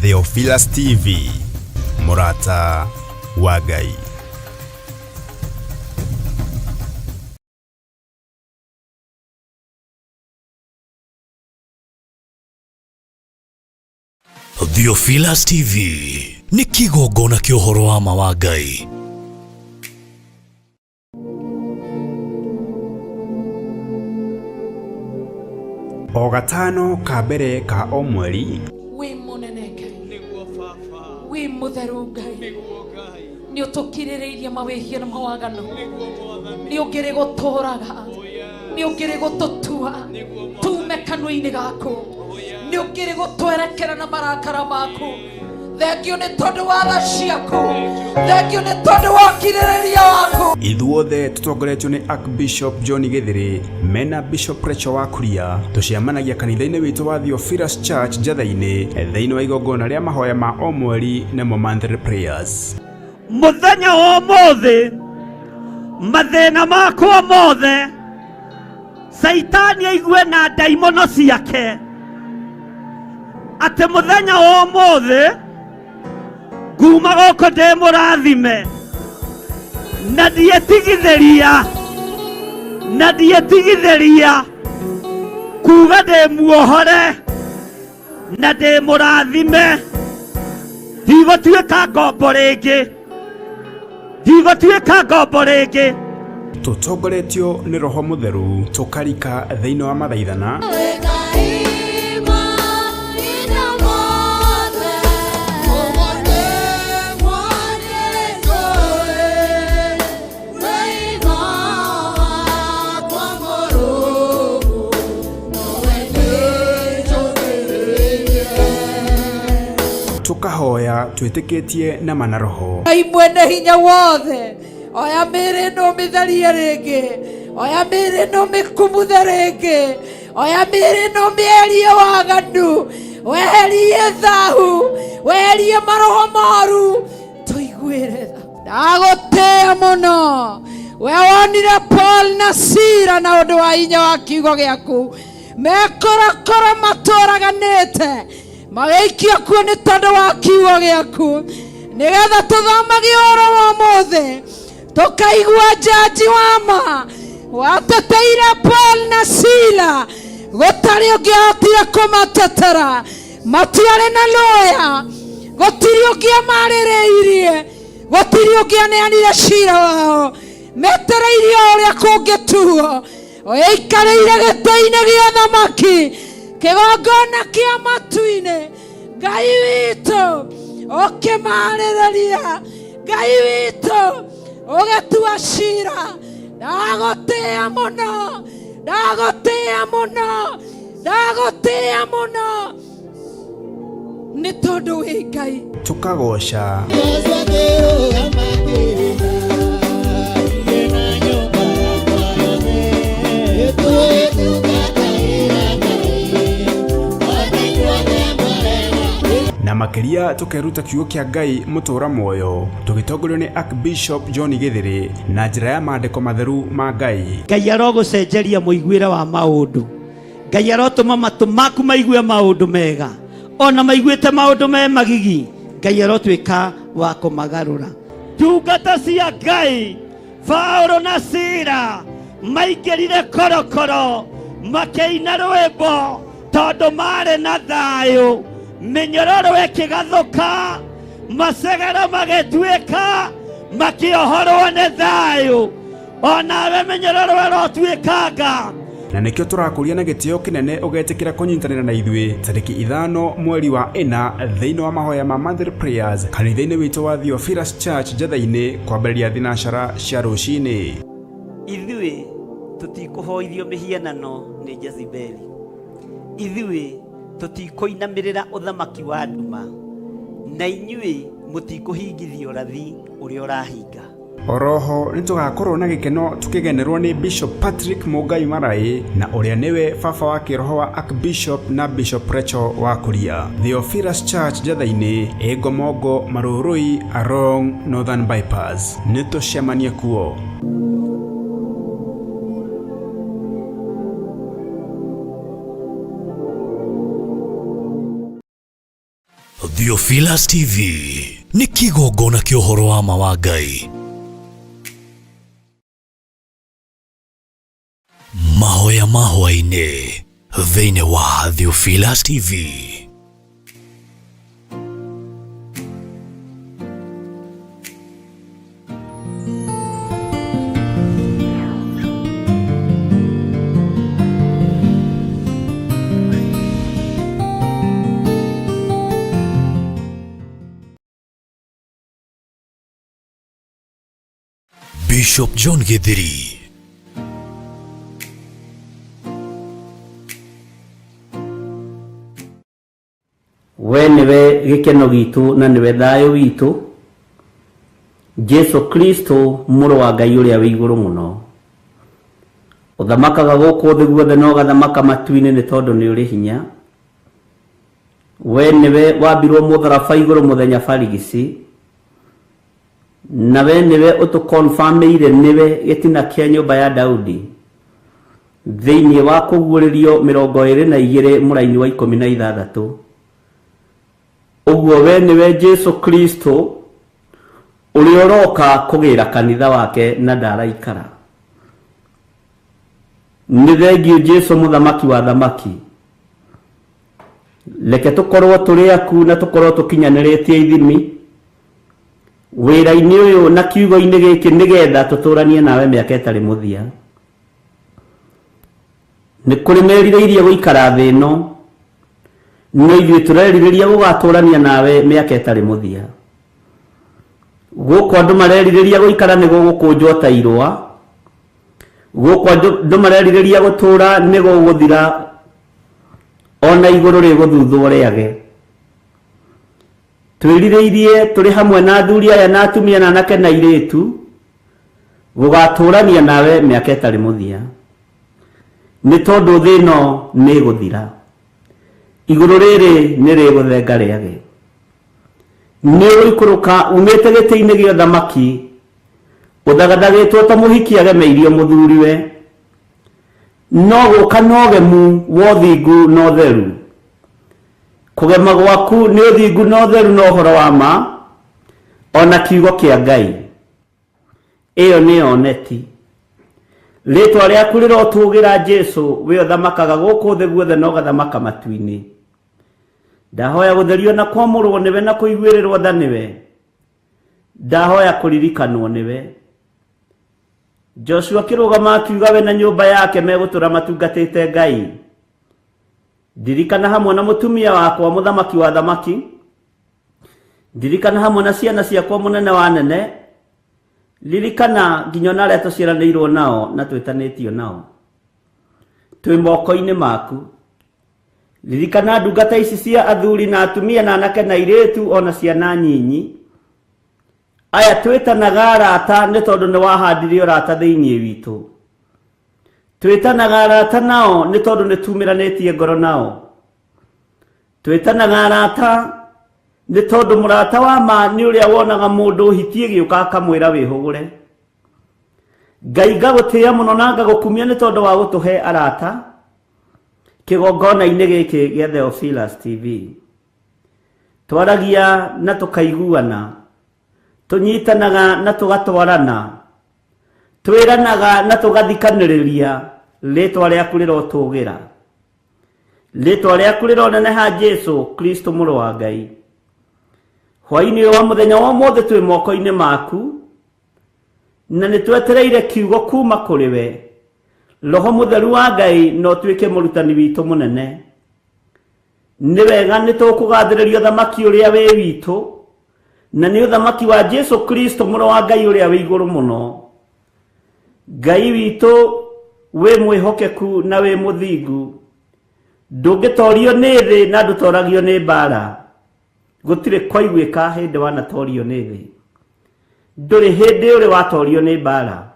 Theophilus TV, mũrata wa Ngai. Theophilus TV nĩ kĩgongona kĩa ũhoro wa ma wa Ngai. O gatano ka mbere ka o mweri Wĩ mũnene Ngai, wĩ mũtheru Ngai, nĩ ũtũkirĩrĩirie mawĩhia na mawaganu, nĩ ũngĩrĩ gũtũraga, nĩ ũngĩrĩ gũtũtua tume kanua-inĩ gaku, nĩ ũngĩrĩ gũtwerekera na marakara maku. Thengio nĩ tondũ wa tha ciaku, thengio nĩ tondũ wa ũkirĩrĩria waku. Ithuothe tũtongoretio nĩ Archbishop John Gĩthĩrĩ mena Bishop Rachel wa Kuria tũcemanagia kanitha-inĩ witũ wa Theophilus Church Njatha-inĩ thĩinĩ wa igongona rĩa mahoya ma o mweri nĩmo monthly prayers. Mũthenya wa ũmũthĩ mathĩna makwa mothe Caitani aigue na ndaimono ciake atĩ mũthenya wa ũmũthĩ nguma gũkũ ndĩ mũrathime na ndietigithĩria na ndietigithĩria kuga ndĩ muohore na ndĩ mũrathime. Ndigũtuĩka ngombo rĩngĩ, ndigũtuĩka ngombo rĩngĩ. Tũtongoretio nĩ Roho Mũtheru tũkarika thĩinĩ wa mathaithana tũkahoya twĩtĩkĩtie na mana roho. Ngai mwene hinya wothe, oya mĩĩrĩ ĩno ũmĩtherie rĩngĩ, oya mĩĩrĩ ĩno ũmĩkumuthe rĩngĩ, oya mĩĩrĩ ĩno ũmĩeherie waganu, weherie thahu, weherie maroho moru, tũiguĩre tha. Ndagũtĩĩa mũno we wonire Paul na Sila na ũndũ wa hinya wa kiugo gĩaku mekorokoro matũraganĩte magĩikio kuo nĩ tondũ wa kiugo gĩaku, nĩgetha tũthomage ũhoro wa ũmũthĩ tũkaigua njanji wa ma wateteire Paul na Sila, gũtarĩ ũngĩahotire kũmatetera, matiarĩ na lawyer, gũtirĩ ũngĩamarĩrĩirie, gũtirĩ ũngĩaneanire cira wao, metereirie o ũrĩa kũngĩtuo. Ũikarĩire gĩtĩ-inĩ gĩa thamaki, kĩgongona kĩa matu-inĩ, Ngai witũ ũkĩmarĩrĩria, Ngai witũ ũgĩtua cira. Ndagũtĩĩa mũno, ndagũtĩĩa mũno, ndagũtĩĩa mũno nĩ tondũ wĩ Ngai. Tũkagoca na makĩria tũkeruta kiugo kĩa Ngai mũtũra muoyo tũgĩtongorio nĩ Archbishop John Gĩthĩrĩ na njĩra ya maandĩko matheru ma Ngai. Ngai arogũcenjeria mũiguĩre wa maũndũ. Ngai arotũma matũ maku maigue maũndũ mega, ona maiguĩte maũndũ me magigi, Ngai arotuĩka wa kũmagarũra. Ndungata cia Ngai Paulo na Sila maingĩrire korokoro makĩina rwĩmbo tondũ marĩ na thayũ, mĩnyororo ĩkĩgathũka, macegero magĩtuĩka, makĩohorwo nĩ thayũ. Onawe mĩnyororo ĩrotuĩkanga. Na nĩkĩo tũrakũria na gĩtĩo kĩnene ũgetĩkĩra kũnyitanĩra na ithuĩ tarĩki 5 mweri wa 4 thĩinĩ wa mahoya ma monthly prayers kanitha-inĩ witũ wa Theophilus Church Njatha-inĩ kwambĩrĩria thinacara cia rũcinĩ. Ithuĩ tũtikũhoithio mĩhianano nĩ Jezebeli. Ithuĩ tũtikũinamĩrĩra ũthamaki wa nduma, na inyuĩ mũtikũhingithia ũrathi ũrĩa ũrahinga. Oroho nĩ tũgakorwo na gĩkeno tũkĩgenerwo nĩ Bishop Patrick Mũngai Maraĩ na ũrĩa nĩwe baba wa kĩroho wa Archbishop na Bishop Rachel wa Kuria. Theophilus Church Njatha-inĩ, ĩ Ngomongo Marũrũi along Northern Bypass. Nĩ tũcemanie kuo. Theophilus TV nĩ kĩgongona kĩa ũhoro wa ma wa Ngai. Mahoya ma hwaĩ-inĩ thĩinĩ wa Theophilus TV. Bishop John Githiri. We nĩwe gĩkeno gitũ na nĩwe thayũ witũ, Jesu Kristo mũrũ wa Ngai ũrĩa wĩ igũrũ mũno. Ũthamakaga gũkũ thĩ guothe na ũgathamaka matu-inĩ nĩ tondũ nĩ ũrĩ hinya. We nĩwe wambirwo mũtharaba igũrũ mũthenya barigici, na we nĩwe ũtũkonfamĩire nĩwe gĩtina kĩa nyũmba ya Daudi thĩinĩ wa kũguũrĩrio 22 mũraini wa 16. Ũguo we nĩwe Jesu Kristo ũrĩa ũroka kũgĩra kanitha wake na ndaraikara. Nĩ thengiũ Jesu mũthamaki wa thamaki. Reke tũkorwo tũrĩ aku na tũkorwo tũkinyanĩrĩtie ithimi wĩra-inĩ ũyũ na kiugo-inĩ gĩkĩ nĩgetha tũtũranie nawe mĩaka ĩtarĩ mũthia. Nĩ kũrĩ merirĩirie gũikara thĩ ĩno, no ithuĩ tũrerirĩria gũgatũrania nawe mĩaka ĩtarĩ mũthia. Gũkũ andũ marerirĩria gũikara nĩ gũgũkũnjwo ta irũa, gũkũ andũ marerirĩria gũtũra nĩ gũgũthira, ona igũrũ rĩgũthuthwo rĩage. Twĩrirĩirie tũrĩ hamwe na athuri aya na atumia na anake na airĩtu gũgatũrania nawe mĩaka ĩtarĩ mũthia, nĩ tondũ thĩ ĩno nĩ ĩgũthira, igũrũ rĩrĩ nĩ rĩgũthenga rĩage. Nĩ ũgũikũrũka umĩte gĩtĩ-inĩ gĩa ũthamaki ũthagathagĩtwo ta mũhiki agemeirio mũthuriwe, no gũka na ũgemu wa ũthingu na ũtheru. Kũgema gwaku nĩ ũthingu na ũtheru na ũhoro wa ma, ona kiugo kĩa Ngai. Ĩyo nĩyo neti. Rĩtwa rĩaku rĩrotũgĩra Jesu, we ũthamakaga gũkũ thĩ guothe na ũgathamaka matu-inĩ. Ndahoya gũtherio na kwamũrwo nĩwe na kũiguĩrĩrwo tha nĩwe. Ndahoya kũririkanwo nĩwe. Joshua akĩrũgama akiuga we na nyũmba yake megũtũra matungatĩte Ngai. Ndirikana hamwe na mũtumia wakwa mũthamaki wa thamaki. Ndirikana hamwe na ciana ciakwa mũnene wa nene. Ririkana nginya ona arĩa tũciaranĩirwo nao na twĩtanĩtio nao. Twĩ moko-inĩ maku. Ririkana ndungata ici cia athuri na atumia na anake na airĩtu ona ciana nyinyi. Aya twĩtanaga arata nĩ tondũ nĩ wahandire ũrata thĩinĩ witũ. Twĩtanaga arata nao nĩ tondũ nĩ tumĩranĩtie ngoro nao. Twĩtanaga arata nĩ tondũ mũrata wa ma nĩ ũrĩa wonaga mũndũ hiti ĩgĩũka akamwĩra wĩhũgũre. Ngai ngagũtĩĩa mũno na ngagũkumia nĩ tondũ wa gũtũhe arata kĩgongona-inĩ gĩkĩ gĩa Theophilus TV. Twaragia na tũkaiguana, tũnyitanaga na tũgatwarana, twĩranaga na tũgathikanĩrĩria. Rĩtwa rĩaku rĩrotũgĩra, rĩtwa rĩaku rĩroneneha Jesu Kristo mũrũ wa Ngai. Hwaĩ-inĩ ũyũ wa mũthenya wa ũmũthĩ twĩ moko-inĩ maku, na nĩ twetereire kiugo kuma kũrĩ we. Roho mũtheru wa Ngai no ũtuĩke mũrutani witũ mũnene. Nĩ wega nĩ tũkũgathĩrĩria ũthamaki ũrĩa wĩ witũ, na nĩ ũthamaki wa Jesu Kristo mũrũ wa Ngai ũrĩa wĩ igũrũ mũno. Ngai witũ wĩ mwĩhokeku na wĩ mũthingu, ndũngĩtorio nĩ thĩ na ndũtoragio nĩ mbara. Gũtirĩ kwaiguĩka hĩndĩ wanatorio nĩ thĩ, ndũrĩ hĩndĩ ũrĩ watorio nĩ mbara,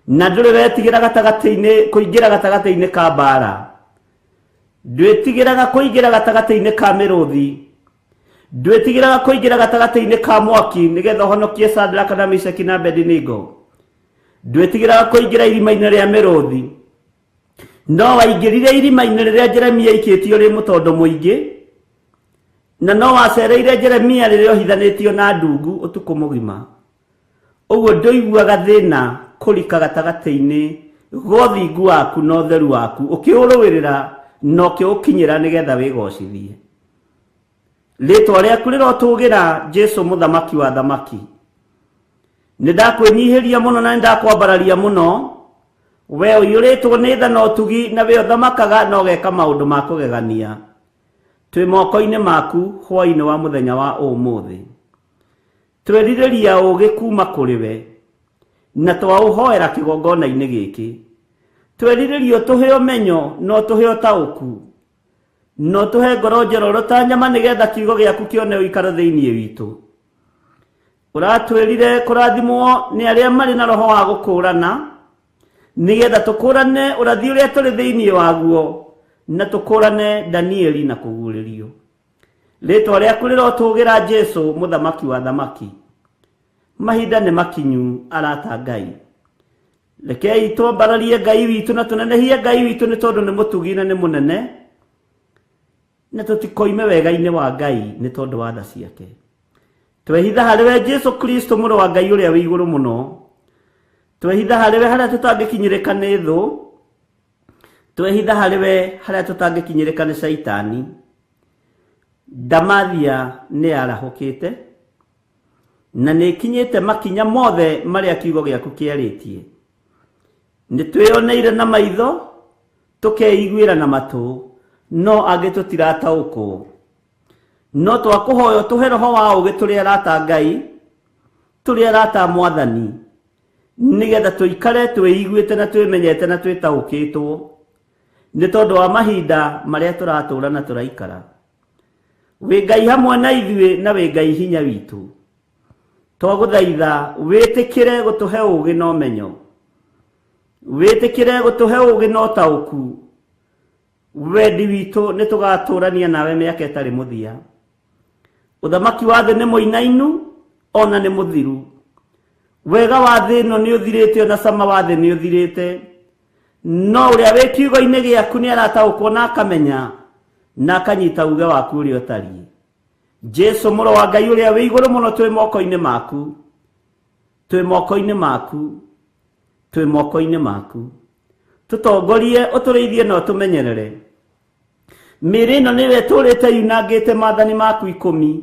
na ndũrĩ wetigĩra gatagatĩ-inĩ kũingĩra gatagatĩ-inĩ ka mbara. Ndwĩtigĩraga kũingĩra gatagatĩ-inĩ ka mĩrũthi, ndwĩtigĩraga kũingĩra gatagatĩ-inĩ ka mwaki nĩgetha ũhonokie Shadraka na Meshaki na Abednego. Ndwĩtigĩraga kũingĩra irima-inĩ rĩa mĩrũthi, no waingĩrire irima-inĩ rĩrĩa Jeremia aikĩtio rĩ mũtondo mũingĩ. Na no wacereire Jeremia rĩrĩa ohithanĩtio na ndungu ũtukũ mũgima. Ũguo ndũiguaga thĩna kũrika gatagatĩ-inĩ ga ũthingu waku na ũtheru waku, ũkĩũrũĩrĩra na ũkĩũkinyĩra nĩgetha wĩgocithie. Rĩtwa rĩaku rĩrotũgĩra, Jesu mũthamaki wa thamaki. Nĩ ndakwĩnyihĩria mũno na nĩ ndakwambararia mũno. We ũiyũrĩtwo nĩ tha na ũtugi, na we ũthamakaga na ũgeka maũndũ ma kũgegania. Twĩ moko-inĩ maku hwaĩ-inĩ wa mũthenya wa ũmũthĩ. Twerirĩria ũũgĩ kuma kũrĩ we, na twaũhoera kĩgongona-inĩ gĩkĩ. Twerirĩria ũtũhe ũmenyo na ũtũhe ũtaũku, na ũtũhe ngoro njororo ta nyama, nĩgetha kiugo gĩaku kĩone ũikaro thĩinĩ witũ. Ũratwĩrire kũrathimwo nĩ arĩa marĩ na roho wa gũkũũrana, nĩgetha tũkũũrane ũrathi ũrĩa tũrĩ thĩinĩ waguo, na tũkũũrane Danieli na kũguũrĩrio. Rĩtwa rĩaku rĩrotũgĩra, Jesu mũthamaki wa thamaki. Mahinda nĩ makinyu, arata Ngai. Rekei twambararie Ngai witũ na tũnenehie Ngai witũ, nĩ tondũ nĩ mũtugi na nĩ mũnene, na tũtikoime wega-inĩ wa Ngai nĩ tondũ wa tha ciake. Twehitha harĩ we Jesu Kristo mũrũ wa Ngai ũrĩa wĩ igũrũ mũno. Twehitha harĩ we harĩa tũtangĩkinyĩrĩka nĩ thũ. Twehitha harĩ we harĩa tũtangĩkinyĩrĩka nĩ Caitani. Ndamathia nĩ yarahũkĩte na nĩ ĩkinyĩte makinya mothe marĩa kiugo gĩaku kĩarĩtie. Nĩ twĩyoneire na maitho, tũkeiguĩra na matũ, no angĩ tũtirataũkwo. No twakũhoya ũtũhe roho wa ũũgĩ tũrĩ arata Ngai, tũrĩ arata Mwathani, nĩgetha tũikare twĩiguĩte na twĩmenyete na twĩtaũkĩtwo nĩ tondũ wa mahinda marĩa tũratũũra na tũraikara. Wĩ Ngai hamwe na ithuĩ na wĩ Ngai hinya witũ. Twagũthaitha wĩtĩkĩre gũtũhe ũũgĩ na ũmenyo, wĩtĩkĩre gũtũhe ũũgĩ na ũtaũku. Wendi witũ nĩ tũgatũrania nawe mĩaka ĩtarĩ mũthia. Ũthamaki wa thĩ nĩ mũinainu ona nĩ mũthiru. Wega wa thĩ ĩno nĩ ũthirĩte, ona cama wa thĩ nĩ ũthirĩte, no ũrĩa wĩ kiugo-inĩ gĩaku nĩ arataũkwo na akamenya na akanyita uge waku ũrĩa ũtariĩ. Jesu mũrũ wa Ngai ũrĩa wĩ igũrũ mũno, twĩ moko-inĩ maku, twĩ moko-inĩ maku, twĩ moko-inĩ maku. Tũtongorie, ũtũrĩithie na ũtũmenyerere. Mĩĩrĩ ĩno nĩyo ĩtũrĩte yunangĩte maathani maku 10,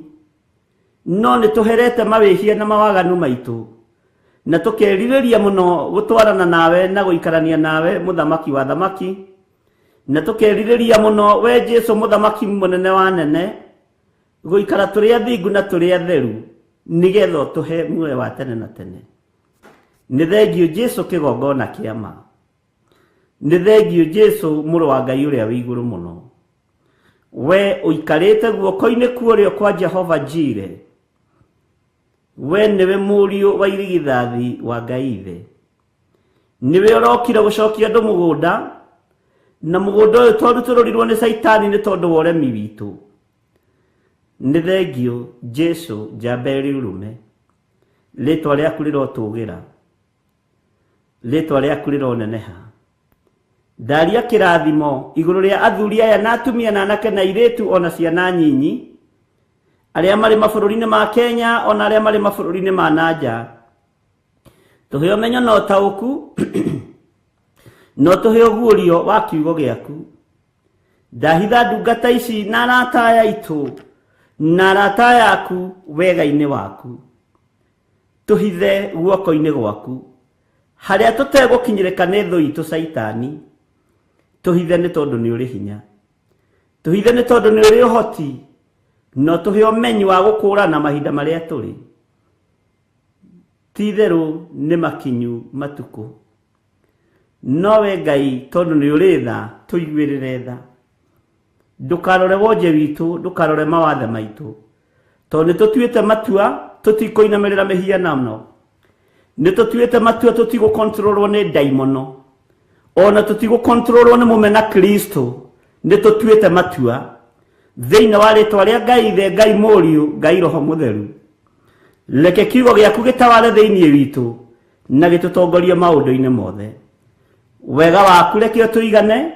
no nĩ tũherete mawĩhia na mawaganu maitũ, na tũkerirĩria mũno gũtwarana nawe na gũikarania nawe mũthamaki wa thamaki, na tũkerirĩria mũno we Jesu mũthamaki mũnene wa nene gũikara tũrĩ athingu na tũrĩ atheru, nĩgetha ũtũhe muoyo wa tene na tene. Nĩ thengiũ Jesu kĩgongona kĩa ma. Nĩ thengiũ Jesu mũrũ wa Ngai ũrĩa wĩ igũrũ mũno. We ũikarĩte guoko-inĩ kuorĩo kwa Jehova Jire, we nĩwe mũriũ wa irigithathi wa Ngai Ithe. Nĩwe ũrokire gũcokia andũ mũgũnda, na mũgũnda ũyũ twarutũrũrirwo nĩ Caitani nĩ tondũ wa ũremi witũ. Nĩ thengiũ Jesu njamba ĩrĩ ũrũme. Rĩtwa rĩaku rĩrotũgĩra, rĩtwa rĩaku rĩroneneha. Ndaria kĩrathimo igũrũ rĩa athuri aya na atumia na anake na airĩtu ona ciana nyinyi, arĩa marĩ mabũrũri-inĩ ma Kenya ona arĩa marĩ mabũrũri-inĩ ma nanja. Tũhe ũmenyo na ũtaũku, na ũtũhe ũguũrio wa kiugo gĩaku. Ndahitha ndungata ici na arata aya aitũ na arata aya aku wega-inĩ waku. Tũhithe guoko-inĩ gwaku harĩa tũtegũkinyĩrĩka nĩ thũ itũ Caitani. Tũhithe nĩ tondũ nĩ ũrĩ hinya, tũhithe nĩ tondũ nĩ ũrĩ ũhoti, na ũtũhe ũmenyi wa gũkũũrana mahinda marĩa tũrĩ. Ti itherũ nĩ makinyu matukũ, no we Ngai tondũ nĩ ũrĩ tha, tũiguĩrĩre tha. Ndũkarore wonje witũ, ndũkarore mawathe maitũ, tondũ nĩ tũtuĩte matua tũtikũinamĩrĩra mĩhianano. Nĩ tũtuĩte matua tũtigũkontrolwo nĩ ndaimono, ona tũtigũkontrolwo nĩ mũmena Kristo. Nĩ tũtuĩte matua thĩinĩ wa rĩtwa rĩa Ngai Ithe, Ngai Mũriũ, Ngai Roho Mũtheru. Reke kiugo gĩaku gĩtaware thĩinĩ witũ na gĩtũtongorie maũndũ-inĩ mothe. Wega waku reke ũtũigane,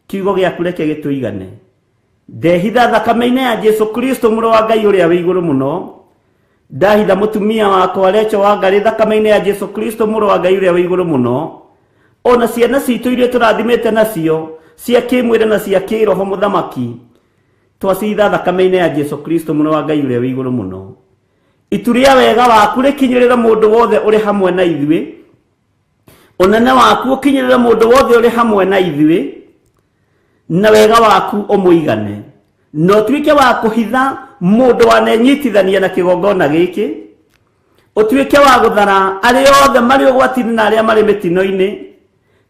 kiugo gĩaku reke gĩtũigane. Ndehitha thakame-inĩ ya Jesu Kristo mũrũ wa Ngai ũrĩa wĩ igũrũ mũno. Ndahitha mũtumia wakwa Recho wa Ngarĩ thakame-inĩ ya Jesu Kristo mũrũ wa Ngai ũrĩa wĩ igũrũ mũno. Ona ciana citũ iria tũrathimĩte nacio cia kĩmwĩrĩ na cia kĩroho mũthamaki, twacitha thakame-inĩ ya Jesu Kristo mũrũ wa Ngai ũrĩa wĩ igũrũ mũno. Itu rĩa wega waku rĩkinyĩrĩre mũndũ wothe ũrĩ hamwe na ithuĩ, ũnene waku ũkinyĩrĩre mũndũ wothe ũrĩ hamwe na ithuĩ, na wega waku ũmũigane, na ũtuĩke wa kũhitha mũndũ wanenyitithania na kĩgongona gĩkĩ, ũtuĩke wa gũthara arĩa othe marĩ ũgwati-inĩ na arĩa marĩ mĩtino-inĩ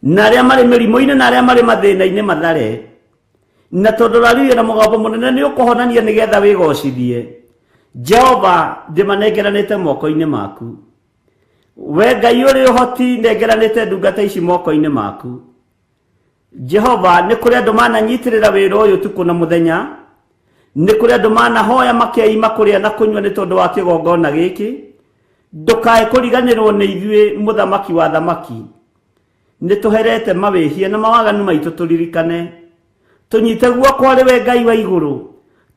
na arĩa marĩ mĩrimũ-inĩ na arĩa marĩ mathĩna-inĩ mathare. Na tondũ ũraririe na mũgambo mũnene nĩ ũkũhonania nĩgetha wĩgocithie. Jehova, ndĩmanengeranĩte moko-inĩ maku. We Ngai ũrĩ ũhoti, nengeranĩte ndungata ici moko-inĩ maku. Jehova, nĩ kũrĩ andũ mananyitĩrĩra wĩra ũyũ ũtukũ na mũthenya, nĩ kũrĩ andũ manahoya makeima kũrĩa na kũnyua nĩ tondũ wa kĩgongona gĩkĩ. Ndũkae kũriganĩrwo nĩ ithuĩ, mũthamaki wa thamaki. Nĩ tũherete mawĩhia na mawaganu maitũ, tũririkane. Tũnyite guoko arĩ we Ngai wa igũrũ,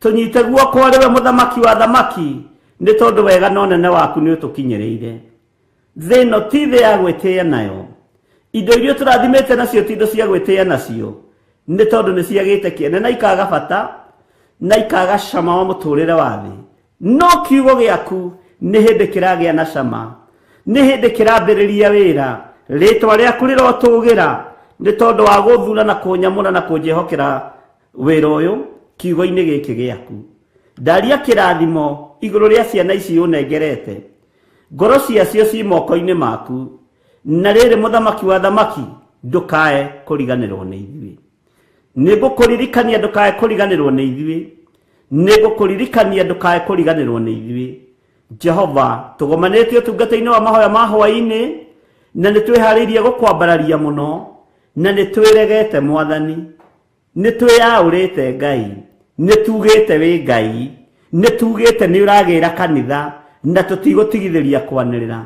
tũnyite guoko arĩ we mũthamaki wa thamaki, nĩ tondũ wega na ũnene waku nĩ ũtũkinyĩrĩire. Thĩ ĩno ti thĩ ya gwĩtĩĩa nayo, indo iria tũrathimĩte nacio ti indo cia gwĩtĩĩa nacio, nĩ tondũ nĩ ciagĩte kĩene na ikaga bata na ikaga cama wa mũtũrĩre wa thĩ. No kiugo gĩaku nĩ hĩndĩ kĩragĩa na cama, nĩ hĩndĩ kĩrambĩrĩria wĩra. Rĩtwa rĩaku rĩrotũgĩra nĩ tondũ wa gũthura na kũnyamũra na kũnjĩhokera wĩra ũyũ kiugo-inĩ gĩkĩ gĩaku. Ndaria kĩrathimo igũrũ rĩa ciana ici ũnengerete, ngoro ciacio ci moko-inĩ maku. Na rĩrĩ, mũthamaki wa thamaki, ndũkae kũriganĩrwo nĩ ithuĩ. Nĩ ngũkũririkania ndũkae kũriganĩrwo nĩ ithuĩ, nĩ ngũkũririkania ndũkae kũriganĩrwo nĩ ithuĩ. Jehova, tũgomanĩte ũtungata-inĩ wa mahoya ma hwaĩ-inĩ, na nĩ twĩharĩirie gũkwambararia mũno, na nĩ twĩregete Mwathani, nĩ twĩyaũrĩte Ngai, nĩ tugĩte wĩ Ngai, nĩ tugĩte nĩ ũragĩra kanitha, na tũtigũtigithĩria kwanĩrĩra.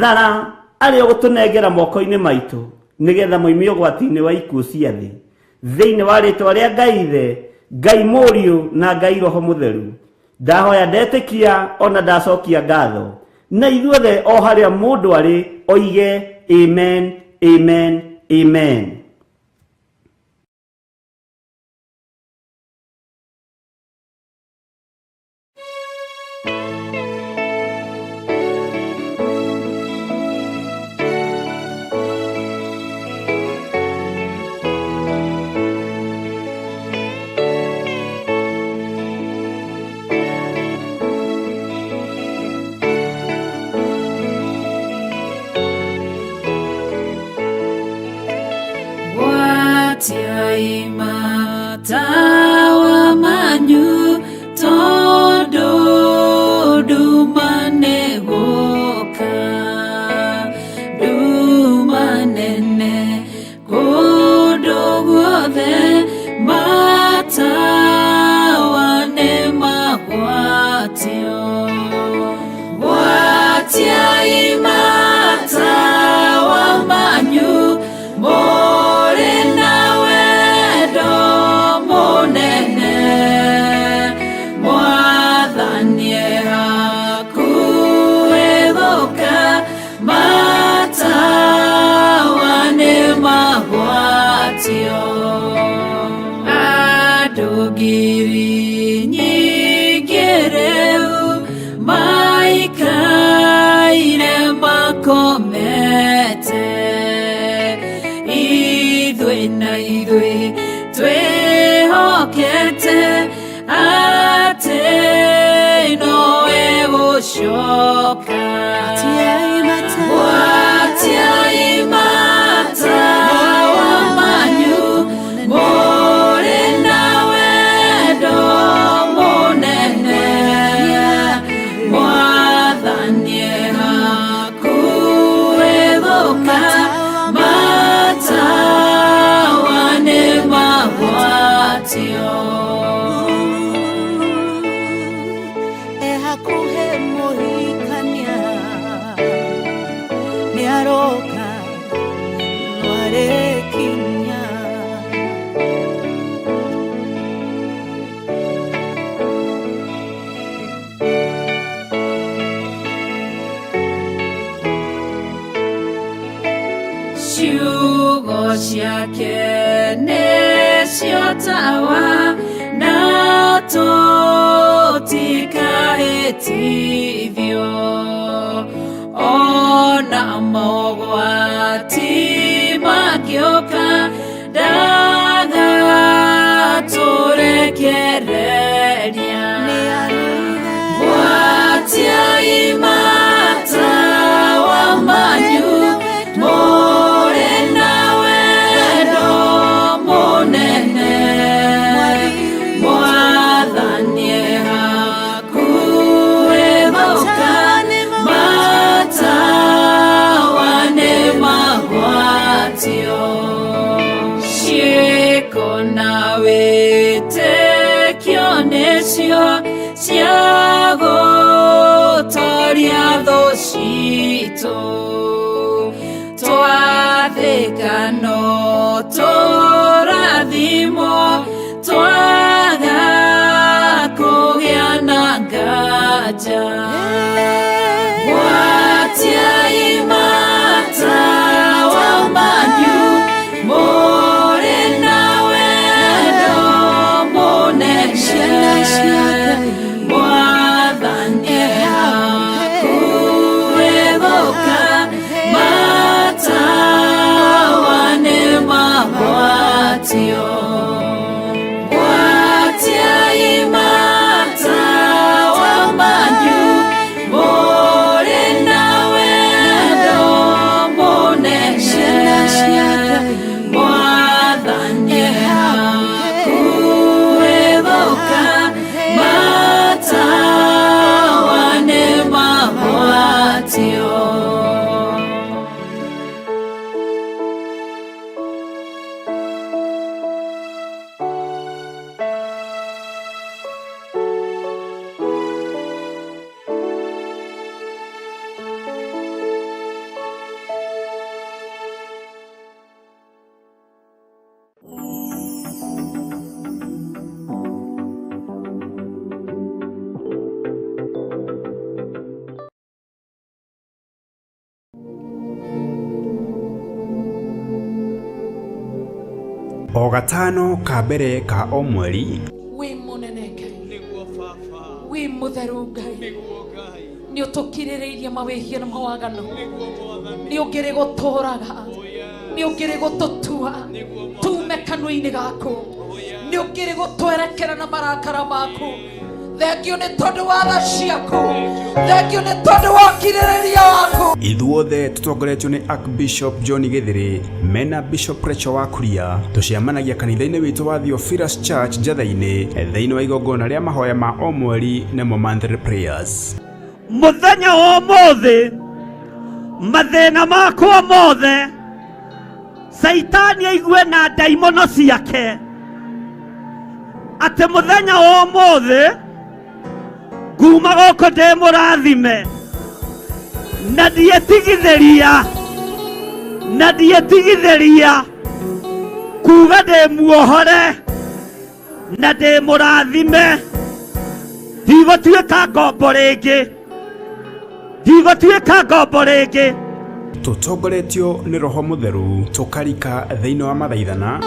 Thara arĩa ũgũtũnengera moko-inĩ maitũ nĩgetha moime ũgwati-inĩ wa ikuũ cia thĩ, thĩinĩ wa rĩtwa rĩa Ngai Ithe, Ngai Mũriũ na Ngai Roho Mũtheru. Ndahoya ndetĩkia ona ndacokia ngatho, na ithuothe o harĩa mũndũ arĩ oige amen, amen, amen. Gwatiai matawa manyu tondu nduma nĩ gũka, nduma nene kũndũ guothe, matawa nĩ magwatio. Gwatiai matawa manyu mũrĩ na wendo mũnene, Mwathani e hakuhĩ gũka, matawa nĩ magwatio. Andũ ngiri nyingĩ rĩu maikaire makomete, ithuĩ na ithuĩ twĩhokete atĩ nowe gũcoka. Gwatiai matawa manyu mũrĩ na wendo mũnene, Mwathani e hakuhĩ gũka, matawa nĩ magwatio. E hakuhĩ mũhikania. Wĩtithio ona mogwati mangĩũka ndagatũrekereria Gwatiai matawa manyu mũrĩ na wendo mũnene Mwathani hakuhĩ gũka matawa nĩ magwatio ciĩko na wĩtĩkio nĩcio cia gũtoria thũ citũ twathĩka no tũrathimwo twaga kũgĩa na nganja Gwatiai matawa manyu mũrĩ na wendo mũnene Mwathani hakuhĩ gũka matawa nĩ magwatio Gwatiai matawa manyu mũrĩ na wendo mũnene Mwathani hakuhĩ gũka matawa nĩ magwatio. O gatano ka mbere ka o mweri Wĩ mũnene Ngai, wĩ mũtheru Ngai, nĩ ũtũkirĩrĩirie mawĩhia na mawaganu, nĩ ũngĩrĩ gũtũraga, nĩ ũngĩrĩ gũtũtua tume kanua-inĩ gaku, nĩ ũngĩrĩ gũtwerekera na marakara maku. Thengio nĩ tondũ wa tha ciaku, thengio nĩ tondũ wa ũkirĩrĩria waku. Ithuothe tũtongoretio nĩ Archbishop John Gĩthĩrĩ mena Bishop Rachel wa Kuria tũcemanagia kanitha-inĩ witũ wa Theophilus Church Njatha-inĩ thĩinĩ wa igongona rĩa mahoya ma o mweri nĩmo monthly prayers. Mũthenya wa ũmũthĩ mathĩna makwa mothe Caitani aigue na ndaimono ciake atĩ mũthenya wa ũmũthĩ nguma gũkũ ndĩ mũrathime na ndietigithĩria na ndietigithĩria kuga ndĩ muohore na ndĩ mũrathime ndigũtuĩka ngombo rĩngĩ ndigũtuĩka ngombo rĩngĩ. Tũtongoretio nĩ Roho Mũtheru tũkarika thĩinĩ wa mathaithana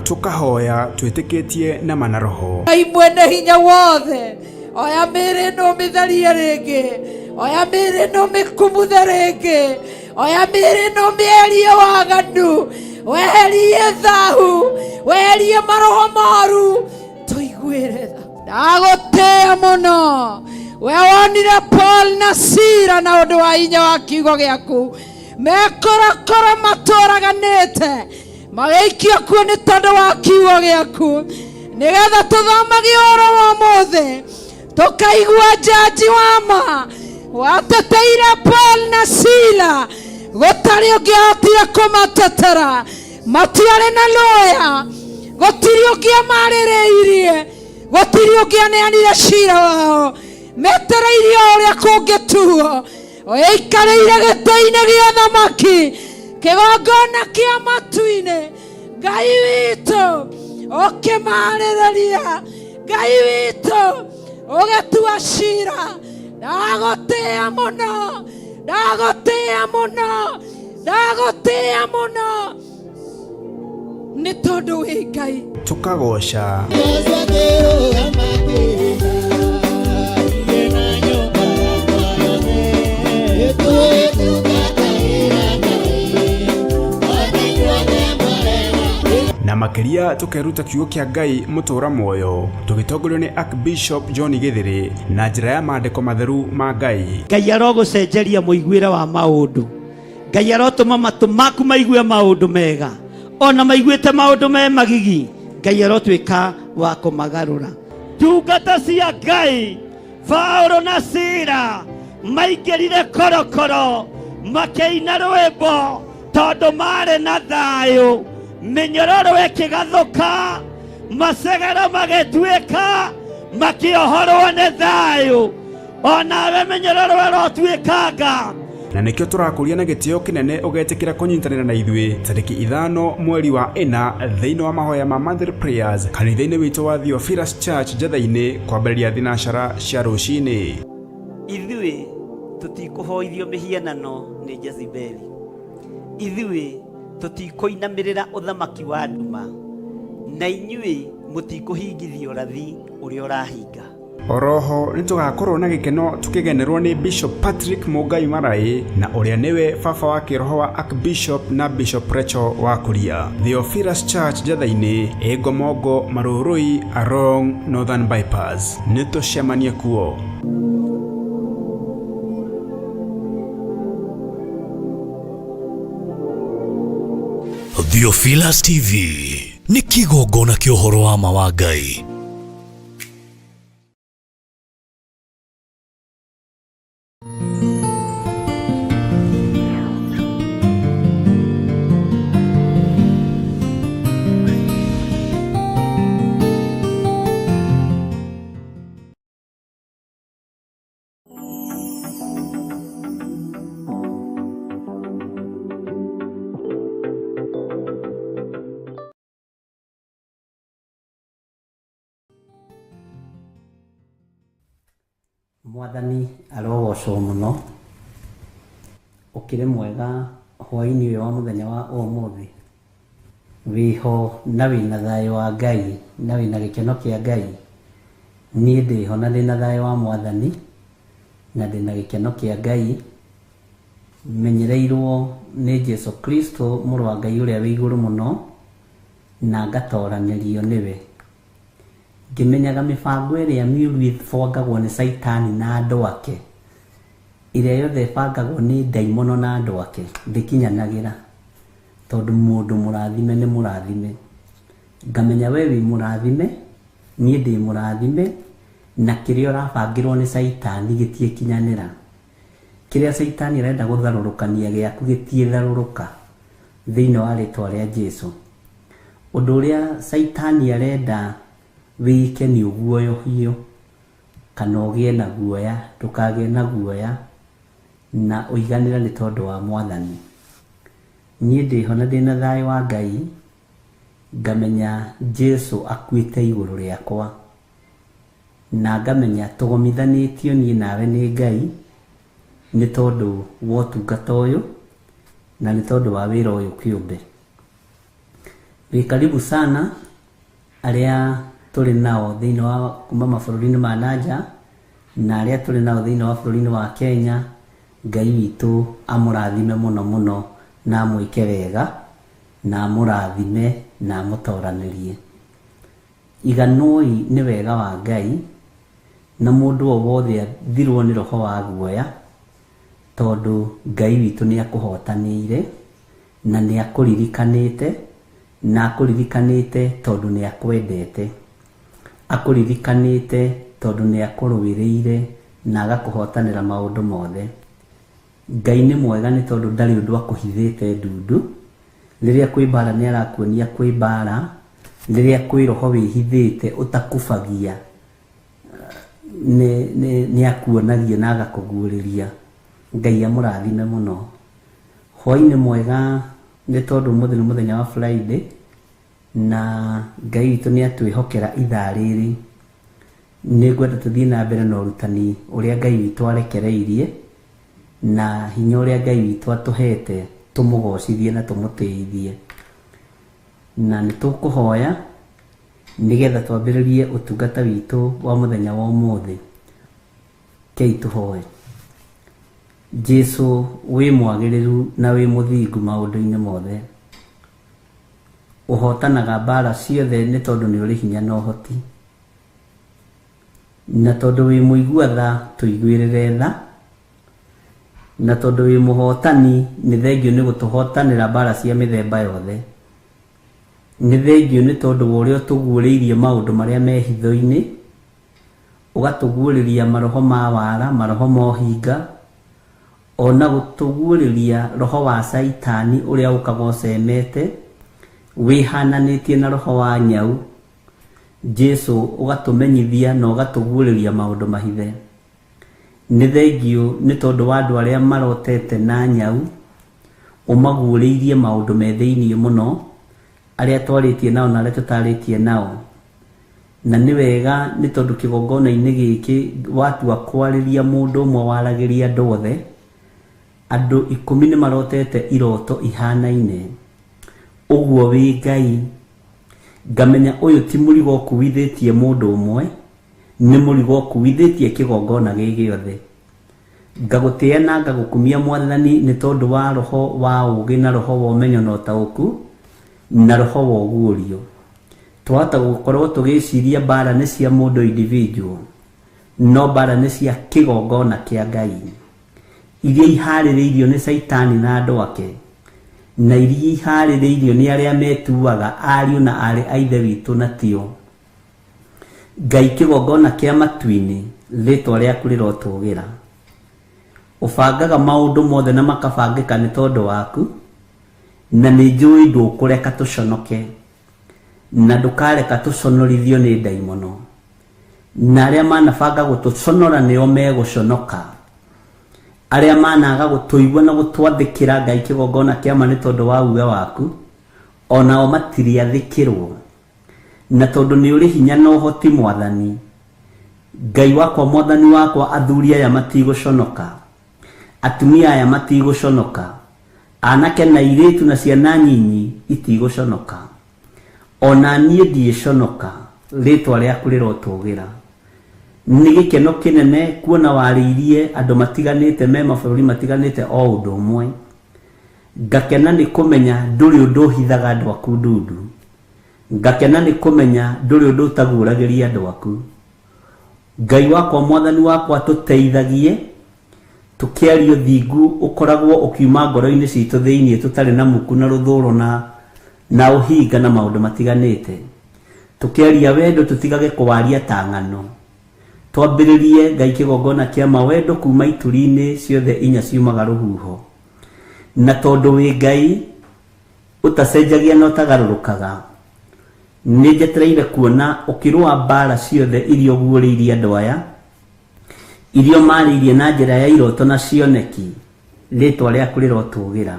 tũkahoya twĩtĩkĩtie na mana roho. Ngai mwene hinya wothe, oya mĩĩrĩ ĩno ũmĩtherie rĩngĩ, oya mĩĩrĩ ĩno ũmĩkumuthe rĩngĩ, oya mĩĩrĩ ĩno ũmĩeherie waganu, weherie thahu, weherie maroho moru, tũiguĩre tha. Ndagũtĩĩa mũno we wonire Paul na Sila na ũndũ wa hinya wa kiugo gĩaku mekorokoro matũraganĩte magĩikio kuo nĩ tondũ wa kiugo gĩaku nĩgetha tũthomage ũhoro wa ũmũthĩ tũkaigua njanji wa ma wateteire Paul na Sila gũtarĩ ũngĩahotire kũmatetera matiarĩ na lawyer gũtirĩ ũngĩamarĩrĩirie gũtirĩ ũngĩaneanire cira wao metereirie o ũrĩa kũngĩtuo ũikarĩire gĩtĩ-inĩ gĩa thamaki kĩgongona kĩa matu-inĩ Ngai witũ Ũkĩmarĩrĩria Ngai witũ, ũgĩtua cira. Ndagũtĩĩa mũno, ndagũtĩĩa mũno, ndagũtĩĩa mũno, nĩ tondũ wĩ Ngai. Tukagoca na makiria tukeruta kiugo kia Ngai mutura muoyo, tugitongorio ni Archbishop John Githiri na njira ya maandiko matheru ma Ngai. Ngai arogũcenjeria mũiguĩre wa maũndũ. Ngai arotũma matũ maku maigue maũndũ mega, ona maiguĩte maũndũ me magigi, Ngai arotuĩka wa kũmagarũra. Ndungata cia Ngai Paulo na Sila maingĩrire korokoro makĩina rwĩmbo tondũ marĩ na thayũ, mĩnyororo ĩkĩgathũka, macegero magĩtuĩka, makĩohorwo nĩ thayũ. Onawe mĩnyororo ĩrotuĩkanga. Na nikio turakuria na gitio kinene ugetikira kunyitanira na ithuĩ tariki 5 mweri wa 4 thĩinĩ wa mahoya ma Monthly Prayers kanitha-inĩ witũ wa Theophilus Church Njetha-inĩ kwambĩrĩria thinacara cia rũcinĩ. Ithuĩ tũtikũhoithio mĩhianano nĩ Jezebeli, ithuĩ tũtikũinamĩrĩra ũthamaki wa nduma, na inyuĩ mũtikũhingithio ũrathi ũrĩa ũrahinga. Oroho nĩtũgakorwo na gĩkeno tukigenerwo nĩ Bishop Patrick Mungai Marai na ũrĩa nĩwe baba wa kĩroho wa Archbishop na Bishop Rachel wa Kuria. Theophilus Church Njetha-inĩ, Ĩngomongo, Marũrũi, Arong, Northern Bypass. Nĩtũcemanie kuo. Theophilus TV nĩ kĩgongona kĩa ũhoro wa ma wa Ngai. Mwathani arogocwo mũno, ũkĩrĩ mwega hwaĩ-inĩ ũyũ wa mũthenya wa ũmũthĩ, wĩho na wĩna thayũ wa Ngai na wĩna gĩkeno kĩa Ngai. Niĩ ndĩho na ndĩna thayũ wa Mwathani na ndĩna gĩkeno kĩa Ngai, menyereirwo nĩ Jesu Kristo mũrũ wa Ngai ũrĩa wĩ igũrũ mũno, na ngatoranĩrio nĩwe, ngĩmenyaga mĩbango ĩrĩa mĩũru ĩbangagwo nĩ Caitani na andũ ake, ĩrĩa yothe ĩbangagwo nĩ ndaimono na andũ ake ndĩkinyanagĩra, tondũ mũndũ mũrathime nĩ mũrathime. Ngamenya we wĩ mũrathime, niĩ ndĩ mũrathime, na kĩrĩa ũrabangĩrwo nĩ Caitani gĩtiĩkinyanĩra. Kĩrĩa Caitani arenda gũtharũrũkania gĩaku gĩtiĩtharũrũka thĩinĩ wa rĩtwa rĩa Jesu. Ũndũ ũrĩa Caitani arenda wĩke nĩ ũguoyohio kana ũgĩe na guoya, ndũkagĩe na guoya na ũiganĩre nĩ tondũ wa Mwathani. Niĩ ndĩho na ndĩna thayũ wa Ngai, ngamenya Jesu akuĩte igũrũ rĩakwa, na ngamenya tũgomithanĩtio niĩ nawe nĩ Ngai nĩ tondũ wa ũtungata ũyũ na nĩ tondũ wa wĩra ũyũ kĩũmbe. Wĩ karibu sana arĩa tũrĩ nao thĩinĩ wa kuma mabũrũri-inĩ ma nanja na arĩa tũrĩ nao thĩinĩ wa bũrũri-inĩ wa Kenya. Ngai witũ amũrathime mũno mũno na amwĩke wega na amũrathime na amũtoranĩrie. Iganoi nĩ wega wa Ngai, na mũndũ o wothe athirwo nĩ roho wa guoya, tondũ Ngai witũ nĩ akũhotanĩire na nĩ akũririkanĩte, na akũririkanĩte tondũ nĩ akwendete, akũririkanĩte tondũ nĩ akũrũĩrĩire na agakũhotanĩra maũndũ mothe. Ngai nĩ mwega nĩ tondũ ndarĩ ũndũ akũhithĩte ndundu. Rĩrĩa kwĩ mbara nĩ arakuonia kwĩ mbara, rĩrĩa kwĩ roho wĩhithĩte ũtakubagia nĩ akuonagia na agakũguũrĩria. Ngai amũrathime mũno. Hwaĩ-inĩ mwega nĩ tondũ ũmũthĩ nĩ mũthenya wa Friday, Na Ngai witũ nĩ atwĩhokera ithaa rĩrĩ. Nĩ ngwenda tũthiĩ na mbere na ũrutani ũrĩa Ngai witũ arekereirie na hinya ũrĩa Ngai witũ atũhete tũmũgocithie na tũmũtĩithie. Na nĩ tũkũhoya nĩgetha twambĩrĩrie ũtungata witũ wa mũthenya wa ũmũthĩ. Kei tũhoe. Jesu wĩ mwagĩrĩru na wĩ mũthingu maũndũ-inĩ mothe. Ũhotanaga mbara ciothe nĩ tondũ nĩ ũrĩ hinya na ũhoti. Na tondũ wĩ mũigua tha tũiguĩrĩre tha. Na tondũ wĩ mũhotani nĩ thengio nĩ gũtũhotanĩra mbara cia mĩthemba yothe. Nĩ thengio nĩ tondũ wa ũrĩa ũtũguũrĩirie maũndũ marĩa me hitho-inĩ, ũgatũguũrĩria maroho ma wara, maroho ma ũhinga, ona gũtũguũrĩria roho wa Caitani ũrĩa ũkaga ũcemete, wĩhananĩtie na roho wa nyau. Jesu ũgatũmenyithia na ũgatũguũrĩria maũndũ mahithe. Nĩ thengio nĩ tondũ wa andũ arĩa marotete na nyau, ũmaguũrĩirie maũndũ me thĩiniĩ mũno, arĩa twarĩtie nao na arĩa tũtarĩtie nao. Na nĩ wega nĩ tondũ kĩgongona-inĩ gĩkĩ watua kwarĩria mũndũ ũmwe waragĩria andũ othe, andũ 10 nĩ marotete iroto ihanaine. Ũguo wĩ Ngai, ngamenya ũyũ ti mũrigo ũkuithĩtie mũndũ ũmwe, nĩ mũrigo ũkuithĩtie kĩgongona gĩ gĩothe. Ngagũtĩĩa na ngagũkumia Mwathani nĩ tondũ wa roho wa ũũgĩ na roho wa ũmenyo na ũtaũku na roho wa ũguũrio. Twahota gũkorwo tũgĩciria mbara nĩ cia mũndũ individual, no mbara nĩ cia kĩgongona kĩa Ngai iria iharĩrĩirio nĩ Caitani na andũ ake, na iria iharĩrĩirio nĩ arĩa metuaga ariũ na aarĩ a Ithe witũ na tio. Ngai kĩgongona kĩa matu-inĩ, rĩtwa rĩaku rĩrotũgĩra. Ũbangaga maũndũ mothe na makabangĩka nĩ tondũ waku, na nĩ njũĩ ndũkũreka tũconoke, na ndũkareka tũconorithio nĩ ndaimono. Na arĩa manabanga gũtũconora nĩo megũconoka. Arĩa managa gũtũigua na gũtwathĩkĩra Ngai kĩgongona kĩa ma nĩ tondũ wa uge waku, onao matiriathĩkĩrwo. Na tondũ nĩ ũrĩ hinya na ũhoti Mwathani, Ngai wakwa Mwathani wakwa, athuri aya matigũconoka, atumia aya matigũconoka, anake na airĩtu na ciana nyinyi itigũconoka. Ona niĩ ndiĩconoka, rĩtwa rĩaku rĩrotũgĩra. Nĩ gĩkeno kĩnene kuona warĩirie andũ matiganĩte me mabũrũri matiganĩte o ũndũ ũmwe. Ngakena nĩ kũmenya ndũrĩ ũndũ ũhithaga andũ aku ndundu. Ngakena nĩ kũmenya ndũrĩ ũndũ ũtaguũragĩria andũ aku. Ngai wakwa Mwathani wakwa tũteithagie tũkĩaria ũthingu ũkoragwo ũkiuma ngoro-inĩ citũ thĩiniĩ tũtarĩ na muku na rũthũro na ũhinga na maũndũ matiganĩte. Tũkĩaria wendo tũtigage kũwaria ta ng'ano. Twambĩrĩrie Ngai kĩgongona kĩa mawendo kuma ituri-inĩ ciothe inya ciumaga rũhuho. Na tondũ wĩ Ngai ũtacenjagia na ũtagarũrũkaga, nĩ njetereire kuona ũkĩrũa mbara ciothe iria ũguũrĩirie andũ aya, iria ũmarĩirie na njĩra ya iroto na cioneki, rĩtwa rĩaku rĩrotũgĩra.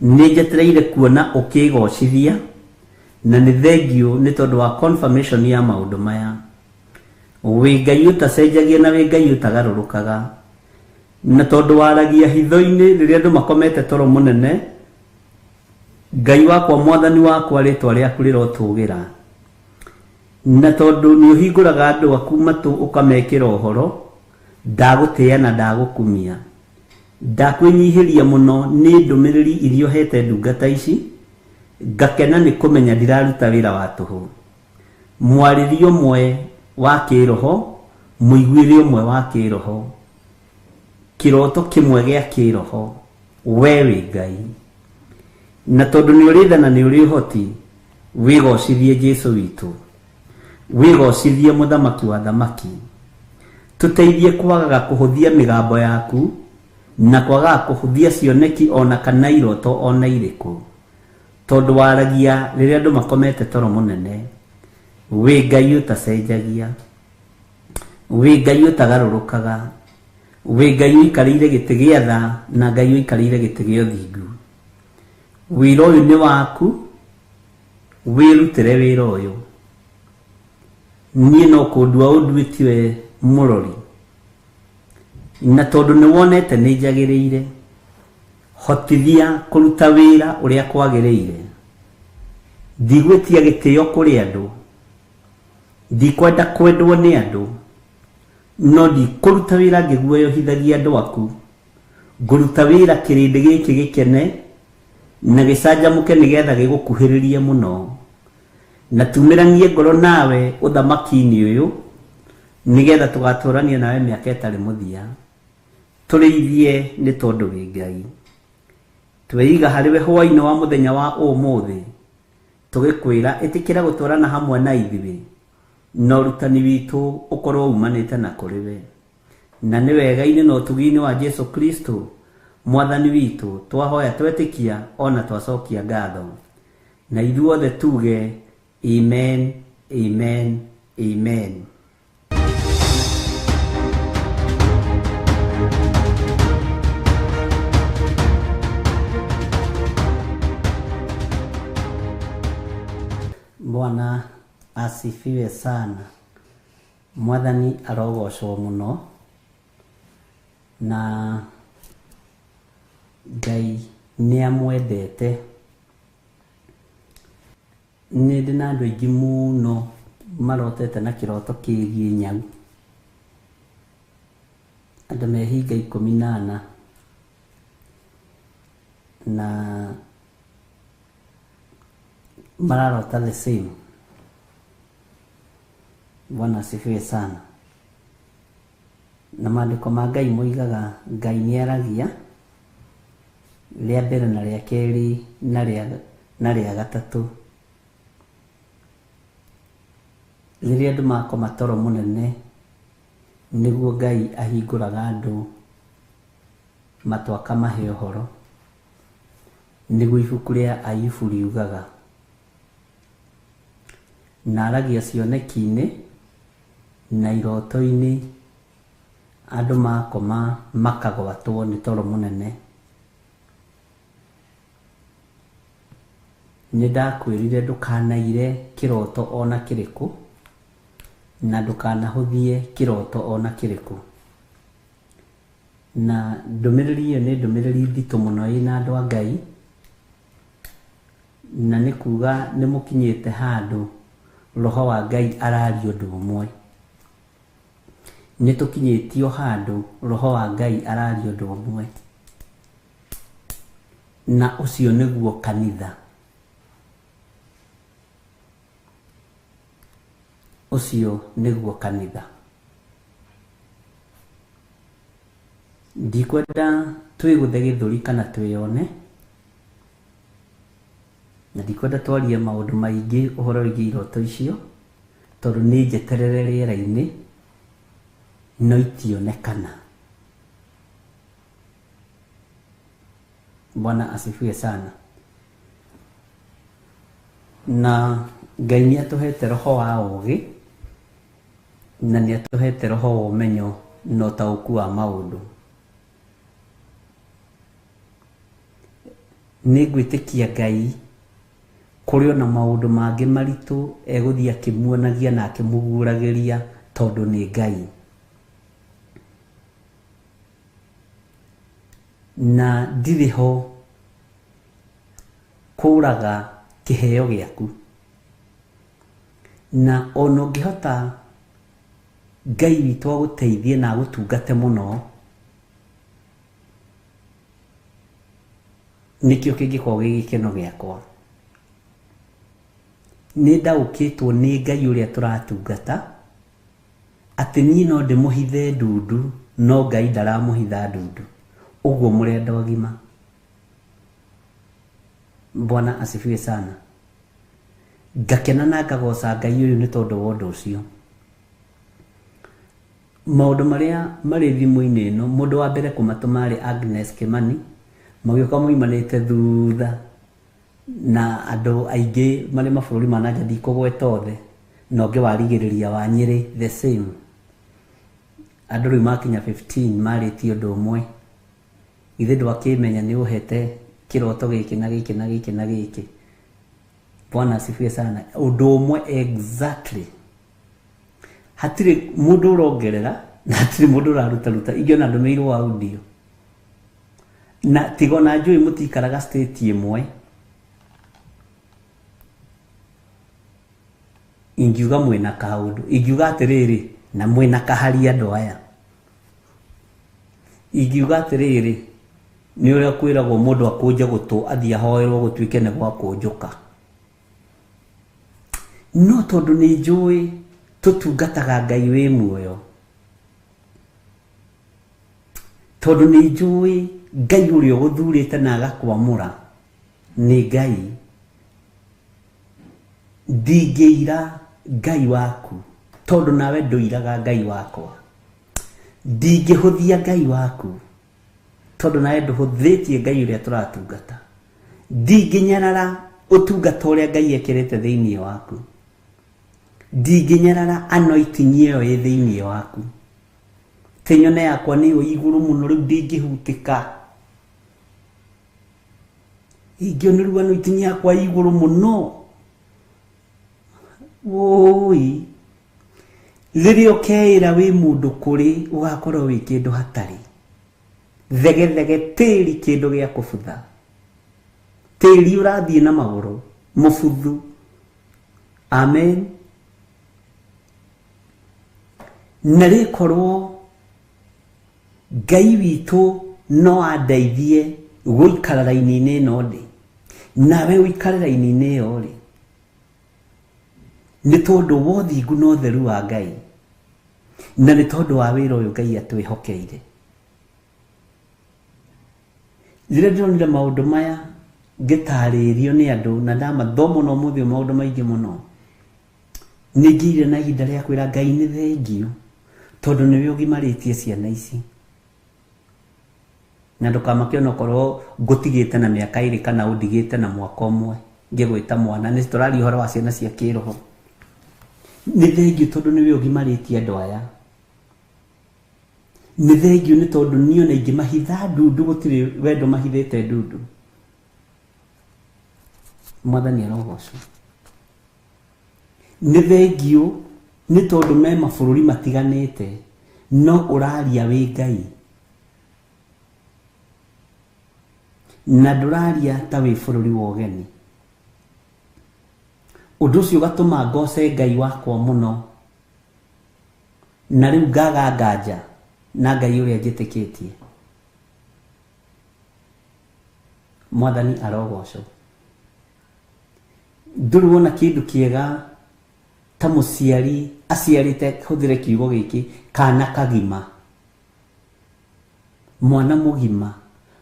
Nĩ njetereire kuona ũkĩgocithia, na nĩ thengio nĩ tondũ wa confirmation ya maũndũ maya. Wĩ Ngai ũtacenjagia na wĩ Ngai ũtagarũrũkaga. Na tondũ waragia hitho-inĩ rĩrĩa andũ makomete toro mũnene, Ngai wakwa Mwathani wakwa rĩtwa rĩaku rĩrotũgĩra. Na tondũ nĩ ũhingũraga andũ aku matũ ũkamekĩra ũhoro, ndagũtĩĩa na ndagũkumia. Ndakwĩnyihĩria mũno nĩ ndũmĩrĩri iria ũhete ndungata ici, ngakena nĩ kũmenya ndiraruta wĩra wa tũhũ. Mwarĩrie ũmwe wa kĩroho, mũiguĩre ũmwe wa kĩroho, kĩroto kĩmwe gĩa kĩroho, we wĩ Ngai. Na tondũ nĩ ũrĩ tha na nĩ ũrĩ ũhoti, wĩgocithie Jesu witũ, wĩgocithie Mũthamaki wa thamaki. Tũteithie kwagaga kũhũthia mĩgambo yaku na kwagaga kũhũthia cioneki ona kana iroto ona irĩkũ, tondũ waragia rĩrĩa andũ makomete toro mũnene. Wĩ Ngai ũtacenjagia, wĩ Ngai ũtagarũrũkaga, wĩ Ngai ũikarĩire gĩtĩ gĩa tha na Ngai ũikarĩire gĩtĩ gĩa ũthingu. Wĩra ũyũ nĩ waku, Wĩrutĩre wĩra ũyũ. Niĩ no kũndua ũnduĩtie mũrori, na tondũ nĩ wonete nĩ njagĩrĩire, hotithia kũruta wĩra ũrĩa kwagĩrĩire. Ndigwĩtia gĩtĩo kũrĩ andũ, ndikwenda kwendwo nĩ andũ, no ndikũruta wĩra ngĩguoyohithagia andũ aku. Ngũruta wĩra kĩrĩndĩ gĩkĩ gĩkene na gĩcanjamũke nĩgetha gĩgũkuhĩrĩrie mũno, na tumĩranie ngoro nawe ũthamaki-inĩ ũyũ nĩgetha tũgatũrania nawe mĩaka ĩtarĩ mũthia. Tũrĩithie nĩ tondũ wĩ Ngai. Tweiga harĩ we hwaĩ-inĩ wa mũthenya wa ũmũthĩ, tũgĩkwĩra ĩtĩkĩra gũtwarana hamwe na ithuĩ, na ũrutani witũ ũkorwo umanĩte na kũrĩ we. Na nĩ wega-inĩ na ũtugi-inĩ wa Jesu Kristo Mwathani witũ twahoya twetĩkia ona twacokia ngatho, na ithuothe tuge amen, amen, amen. Bwana asifiwe sana. Mwathani arogocwo mũno, na Ngai nĩ amwendete. Nĩ ndĩ na andũ aingĩ mũno marotete na kĩroto kĩgiĩ nyau. Andũ mehinga 14 na mararota the same. Bwana asifiwe sana. Na maandĩko ma Ngai moigaga Ngai nĩ aragia rĩa mbere na rĩa kerĩ na rĩa gatatũ. Rĩrĩa andũ makoma toro mũnene, nĩguo Ngai ahingũraga andũ matũ akamahe ũhoro. Nĩguo ibuku rĩa Ayubu riugaga. Na aragia cioneki-inĩ na iroto-inĩ, andũ makoma makagwatwo nĩ toro mũnene. Nĩ ndakwĩrire ndũkanaire kĩroto ona kĩrĩkũ, na ndũkanahũthie kĩroto ona kĩrĩkũ. Na ndũmĩrĩri ĩyo nĩ ndũmĩrĩri nditũ mũno ĩna andũ a Ngai, na nĩ kuga nĩ mũkinyĩte handũ roho wa Ngai araria ũndũ ũmwe. Nĩ tũkinyĩtio handũ roho wa Ngai araria ũndũ ũmwe, na ũcio nĩguo kanitha. Ũcio nĩguo kanitha. Ndikwenda twĩgũthe gĩthũri kana twĩyone, na ndikwenda twarie maũndũ maingĩ ũhoro wĩgiĩ iroto icio, tondũ nĩ njeterere rĩera-inĩ no itionekana. Bwana asifiwe sana. Na Ngai nĩ atũhete roho wa ũũgĩ, na nĩ atũhete roho wa ũmenyo na ũtaũku wa maũndũ. Nĩ ngwĩtĩkia Ngai kũrĩ ona maũndũ mangĩ maritũ egũthiĩ akĩmuonagia na akĩmũguũragĩria tondũ nĩ Ngai. Na ndirĩ ho kũraga kĩheo gĩaku. Na ona ũngĩhota Ngai witũ agũteithie na agũtungate mũno, nĩkĩo kĩngĩkorwo gĩ gĩkeno gĩakwa. Nĩ ndaũkĩtwo nĩ Ngai ũrĩa tũratungata, atĩ niĩ no ndĩmũhithe ndundu, no Ngai ndaramũhitha ndundu. Ũguo mũrĩ andũ agima. Bwana asifiwe sana. Ngakena na ngagoca Ngai ũyũ nĩ tondũ wa ũndũ ũcio. Maũndũ marĩa marĩ thimũ-inĩ ĩno, mũndũ wa mbere kũmatũma arĩ Agnes Kimani, magĩũka moimanĩte thutha na andũ aingĩ marĩ mabũrũri ma nanja, ndikũgweta othe, na ũngĩ warigĩrĩria wa Nyĩrĩ the same. Andũ rĩu makinya 15 marĩtie ũndũ ũmwe. Githĩ ndwakĩmenya nĩ ũhete kĩroto gĩkĩ na gĩkĩ na gĩkĩ na gĩkĩ. Bwana asifiwe sana. Ũndũ ũmwe exactly, hatirĩ mũndũ ũrongerera na hatirĩ mũndũ ũrarutaruta. Ingĩona ndũmĩirwo audio na tiga ona njũĩ mũtikaraga state ĩmwe, ingiuga mwĩna kaũndũ, ingiuga atĩrĩrĩ na mwĩna kahari andũ aya, ingiuga atĩrĩrĩ nĩ ũrĩa kwĩragwo mũndũ akũnje gũtũ athiĩ ahoerwo gũtuĩke nĩ gwakũnjũka. No tondũ nĩ njũĩ tũtungataga Ngai wĩ muoyo, tondũ nĩ njũĩ Ngai ũrĩa ũgũthurĩte na agakwamũra nĩ Ngai, ndingĩira Ngai waku tondũ nawe ndũiraga Ngai wakwa, ndingĩhũthia Ngai waku tondũ nawe ndũhũthĩtie Ngai ũrĩa tũratungata, ndingĩnyarara ũtungata ũrĩa Ngai ekĩrĩte thĩinĩ waku, ndingĩnyarara anointing ĩyo ĩ thĩinĩ waku. Tĩ nyone yakwa nĩyo igũrũ mũno rĩu ndingĩhutĩka, ingĩona rĩu anointing yakwa igũrũ mũno woi, rĩrĩa ũkeĩra wĩ mũndũ kũrĩ ũgakorwo wĩ kĩndũ hatarĩ, thegethege tĩri kĩndũ gĩa kũbutha, tĩri ũrathiĩ na magũrũ mũbuthu. Amen. Na rĩkorwo Ngai witũ no andeithie gũikara raini-inĩ ĩno ndĩ, nawe ũikare raini-inĩ ĩyo rĩ, nĩ tondũ wa ũthingu na ũtheru wa Ngai, na nĩ tondũ wa wĩra ũyũ Ngai atwĩhokeire. Rĩrĩa ndĩronire maũndũ maya ngĩtarĩrio nĩ andũ na ndamathoma na ũmũthĩ maũndũ maingĩ mũno, nĩ ngĩire na ihinda rĩa kwĩra Ngai nĩ thengiũ tondũ nĩwe ũgimarĩtie ciana ici, na ndũkamake onokorwo ngũtigĩte na mĩaka ĩrĩ kana ũndigĩte na mwaka ũmwe ngĩgwĩta mwana, nĩ tũraria ũhoro wa ciana cia kĩroho. Nĩ thengiũ tondũ nĩwe ũgimarĩtie andũ aya, nĩ thengiũ nĩ tondũ niĩ ona ingĩmahitha ndundu gũtirĩ wendo mahithĩte ndundu. Mwathani arogocwo. Nĩ thengiũ nĩ tondũ me mabũrũri matiganĩte no ũraria wĩ Ngai na ndũraria ta wĩ bũrũri wa ũgeni. Ũndũ ũcio ũgatũma ngoce Ngai wakwa mũno, na rĩu ngaga nganja na Ngai ũrĩa njĩtĩkĩtie. Mwathani arogocwo. Ndũrĩ wona kĩndũ kĩega ta mũciari aciarĩte, hũthĩre kiugo gĩkĩ, kana kagima, mwana mũgima,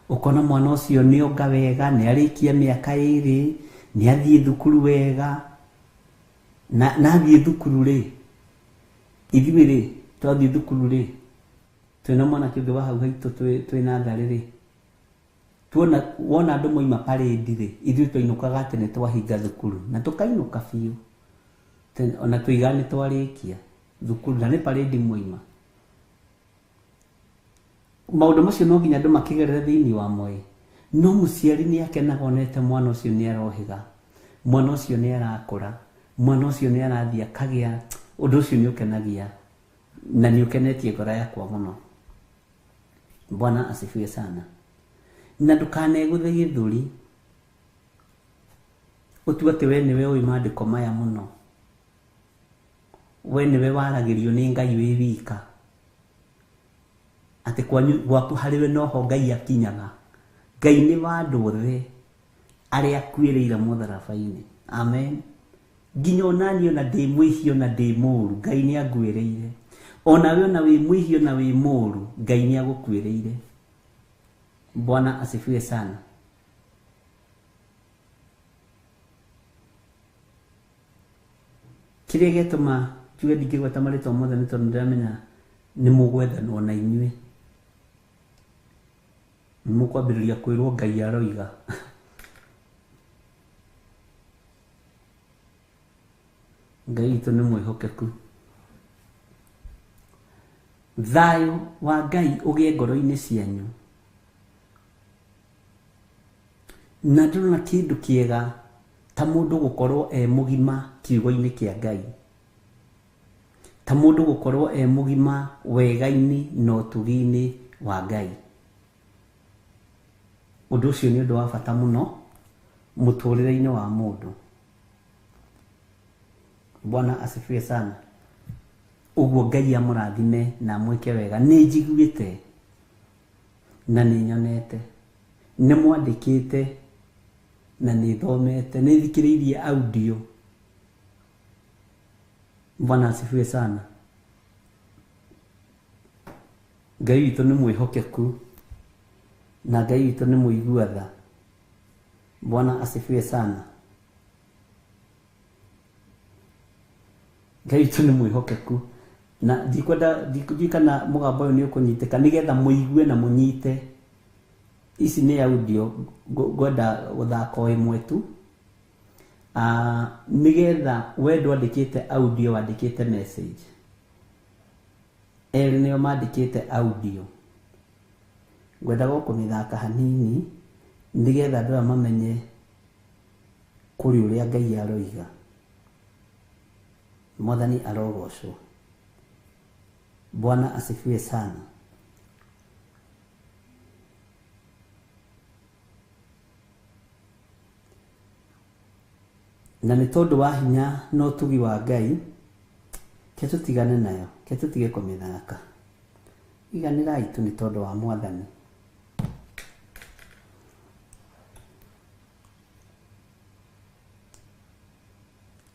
ũkona mwana ũcio nĩ onga wega, nĩ arĩkia mĩaka ĩrĩ, nĩ athiĩ thukuru wega, na athiĩ thukuru rĩ, ithuĩ rĩ twathiĩ thukuru rĩ, twĩna mwanake ũngĩ wa hau haitũ twĩ natharĩ rĩ, tuona wona andũ moima parade rĩ, ithuĩ twainũkaga tene twahinga thukuru na tũkainũka biũ, ona tũiga nĩ twarĩkia thukuru na nĩ parade moima. Maũndũ macio no nginya andũ makĩgerere thĩinĩ wa moĩ, no mũciari nĩ akenaga onete mwana ũcio nĩ arohĩga, mwana ũcio nĩ arakũra, mwana ũcio nĩ arathiĩ akagĩa. Ũndũ ũcio nĩ ũkenagia na nĩ ũkenetie ngoro yakwa mũno. Bwana asifiwe sana. Na ndũkanegũthe gĩthũri ũtue atĩ we nĩwe ũĩ maandĩko maya mũno, we nĩwe waragĩrio nĩ Ngai wĩ wika, atĩ kwanyu gwaku harĩ we noho Ngai akinyaga. Ngai nĩ wa andũ othe arĩa akuĩrĩire mũtharaba-inĩ. Amen. Nginya onaniĩ ona ndĩ mwĩhia ona ndĩ mũũru, Ngai nĩ anguĩrĩire. Onawe ona wĩ mwĩhia ona wĩ mũũru, Ngai nĩ agũkuĩrĩire. Bwana asifiwe sana. Kĩrĩa gĩatũma njuge ndingĩgweta marĩtwa mothe nĩ tondũ ndĩramenya nĩ mũgwethanwo na inyuĩ, nĩ mũkwambĩrĩria kwĩrwo Ngai aroiga. Ngai witũ nĩ mwĩhokeku. Thayũ wa Ngai ũgĩe ngoro-inĩ cianyu. Na ndĩrona kĩndũ kĩega Ta mũndũ gũkorwo e mũgima kiugo-inĩ kĩa Ngai, ta mũndũ gũkorwo e mũgima wega-inĩ na ũtugi-inĩ wa Ngai. Ũndũ ũcio nĩ ũndũ wa bata mũno mũtũrĩre-inĩ wa mũndũ. Bwana asifiwe sana. Ũguo Ngai amũrathime na amwĩke wega. Nĩ njiguĩte na nĩ nyonete, nĩ mwandĩkĩte na nĩ thomete, nĩ thikĩrĩirie audio. Bwana asifiwe sana. Ngai witũ nĩ mwĩhokeku na Ngai witũ nĩ mũigua tha. Bwana asifiwe sana. Ngai witũ nĩ mwĩhokeku na ndikwenda ndiririkana mũgambo ũyũ nĩ ũkũnyitĩka nĩgetha mũigue na mũnyite. Ici nĩ audio ngwenda gũthaka o ĩmwe tu, nĩgetha we ndwandĩkĩte audio, wandĩkĩte message. Erĩ nĩo mandĩkĩte audio, ngwendaga kũmĩthaka hanini nĩgetha andũ aya mamenye kũrĩ ũrĩa Ngai aroiga. Mwathani arogocwo. Bwana asifiwe sana. Na nĩ tondũ wa hinya na ũtugi wa Ngai, ke tũtigane nayo, ke tũtige kũmĩthaka. Iganĩrai tu nĩ tondũ wa Mwathani.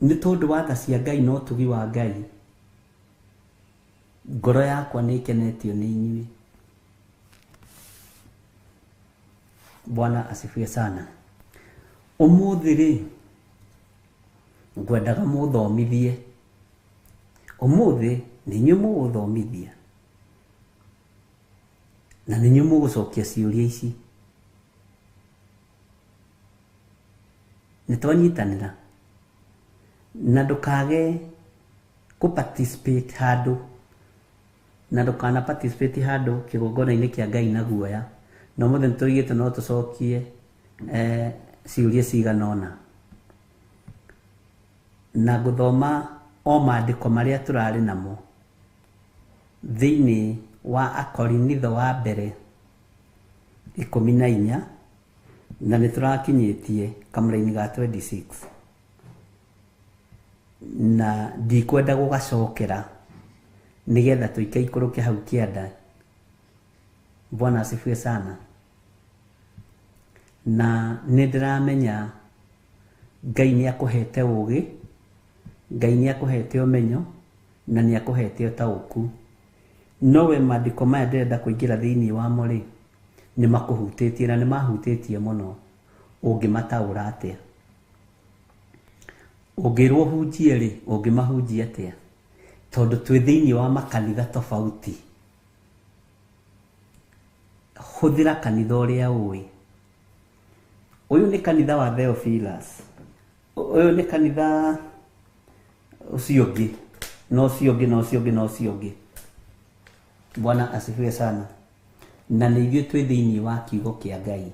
Nĩ tondũ wa tha cia Ngai na ũtugi wa Ngai, ngoro yakwa nĩ ĩkenetio nĩ inyuĩ. Bwana asifiwe sana. Ũmũthĩ rĩ, ngwendaga mũthomithie. Ũmũthĩ nĩ inyuĩ mũgũthomithia na nĩ inyuĩ mũgũcokia ciũria ici. Nĩ twanyitanĩra na ndũkage kũ participate handũ, na ndũkana participate handũ kĩgongona-inĩ kĩa Ngai na guoya. Na ũmũthĩ nĩ tũigĩte no tũcokie ciũria cigana ũna, na ngũthoma o maandĩko marĩa tũrarĩ namo thĩinĩ wa Akorinitho wa mbere 14, na nĩ tũrakinyĩtie kamũraini ga 26, na ndikwenda gũgacokera nĩgetha tũikaikũrũke hau kĩanda. Bwana asifiwe sana. Na nĩ ndĩramenya Ngai nĩ akũhete ũũgĩ, Ngai nĩ akũhete ũmenyo, na nĩ akũhete ũtaũku. No we maandĩko maya ndĩrenda kũingĩra thĩinĩ wamo rĩ, nĩ makũhutĩtie na nĩ mahutĩtie mũno. Ũngĩmataũra atĩa? Ũngĩrwo ũhunjie rĩ, ũngĩmahunjia atĩa? Tondũ twĩ thĩinĩ wa makanitha tofauti. Hũthĩra kanitha ũrĩa ũĩ. Ũyũ nĩ kanitha wa Theophilus, ũyũ nĩ kanitha ũcio ũngĩ, na ũcio ũngĩ, na ũcio ũngĩ, na ũcio ũngĩ. Bwana asifiwe sana. Na nĩ ithuĩ twĩ thĩinĩ wa kiugo kĩa Ngai.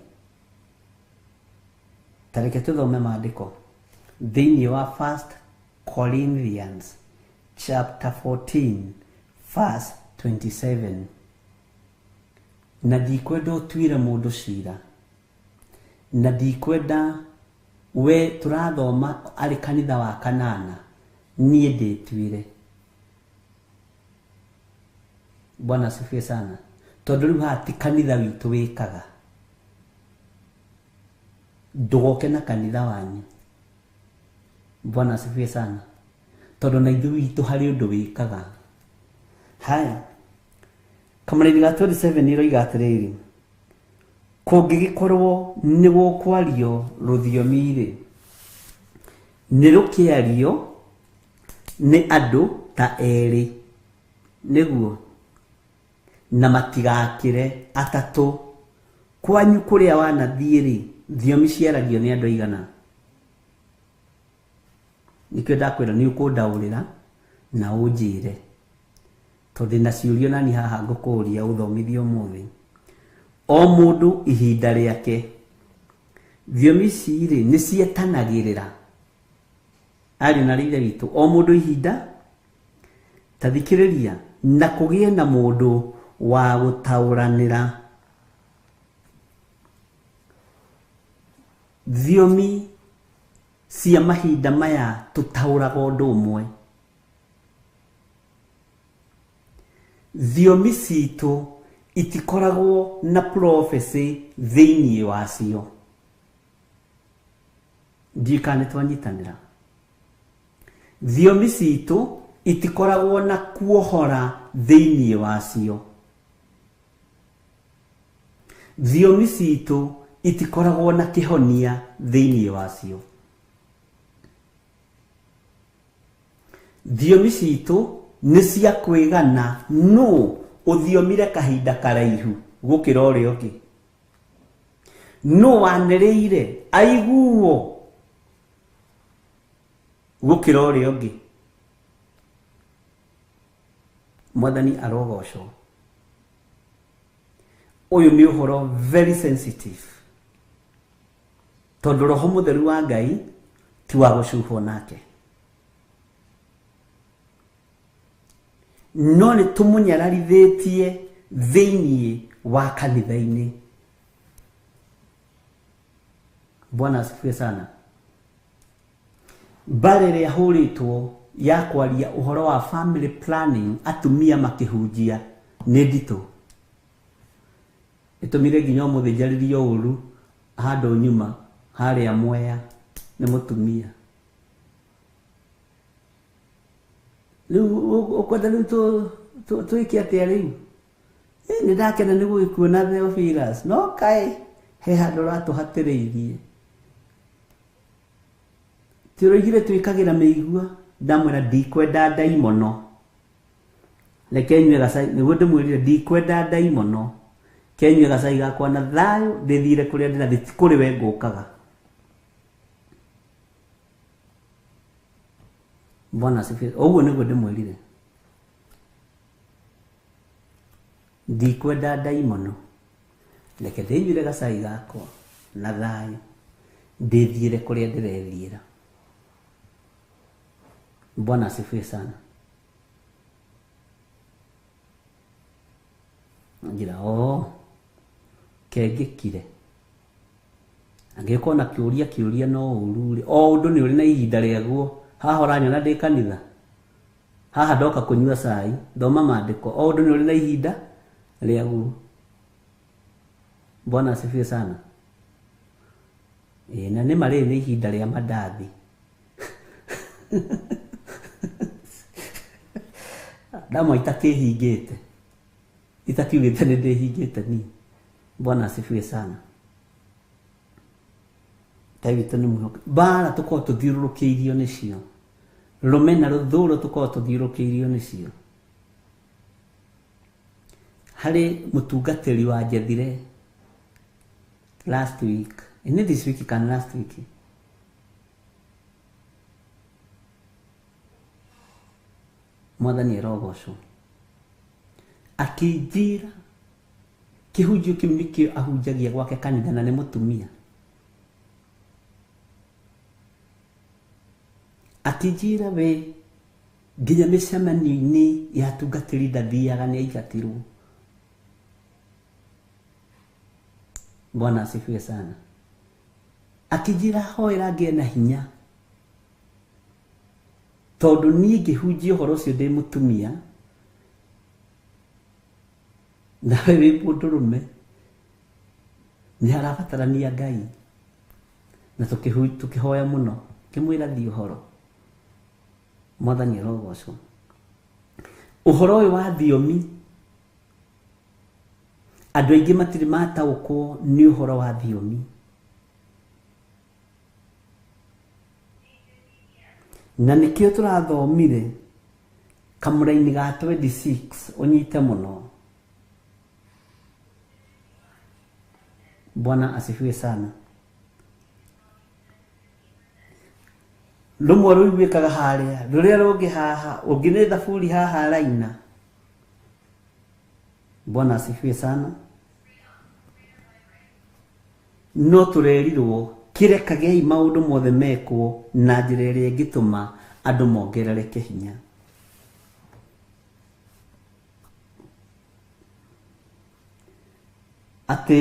Ta reke tũthome maandĩko thĩinĩ wa 1 Corinthians chapter 14 verse 27. Na ndikwenda ũtuĩre mũndũ cira, na ndikwenda we tũrathoma arĩ kanitha wa kanana, niĩ ndĩtuĩre. Bwana asifiwe sana. Tondũ rĩu haha ti kanitha witũ wĩkaga, ndũgoke na kanitha wanyu. Bwana asifiwe sana. Tondũ na ithuĩ witũ harĩ ũndũ wĩkaga. Haya, kamũraini ga 27 ĩroiga atĩrĩrĩ, kũngĩgĩkorwo nĩ gũkwario rũthiomi rĩ, nĩ rũkĩario nĩ andũ ta erĩ, nĩguo, na matigakĩre atatũ. Kwanyu kũrĩa wanathiĩ rĩ, thiomi ciaragio nĩ andũ aigana? Nĩkĩo ndakwĩra nĩ ũkũndaũrĩra na ũnjĩre, tondũ ndĩna ciũria nani haha ngũkũũria ũthomithie ũmũthĩ. O mũndũ ihinda rĩake. Thiomi ici rĩ, nĩ cietanagĩrĩra. Ariũ na ithe witũ, o mũndũ ihinda tathikĩrĩria na kũgĩe na mũndũ wa gũtaũranĩra. Thiomi cia mahinda maya tũtaũraga ũndũ ũmwe. Thiomi citũ itikoragwo na prophecy thĩinĩ wacio. Ndiũĩ kana nĩtwanyitanĩra. Thiomi citũ itikoragwo na kuohora thĩinĩ wacio. Thiomi citũ itikoragwo na kĩhonia thĩinĩ wacio. Thiomi citũ nĩ cia kwĩgana nũ ũthiomire kahinda karaihu gũkĩra ũrĩa ũngĩ, nũ wanĩrĩire aiguo gũkĩra ũrĩa ũngĩ. Mwathani arogocwo. Ũyũ nĩ ũhoro very sensitive, tondũ roho mũtheru wa Ngai ti wa gũcuhwo nake. No nĩ tũmũnyararithĩtie thĩinĩ wa kanitha-inĩ. Bwana asifiwe sana. Mbara ĩrĩa hũrĩtwo ya kwaria ũhoro wa family planning atumia makĩhunjia nĩ nditũ. Ĩtũmire nginya ũmũthĩ njarĩrio ũru handũ nyuma harĩa Mwea nĩ mũtumia. Rĩu ũkwenda rĩu twĩke atĩa rĩu? Nĩ ndakena nĩ gũgĩkuona Theophilus, no kaĩ he handũ ũratũhatĩrĩirie. Ti ũroigire twĩkagĩra mĩigua, ndamwĩra ndikwenda ndaimono. Reke nyue gacai, nĩguo ndĩmwĩrire ndikwenda ndaimono. Kenyue gacai gakwa na thayũ ndĩthire kũrĩa ndĩrathiĩ, ti kũrĩ we ngũkaga. Bwana asifiwe. Ũguo nĩguo ndĩmwĩrire. Ndikwenda ndaimono. Reke ndĩnyuire gacai gakwa na thayũ ndĩthiĩre kũrĩa ndĩrethiĩra. Bwana asifiwe sana. Njĩra o kengĩkire. Angĩkorwo na kĩũria kĩũria no ũru rĩ, o ũndũ nĩ ũrĩ na ihinda rĩaguo. Haha ũranyona ndĩ kanitha, haha ndoka kũnyua cai, thoma maandĩko, o ũndũ nĩ ũrĩ na ihinda rĩaguo. Bwana asifiwe sana. Ĩĩ, na nĩ marĩ nĩ ihinda rĩa mandathi. Ndamwa itakĩhingĩte, itakiugĩte nĩ ndĩhingĩte niĩ. Bwana asifiwe sana. Ngai witũ nĩ mwĩhokeku. Mbara tũkoragwo tũthiũrũrũkĩirio nĩcio, rũmena rũthũro tũkoragwo tũthiũrũrũkĩirio nĩcio. Harĩ mũtungatĩri wa njethire last week, nĩ this week kana last week, Mwathani arogocwo, akĩnjĩra kĩhunjio kĩu nĩkĩo ahunjagia gwake kanitha na nĩ mũtumia. Akĩnjĩra we nginya mĩcemanio-inĩ ya atungatĩri ndathiaga, nĩ aingatirwo. Bwana asifiwe sana. Akĩnjĩra hoera ngĩe na hinya, tondũ niĩ ngĩhunjia ũhoro ũcio ndĩ mũtumia nawe wĩ mũndũrũme, nĩ harabatarania Ngai. Na tũkĩhoya mũno, ngĩmwĩra thiĩ ũhoro. Mwathani arogocwo. Ũhoro ũyũ wa thiomi, andũ aingĩ matirĩ mataũkwo nĩ ũhoro wa thiomi. Na nĩkĩo tũrathomire kamũraini ga 26, ũnyite mũno. Bwana asifiwe sana. Rũmwe rũiguĩkaga harĩa, rũrĩa rũngĩ haha, ũngĩ nĩ thaburi haha raina. Bwana asifiwe sana. No tũrerirwo Kĩrekagei maũndũ mothe mekwo na njĩra ĩrĩa ĩngĩtũma andũ mongerereke hinya. Atĩ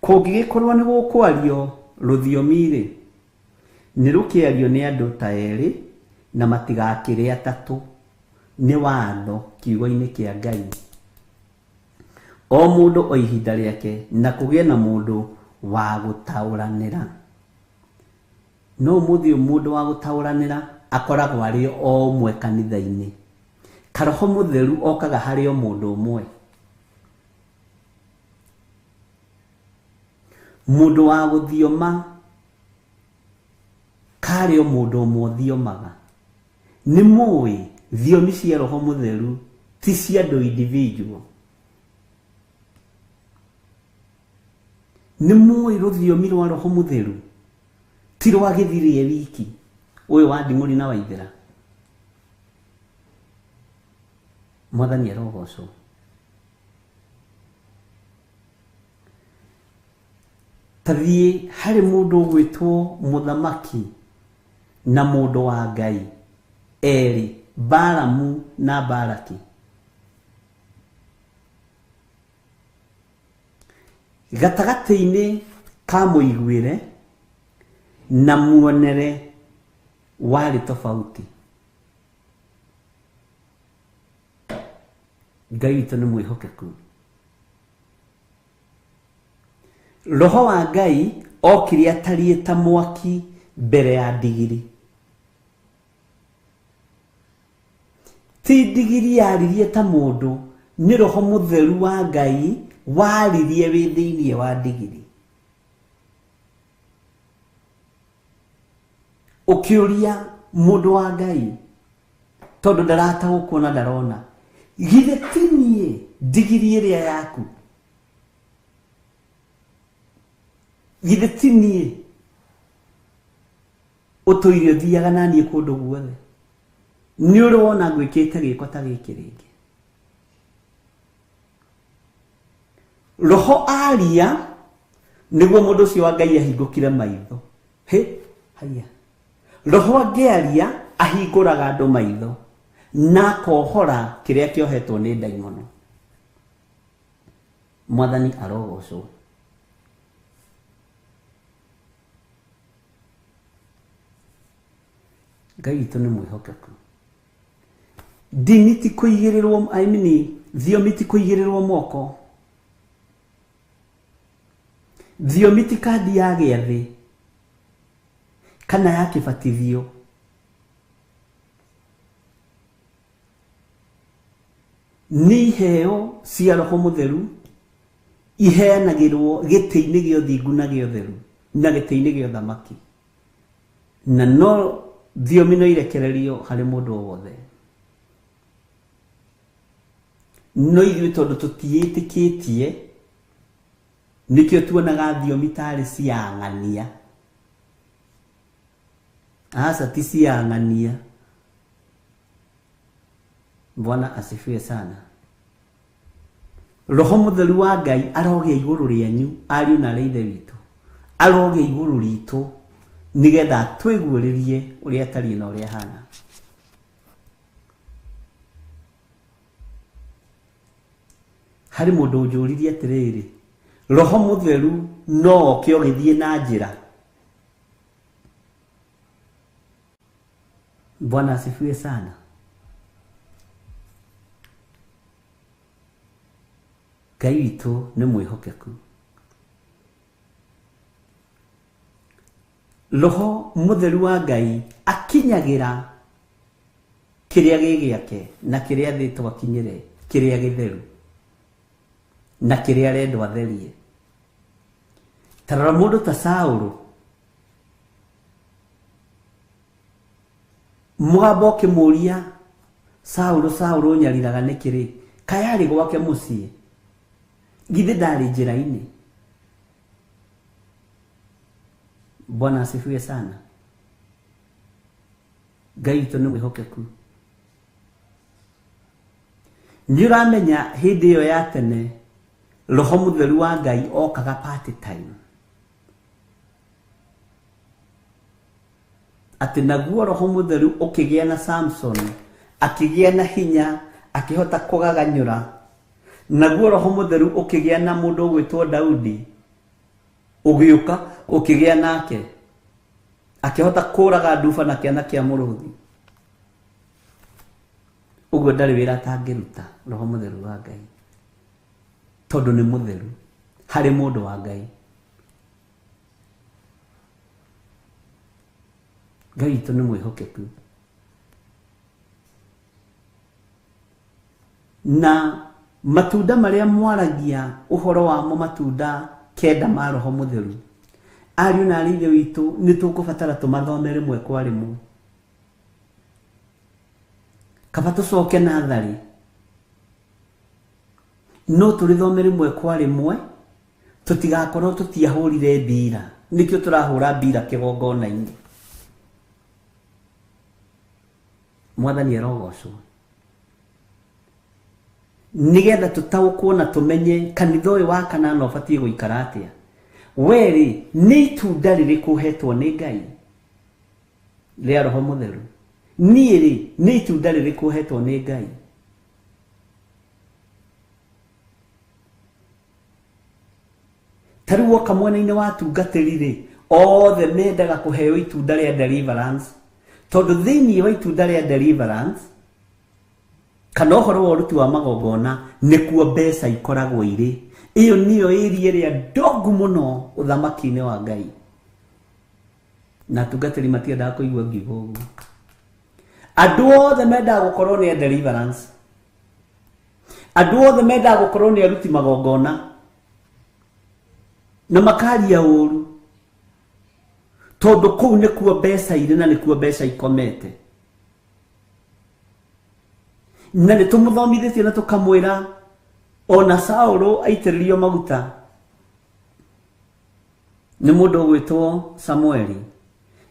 kũngĩgĩkorwo nĩ gũkwario rũthiomi-rĩ, nĩ rũkĩario nĩ andũ ta erĩ na matigakĩre atatũ. Nĩ watho kiugo-inĩ kĩa Ngai. O mũndũ o ihinda rĩake, na kũgĩe na mũndũ wa gũtaũranĩra. No ũmũthĩ ũyũ mũndũ wa gũtaũranĩra akoragwo arĩ o ũmwe kanitha-inĩ. Karoho mũtheru okaga harĩ o mũndũ ũmwe. Mũndũ wa gũthioma karĩ o mũndũ ũmwe ũthiomaga. Nĩ mũĩ thiomi cia roho mũtheru ti cia andũ individual. Nĩ mũĩ rũthiomi rwa roho mũtheru ti rwa gĩthirie wiki ũyũ wa nding'ũri na waithĩra. Mwathani arogocwo. Tathiĩ harĩ mũndũ ũgwĩtwo mũthamaki na mũndũ wa Ngai erĩ, Balamu na Balaki. Gatagatĩ-inĩ ka mũiguĩre na muonere warĩ tofauti. Ngai witũ nĩ mwĩhokeku. Roho wa Ngai okire atariĩ ta mwaki mbere ya ndigiri. Ti ndigiri yaririe ta mũndũ, nĩ roho mũtheru wa Ngai waririe wĩ thĩinĩ wa ndigiri. Ũkĩũria mũndũ wa Ngai tondũ ndarataũkwo na ndarona, githĩ ti niĩ ndigiri ĩrĩa yaku? Githĩ ti niĩ ũtũire ũthiaga na niĩ kũndũ guothe? Nĩ ũrĩ wona ngwĩkĩte gĩko ta gĩkĩ rĩngĩ? Roho aria nĩguo mũndũ ũcio wa Ngai ahingũkire maitho. Hĩ, haiya. Roho angĩaria ahingũraga andũ maitho na akohora kĩrĩa kĩohetwo nĩ ndaimono. Mwathani arogocwo. Ngai witũ nĩ mwĩhokeku. Ndini ti kũigĩrĩrwo, I mean, thiomi ti kũigĩrĩrwo moko. Thiomi ti kandi ya gĩathĩ kana ya kĩbatithio. Nĩ iheo cia roho mũtheru iheanagĩrwo gĩtĩ-inĩ gĩa ũthingu na gĩa ũtheru na gĩtĩ-inĩ gĩa ũthamaki. Na no thiomi no irekererio harĩ mũndũ o wothe. No ithuĩ tondũ tũtiĩtĩkĩtie nĩkĩo tuonaga thiomi tarĩ cia ng'ania. Aca ti cia ng'ania. Bwana asifiwe sana. Roho mũtheru wa Ngai arogĩa igũrũ rĩanyu ariũ na arĩa ithe witũ, arogĩa igũrũ ritũ nĩgetha atwĩguũrĩrie ũrĩa atariĩ na ũrĩa ahana. Harĩ mũndũ ũnjũririe atĩrĩrĩ, roho mũtheru no oke ũgĩthiĩ na njĩra? Bwana asifiwe sana. Ngai witũ nĩ mwĩhokeku. Roho mũtheru wa Ngai akinyagĩra kĩrĩa gĩ gĩake na kĩrĩa athĩtwo akinyĩre, kĩrĩa gĩtheru na kĩrĩa arendwo atherie. Ta rora mũndũ ta Saũlũ, mũgambo ũkĩmũũria, Saũlũ, Saũlũ, ũnyariraga nĩkĩ rĩ? Kaĩ arĩ gwake mũciĩ? Githĩ ndarĩ njĩra-inĩ? Bwana asifiwe sana. Ngai witũ nĩ mwĩhokeku. Nĩ ũramenya hĩndĩ ĩyo ya tene roho mũtheru wa Ngai okaga part time. Atĩ naguo roho mũtheru ũkĩgĩa na Samson, akĩgĩa na hinya, akĩhota kũgaganyũra. Naguo roho mũtheru ũkĩgĩa na mũndũ ũgwĩtwo Daudi, ũgĩũka ũkĩgĩa nake, akĩhota kũraga nduba na kĩana kĩa mũrũthi. Ũguo ndarĩ wĩra atangĩruta roho mũtheru wa Ngai, tondũ nĩ mũtheru harĩ mũndũ wa Ngai. Ngai witũ nĩ mwĩhokeku. Na matunda marĩa mwaragia ũhoro wamo, matunda 9 ma roho mũtheru, ariũ na aarĩ ithe witũ, nĩ tũkũbatara tũmathome rĩmwe kwa rĩmwe. Kaba tũcoke natharĩ, no tũrĩthome rĩmwe kwa rĩmwe, tũtigakorwo tũtiahũrire mbira. Nĩkĩo tũrahũra mbira kĩgongona-inĩ. Mwathani arogocwo. Nĩgetha tũtaũkwo na tũmenye kanitha ũyũ wa kanana ũbatiĩ gũikara atĩa. Werĩ, nĩ itunda rĩrĩkũ ũhetwo nĩ Ngai rĩa roho mũtheru? Niĩ rĩ, nĩ itunda rĩrĩkũ ũhetwo nĩ Ngai? Ta rĩu woka mwena-inĩ wa atungatĩri rĩ, othe mendaga kũheo itunda rĩa deliverance, tondũ thĩinĩ wa itunda rĩa deliverance kana ũhoro wa ũruti wa magongona nĩkuo mbeca ikoragwo irĩ. Ĩyo nĩyo ĩria ĩrĩa ndongu mũno ũthamaki-inĩ wa Ngai. Na atungatĩri matiendaga kũigua ngiuga ũguo. Andũ othe mendaga gũkorwo nĩ a deliverance, andũ othe mendaga gũkorwo nĩ aruti magongona, na makaria ũru, tondũ kũu nĩkuo mbeca irĩ na nĩkuo mbeca ikomete. Na nĩ tũmũthomithĩtie na tũkamwĩra ona Saũlũ aitĩrĩrio maguta nĩ mũndũ ũgwĩtwo Samueli,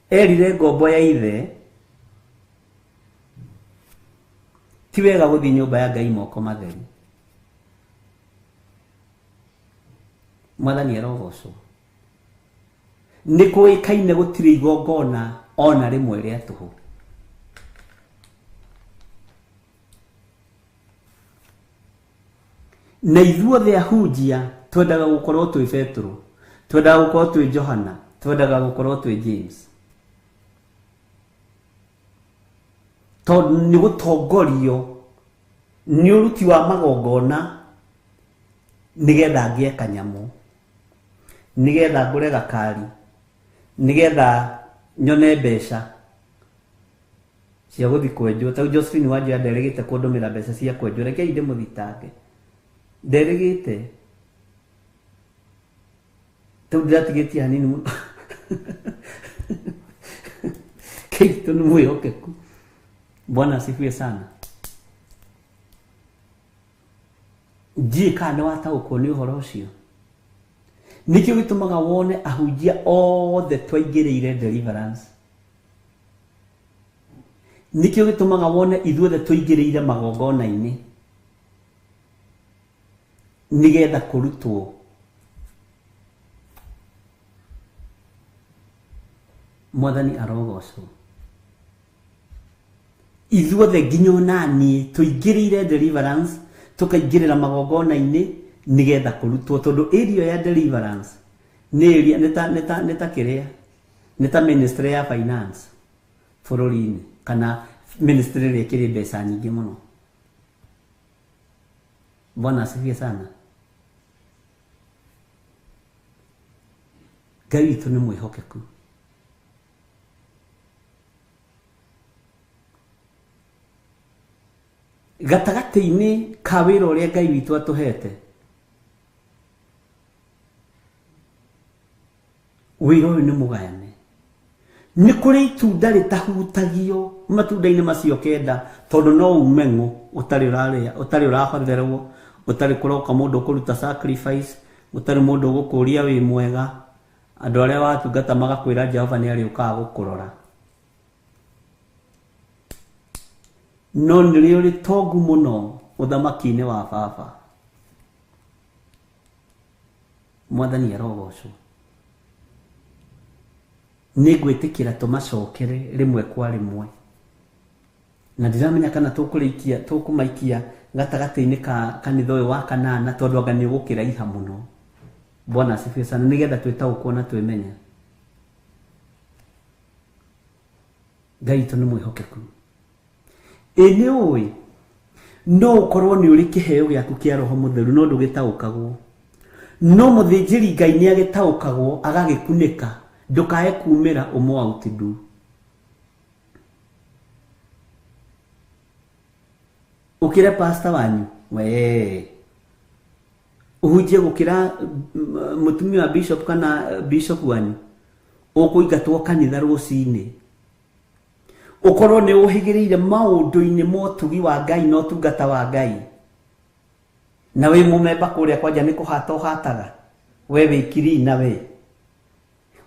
erire ngombo ya ithe ti wega gũthiĩ nyũmba ya Ngai moko matheri. Mwathani arogocwo. Nĩ kũĩkaine gũtirĩ igongona ona rĩmwe rĩa tũhũ. Na ithuothe ahunjia twendaga gũkorwo twĩ Petero, twendaga gũkorwo twĩ Johana, twendaga gũkorwo twĩ James, tondũ nĩ gũtongorio nĩ ũruti wa magongona nĩgetha ngĩe kanyamũ, nĩgetha ngũre gakari, nĩgetha nyone mbeca cia gũthiĩ kwenjwo. Ta rĩu Josephine Wanjoya nderĩgĩte kũndũmĩra mbeca cia kwenjwo, rekei ndĩmũthitange, nderĩgĩte tau ndĩratigĩtie hanini mũno. Kristo nĩ mwĩhokeku. Bwana asifiwe sana. Ndiũĩ kana nĩ wataũkwo nĩ ũhoro ũcio. Nĩkĩo gĩtũmaga wone ahunjia othe twaingĩrĩire deliverance. Nĩkĩo gĩtũmaga wone ithuothe tũingĩrĩire magongona-inĩ nĩgetha kũrutwo. Mwathani arogocwo. Ithuothe nginya ona niĩ tũingĩrĩire deliverance, tũkaingĩrĩra magongona-inĩ nĩgetha kũrutwo, tondũ area ya deliverance nĩ area nĩ ta kĩrĩa, nĩ ta ministry ya finance bũrũri-inĩ, kana ministry ĩrĩa ĩkĩrĩ mbeca nyingĩ mũno. Bwana asifiwe sana. Ngai witũ nĩ mwĩhokeku. Gatagatĩ-inĩ ka wĩra ũrĩa Ngai witũ atũhete, wĩra ũyũ nĩ mũgayane. Nĩ kũrĩ itunda rĩtahutagio matunda-inĩ macio 9, tondũ no ume ng'ũ ũtarĩ ũrarĩa, ũtarĩ ũrahotherwo, ũtarĩ kũroka mũndũ ũkũruta sacrifice, ũtarĩ mũndũ ũgũkũria wĩ mwega, andũ arĩa watungata magakwĩra Jehova nĩ arĩũkaga gũkũrora. No nĩrĩo rĩtongu mũno ũthamaki-inĩ wa baba. Mwathani arogocwo. Nĩ ngwĩtĩkĩra tũmacokere rĩmwe kwa rĩmwe. Na ndiramenya kana tũkũrĩkia tũkũmaikia gatagatĩ-inĩ ka kanitha ũyũ wa kanana tondũ anga nĩ ũgũkĩraiha mũno. Bwana asifiwe sana, nĩgetha twĩtaũkwo na twĩmenya. Ngai witũ nĩ mwĩhokeku. Ĩ nĩ ũĩ no ũkorwo nĩ ũrĩ kĩheo gĩaku kĩa Roho Mũtheru no ndũgĩtaũkagwo. No mũthĩnjĩri Ngai nĩ agĩtaũkagwo agagĩkunĩka ndũkae kumĩra ũmũ outdo. Ũkĩre pastor wanyu we ũhunjie gũkĩra mũtumia wa bishop kana bishop wanyu ũkũingatwo kanitha rũcinĩ. Ũkorwo nĩ ũhĩgĩrĩire maũndũ-inĩ ma ũtugi wa Ngai na ũtungata wa Ngai na wĩ mũmemba kũrĩa kwanja nĩ kũhata ũhataga we wĩ kirina we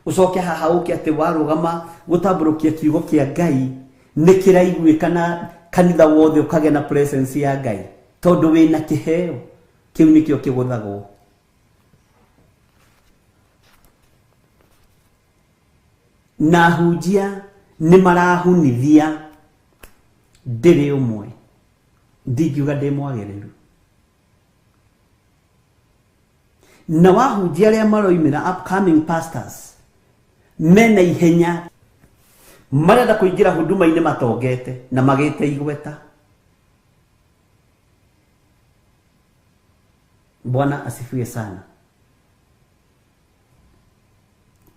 ũcoke haha ũke atĩ warũgama gũtambũrũkia kiugo kĩa Ngai nĩ kĩraiguĩka na kanitha wothe ũkagĩa na presence ya Ngai tondũ wĩna kĩheo kĩu nĩkĩo kĩgũthagwo. Na hunjia nĩ marahunithia ndĩrĩ ũmwe ndingiuga ndĩ mwagĩrĩru. Na wahunjia arĩa maroimĩra upcoming pastors mena ihenya marenda kũingĩra huduma-inĩ matongete na magĩte igweta. Bwana asifiwe sana.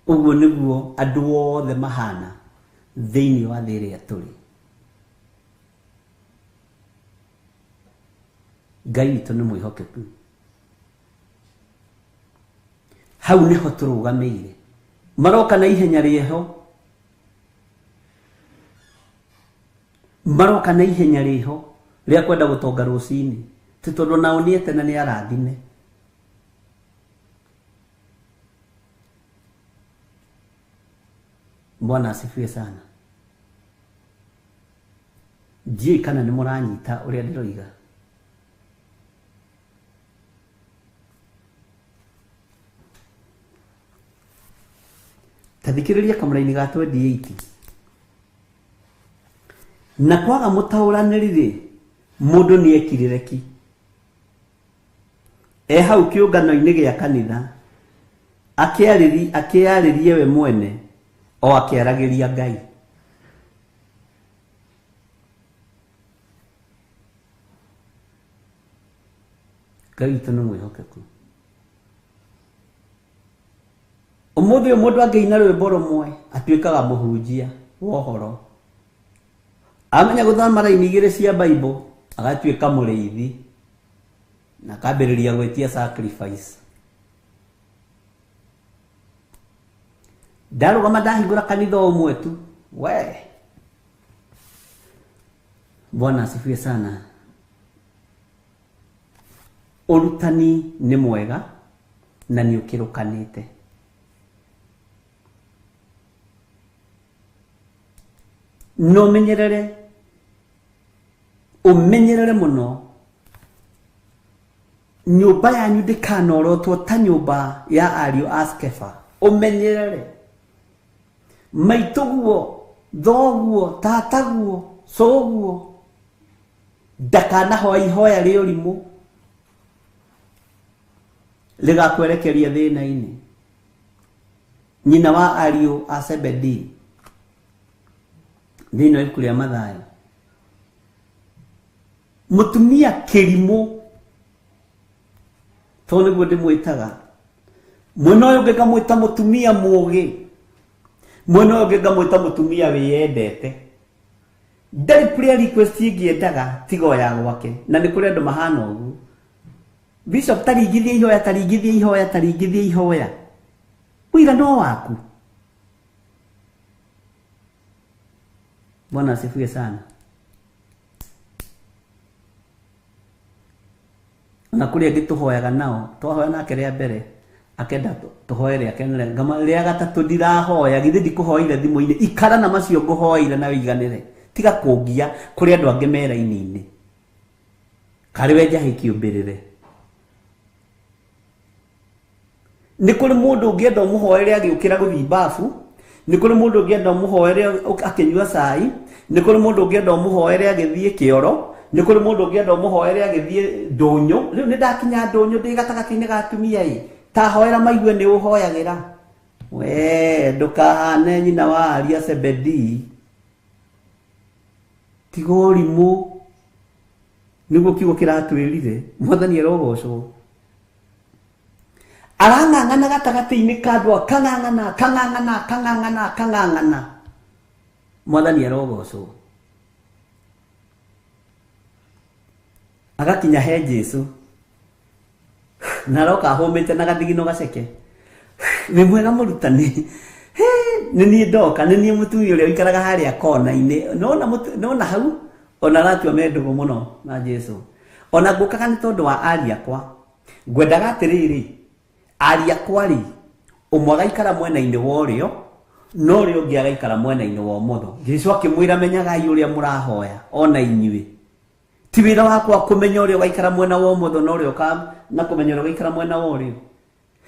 Ũguo nĩguo andũ othe mahana thĩinĩ wa thĩ ĩrĩa tũrĩ. Ngai witũ nĩ mwĩhokeku. Hau nĩho tũrũgamĩire. Maroka na ihenya rĩho, maroka na ihenya rĩho rĩa kwenda gũtonga rũcinĩ ti tondũ nao nĩ ete na nĩ arathime. Bwana asifiwe sana. Ndiũĩ kana nĩ mũranyita ũrĩa ndĩroiga. Ta thikĩrĩria kamũraini ga 28. Na kwaga mũtaũranĩri rĩ, mũndũ nĩ ekirĩre ki. E hau kĩũngano-inĩ gĩa kanitha akĩarĩrie we mwene o akĩaragĩria Ngai. Ngai witũ nĩ mwĩhokeku. Ũmũthĩ ũyũ mũndũ angĩina rwĩmbo rũmwe atuĩkaga mũhunjia wa ũhoro. Amenya gũthoma raini igĩrĩ cia Bible agatuĩka mũrĩithi na akambĩrĩria gwĩtia sacrifice. Ndarũgama ndahingũra kanitha ũmwe tu we. Bwana asifiwe sana. Ũrutani nĩ mwega na nĩ ũkĩrũkanĩte. No menyerere, ũmenyerere mũno nyũmba yanyu ndĩkanorotwo ta nyũmba ya ariũ a Skefa. Ũmenyerere maitũguo, thoguo, tataguo, cũguo ndakanahoe ihoya rĩa ũrimũ rĩgakwerekeria thĩna-inĩ. Nyina wa ariũ a Zebedee thĩinĩ wa ibuku rĩa Mathayo, mũtumia kĩrimũ tondũ nĩguo ndĩmwĩtaga, mwena ũyũ ũngĩ ngamwĩta mũtumia mũũgĩ, mwena ũyũ ũngĩ ngamwĩta mũtumia wĩyendete. Ndarĩ prayer request ĩngĩ endaga tiga o ya gwake, na nĩ kũrĩ andũ mahana ũguo. Bishop taringithia ihoya, taringithia ihoya, taringithia ihoya, ũira no waku. Bwana asifiwe sana. Na kũrĩ angĩ tũhoyaga nao, twahoya nake rĩa mbere akenda tũhoe rĩa kerĩ, ngama rĩa gatatũ ndirahoya, githĩ ndikũhoire thimũ-inĩ, ikara na macio ngũhoeire na ũiganĩre, tiga kũngia kũrĩ andũ angĩ me raini-inĩ. Karĩ we njahĩ kĩũmbĩrĩre. Nĩ kũrĩ mũndũ ũngĩenda ũmũhoere agĩũkĩra gũthiĩ babu, Nĩ kũrĩ mũndũ ũngĩenda ũmũhoere akĩnyua cai, nĩ kũrĩ mũndũ ũngĩenda ũmũhoere agĩthiĩ kĩoro, nĩ kũrĩ mũndũ ũngĩenda ũmũhoere agĩthiĩ ndũnyũ. Rĩu nĩ ndakinya ndũnyũ ndĩ gatagatĩ-inĩ ga atumia ĩ, ta hoera maigue nĩ ũhoyagĩra. We ndũkahane nyina wa Aria Zebedee, tiga ũrimũ, nĩguo kiugo kĩratwĩrire. Mwathani arogocwo. Arang'ang'ana gatagatĩ-inĩ ka andũ, akang'ang'ana akang'ang'ana akang'ang'ana akang'ang'ana. Mwathani arogocwo. Agakinya he Jesu na aroka ahũmĩte na gathigino gaceke. Wĩ mwega mũrutani? Nĩ niĩ ndoka, nĩ niĩ mũtumia ũrĩa ũikaraga harĩa kona-inĩ. Nona hau ona aratua me ndũgũ mũno na Jesu. Ona ngũkaga nĩ tondũ wa aria akwa. Ngwendaga atĩrĩrĩ, aria akwa rĩ, ũmwe agaikara mwena-inĩ wa ũrĩo na ũrĩa ũngĩ agaikara mwena-inĩ wa ũmotho. Jesu akĩmwĩra, menyagai ũrĩa mũrahoya ona inyuĩ. Ti wĩra wakwa kũmenya ũrĩa ũgaikara mwena wa ũmotho na ũrĩa na kũmenya ũrĩa ũgaikara mwena wa ũrĩo.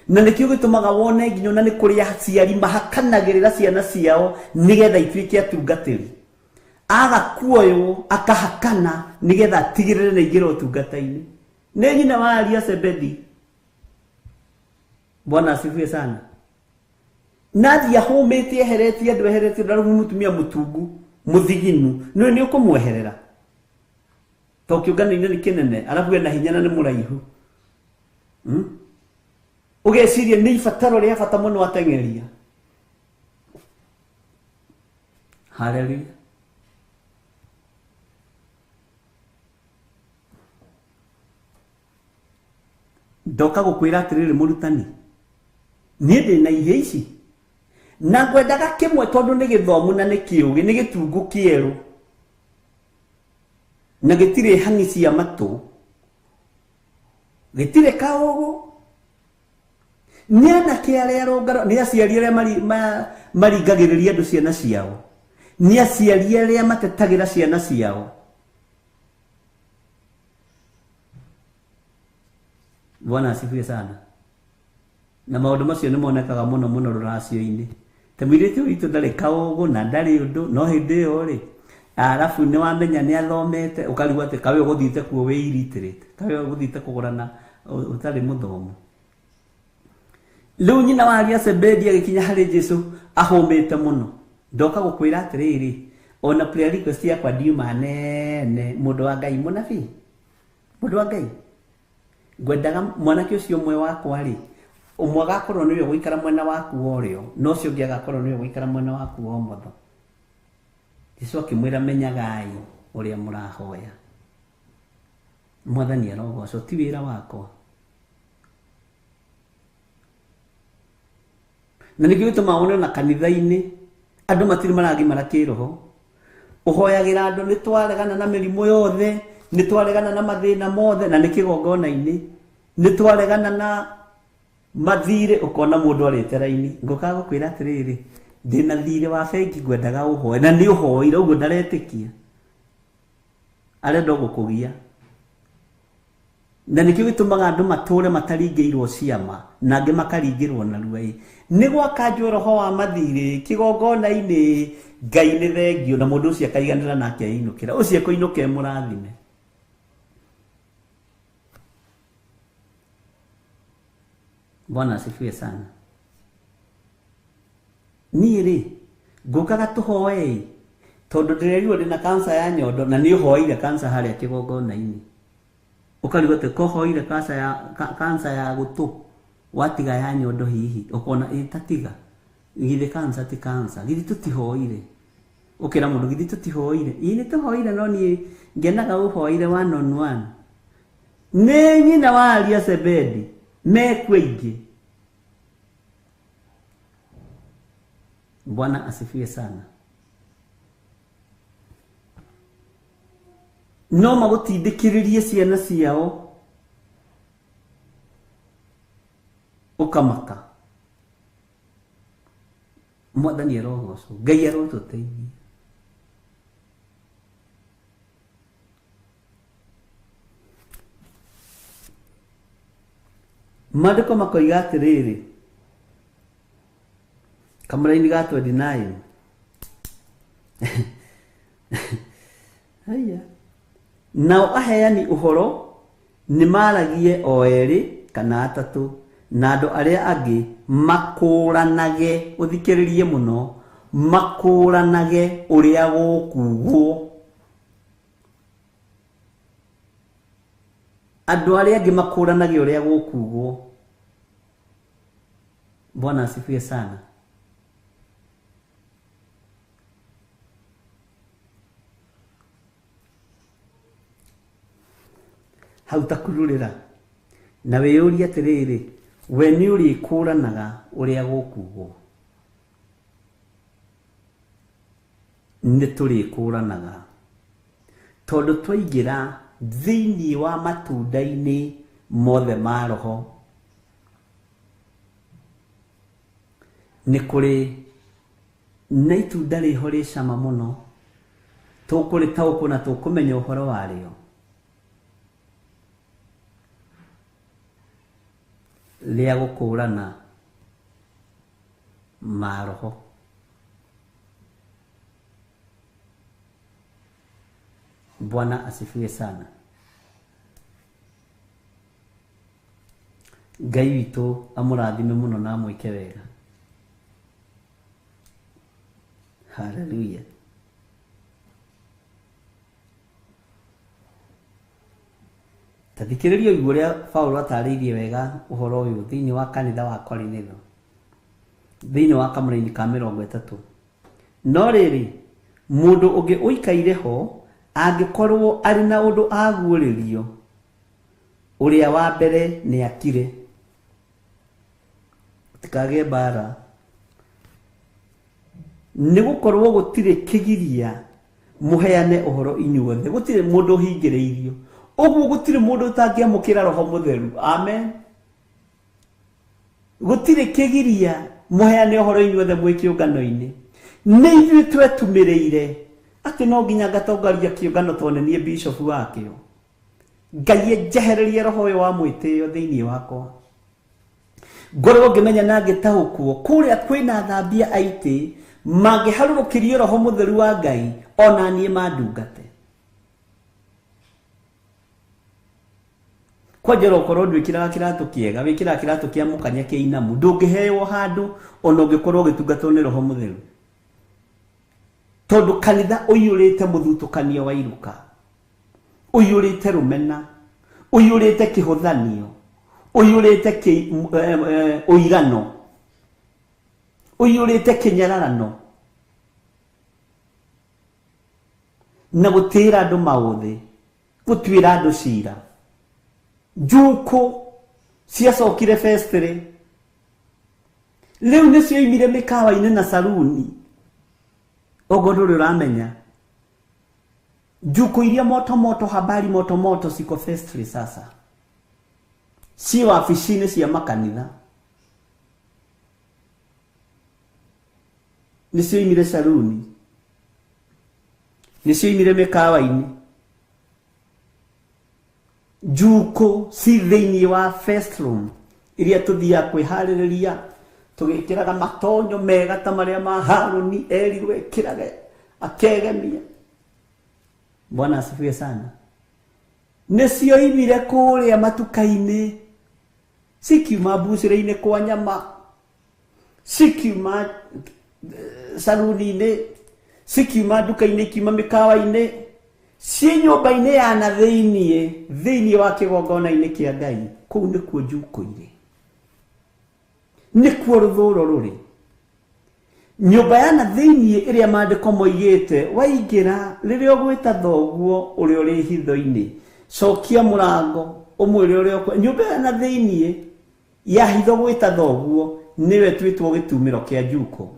Na nĩkĩo gĩtũmaga wone nginya ona nĩ kũrĩ aciari mahakanagĩrĩra ciana ciao nĩgetha ituĩke atungatĩri. Aga kuoywo akahakana nĩgetha atigĩrĩre nĩ aingĩra ũtungata-inĩ. Nĩ nyina wa Aria Zebedee. Bwana asifiwe sana. Nathiĩ ahũmĩte eheretie andũ, eheretie andũ, arĩ mũtumia mũtungu mũthiginu, nĩwe nĩ ũkũmweherera to kĩũngano-inĩ nĩ kĩnene, arabu ena hinya na nĩ mũraihu. Ũgeciria nĩ ibataro rĩa bata mũno ateng'eria. Haleluya. Ndoka gũkwĩra atĩrĩrĩ mũrutani, niĩ ndĩ na ihĩ ici na ngwendaga kĩmwe tondũ nĩ gĩthomu na nĩ kĩũgĩ, nĩ gĩtungu kĩerũ na gĩtirĩ hang'i cia matũ, gĩtirĩ kaũgũ. Nĩ anake arĩa rũngano, nĩ aciari arĩa maringagĩrĩria andũ ciana ciao, nĩ aciari arĩa matetagĩra ciana ciao. Bwana asifiwe sana. Na maũndũ macio nĩ monekaga mũno mũno rũracio-inĩ. Ta mũirĩtu witũ ndarĩ kaũgũ na ndarĩ ũndũ, no hĩndĩ ĩyo rĩ, arabu nĩ wamenya nĩ athomete, ũkarigwo atĩ kawe ũgũthiĩte kuo wĩ illiterate, kawe ũgũthiĩte kũgũrana ũtarĩ mũthomu. Rĩu nyina wa Aria Zebedee agĩkinya harĩ Jesu ahũmĩte mũno. Ndoka gũkwĩra atĩrĩrĩ, ona prayer request yakwa ndiuma nene, mũndũ wa Ngai mũnabii, mũndũ wa Ngai, ngwendaga mwanake ũcio ũmwe wakwa rĩ, ũmwe agakorwo nĩwe ũgũikara mwena waku wa ũrĩo, na ũcio ũngĩ agakorwo nĩwe ũgũikara mwena waku wa ũmotho. Jesu akĩmwĩra, menyagai ũrĩa mũrahoya. Mwathani arogocwo, ti wĩra wakwa. Na nĩkĩo gĩtũmaga wone ona kanitha-inĩ andũ matirĩ maragimara kĩroho. Ũhoyagĩra andũ nĩ twaregana na mĩrimũ yothe, nĩ twaregana na mathĩna mothe, na nĩ kĩgongona-inĩ, nĩ twaregana na mathirĩ, ũkona mũndũ arĩte raini. Ngũkaga gũkwĩra atĩrĩrĩ, ndĩna thirĩ wa bengi ngwendaga ũhoe, na nĩ ũhoire, ũguo ndaretĩkia, arenda gũkũgia. Na nĩkĩo gĩtũmaga andũ matũre mataringĩirwo ciama, na angĩ makaringĩrwo narua ĩ. Nĩ gwakanjwo roho wa mathirĩ kĩgongona-inĩ, Ngai nĩ thengio, na mũndũ ũcio akaiganĩra nake ainũkĩra, ũcio ekũinũka e mũrathime. Bwana asifiwe sana. Niĩ rĩ, ngũkaga tũhoe tondũ ndĩrerirwo ndĩna kansa ya nyondo, na nĩ ũhoeire kansa harĩa kĩgongona-inĩ. Ũkarigwo atĩ kohoire kansa ya gũtũ, watiga ya nyondo hihi, ũkona ĩ tatiga, githĩ kansa ti kansa, githĩ tũtihoire. Ũkĩra mũndũ githĩ tũtihoire, ĩ nĩ tũhoire, no niĩ ngenaga ũhoire one on one. Nĩ nyina wa Aria Zebedee mekuo aingĩ. Bwana asifiwe sana. No magũtindĩkĩrĩrie ciana ciao ũkamaka. Mwathani arogocwo, Ngai arotũteithia. Maandĩko makoiga atĩrĩrĩ, Kamũraini ga 29. Haya. Nao aheani ũhoro nĩ maragie o erĩ kana atatũ, na andũ arĩa angĩ makũranage, ũthikĩrĩrie mũno, makũranage ũrĩa gũkugwo. Andũ arĩa angĩ makũranage ũrĩa gũkugwo. Bwana asifiwe sana. Hau takururĩra na wĩyũrie atĩrĩrĩ, we nĩ ũrĩkũranaga ũrĩa gũkugwo? Nĩ tũrĩkũranaga tondũ twaingĩra thĩinĩ wa matunda-inĩ mothe ma roho, nĩ kũrĩ na itunda rĩho rĩ cama mũno, tũkũrĩtaũkwo na tũkũmenya ũhoro warĩo, rĩa gũkũrana maroho. Bwana asifiwe sana. Ngai witũ amũrathime mũno na amwĩke wega. Haleluya. Ta thikĩrĩria ũiguo ũrĩa Paulo atarĩirie wega ũhoro ũyũ thĩinĩ wa kanitha wa Korinitho, thĩinĩ wa kamũraini ka 30. No rĩrĩ, mũndũ ũngĩ ũikaire ho angĩkorwo arĩ na ũndũ aguũrĩrio, ũrĩa wa mbere nĩ akire, gũtikagĩe mbara, nĩ gũkorwo gũtirĩ kĩgiria mũheane ũhoro inyuothe, gũtirĩ mũndũ ũhingĩrĩirio. Ũguo gũtirĩ mũndũ ũtangĩamũkĩra roho mũtheru. Amen. Gũtirĩ kĩgiria mũheane ũhoro inyuothe mwĩ kĩũngano-inĩ. Nĩ ithuĩ twetumĩrĩire atĩ no nginya ngatongoria kĩũngano tondũ nĩ niĩ bishop wakĩo. Ngai enjehererie roho ũyũ wa mwĩtĩo thĩinĩ wakwa, ngorwo ngĩmenya na ngĩtaũkwo kũrĩa kwĩna thambia aitĩ mangĩharũrũkĩrio roho mũtheru wa Ngai ona niĩ mandungate. Kwanjara ũkorwo ndwĩkĩraga kĩratũ kĩega, wĩkĩraga kĩratũ kĩa mũkanya kĩa inamu, ndũngĩheo handũ ona ũngĩkorwo ũgĩtungatwo nĩ roho mũtheru, tondũ kanitha ũiyũrĩte mũthutũkanio wa iruka, ũiyũrĩte rũmena, ũiyũrĩte kĩhũthanio, ũiyũrĩte ũirano, ũiyũrĩte kĩnyararano, na gũtĩĩra andũ maũthĩ, gũtuĩra andũ cira. Njukũ ciacokire festry, rĩu nĩcio imire mĩkawa-inĩ na saruni. Ũguo ndũrĩ ũramenya njukũ iria moto moto, habari moto moto ciko festry sasa, ci wabici-inĩ cia makanitha, nĩcio imire saruni, nĩcio imire mĩkawa-inĩ. Njukũ ci thĩinĩ wa first room iria tũthiaga kwĩharĩrĩria, tũgĩkĩraga matonyo mega ta marĩa ma Harũni erirwo ekĩrage akegemia. Bwana asifiwe sana. Nĩcio imire kũrĩa matuka-inĩ, cikiuma mbucĩrĩ-inĩ kwa nyama, cikiuma saruni-inĩ, cikiuma nduka-inĩ, ikiuma mĩkawa-inĩ, ciĩ nyũmba-inĩ ya na thĩiniĩ, thĩiniĩ wa kĩgongona-inĩ kĩa Ngai. Kũu nĩkuo njukũ irĩ, nĩkuo rũthũro rũrĩ. Nyũmba ya na thĩiniĩ ĩrĩa maandĩko moigĩte, waingĩra rĩrĩa ũgwĩta thoguo ũrĩa ũrĩ hitho-inĩ, cokia mũrango ũmwĩre ũrĩa nyũmba ya na thĩiniĩ ya hitho gwĩta thoguo nĩwe twĩtwo gĩtumĩro kĩa njukũ,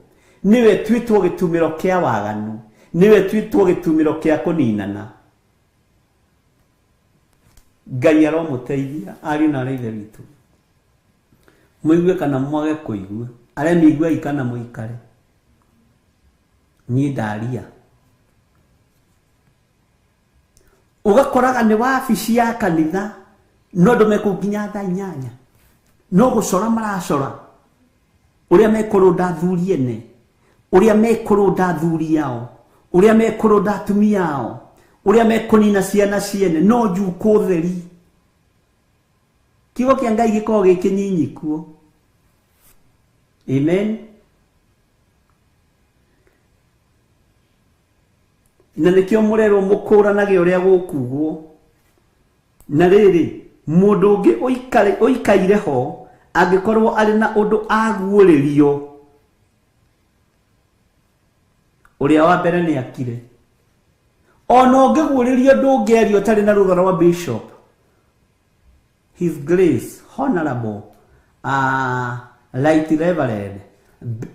nĩwe twĩtwo gĩtumĩro kĩa waganu, nĩwe twĩtwo gĩtumĩro kĩa kũninana. Ngai aromũteithia ariũ na aarĩ a Ithe witũ, mũigue kana mwage kũigua, arĩa mĩiguai kana mũikare, niĩ ndaria. Ũgakoraga nĩ wabici ya kanitha, no andũ mekũu nginya thaa 8, no gũcora maracora. Ũrĩa mekũrũnda athuri ene, ũrĩa mekũrũnda athuri ao, ũrĩa mekũrũnda atumia ao, ũrĩa mekũnina ciana ciene, no njukũ theri. Kiugo kĩa Ngai gĩkoragwo gĩ kĩnyinyi kuo. Amen. Na nĩkĩo mũrerwo mũkũranage ũrĩa gũkugwo. Na rĩrĩ, mũndũ ũngĩ ũikaire ho angĩkorwo arĩ na ũndũ aguũrĩrio, ũrĩa wa mbere nĩ akire. Ona ũngĩguũrĩrio ndũngĩaria ũtarĩ na rũtha rwa bishop, His Grace Honorable Right Reverend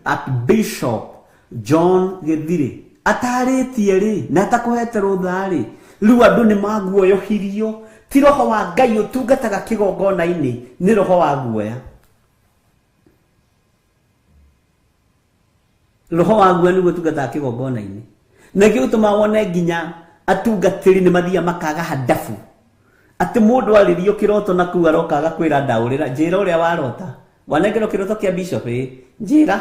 Archbishop John Githiri atarĩtie rĩ na atakũhete rũtha rĩ, rĩu andũ nĩ maguoyohirio. Ti roho wa Ngai ũtungataga kĩgongona-inĩ, nĩ roho wa guoya. Roho wa guoya nĩguo ũtungataga kĩgongona-inĩ. Na nĩkĩo gĩtũmaga wone nginya atungatĩri nĩ mathiaga makaga handabu. Atĩ mũndũ arĩrio kĩroto na kũu aroka agakwĩra ndaũrĩra, njĩra ũrĩa warota. Wanengerwo kĩroto kĩa bishop ĩ, njĩra.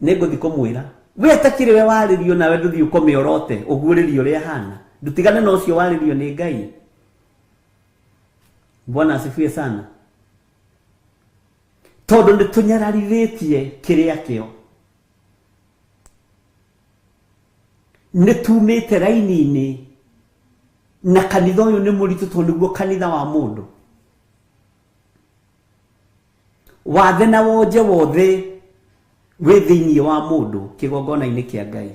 Nĩngũthiĩ kũmwĩra. We atakĩrĩ we warĩrio nawe ndũthiĩ ũkome ũrote, ũguũrĩrio ũrĩa ahana. Ndũtigane na ũcio warĩrio nĩ Ngai. Bwana asifiwe sana. Tondũ nĩ tũnyararithĩtie kĩrĩa kĩo. Nĩ tumĩte raini-inĩ na kanitha ũyũ nĩ mũritũ tondũ nĩguo kanitha wa mũndũ. Wathe na wonje wothe wĩ thĩinĩ wa mũndũ kĩgongona-inĩ kĩa Ngai.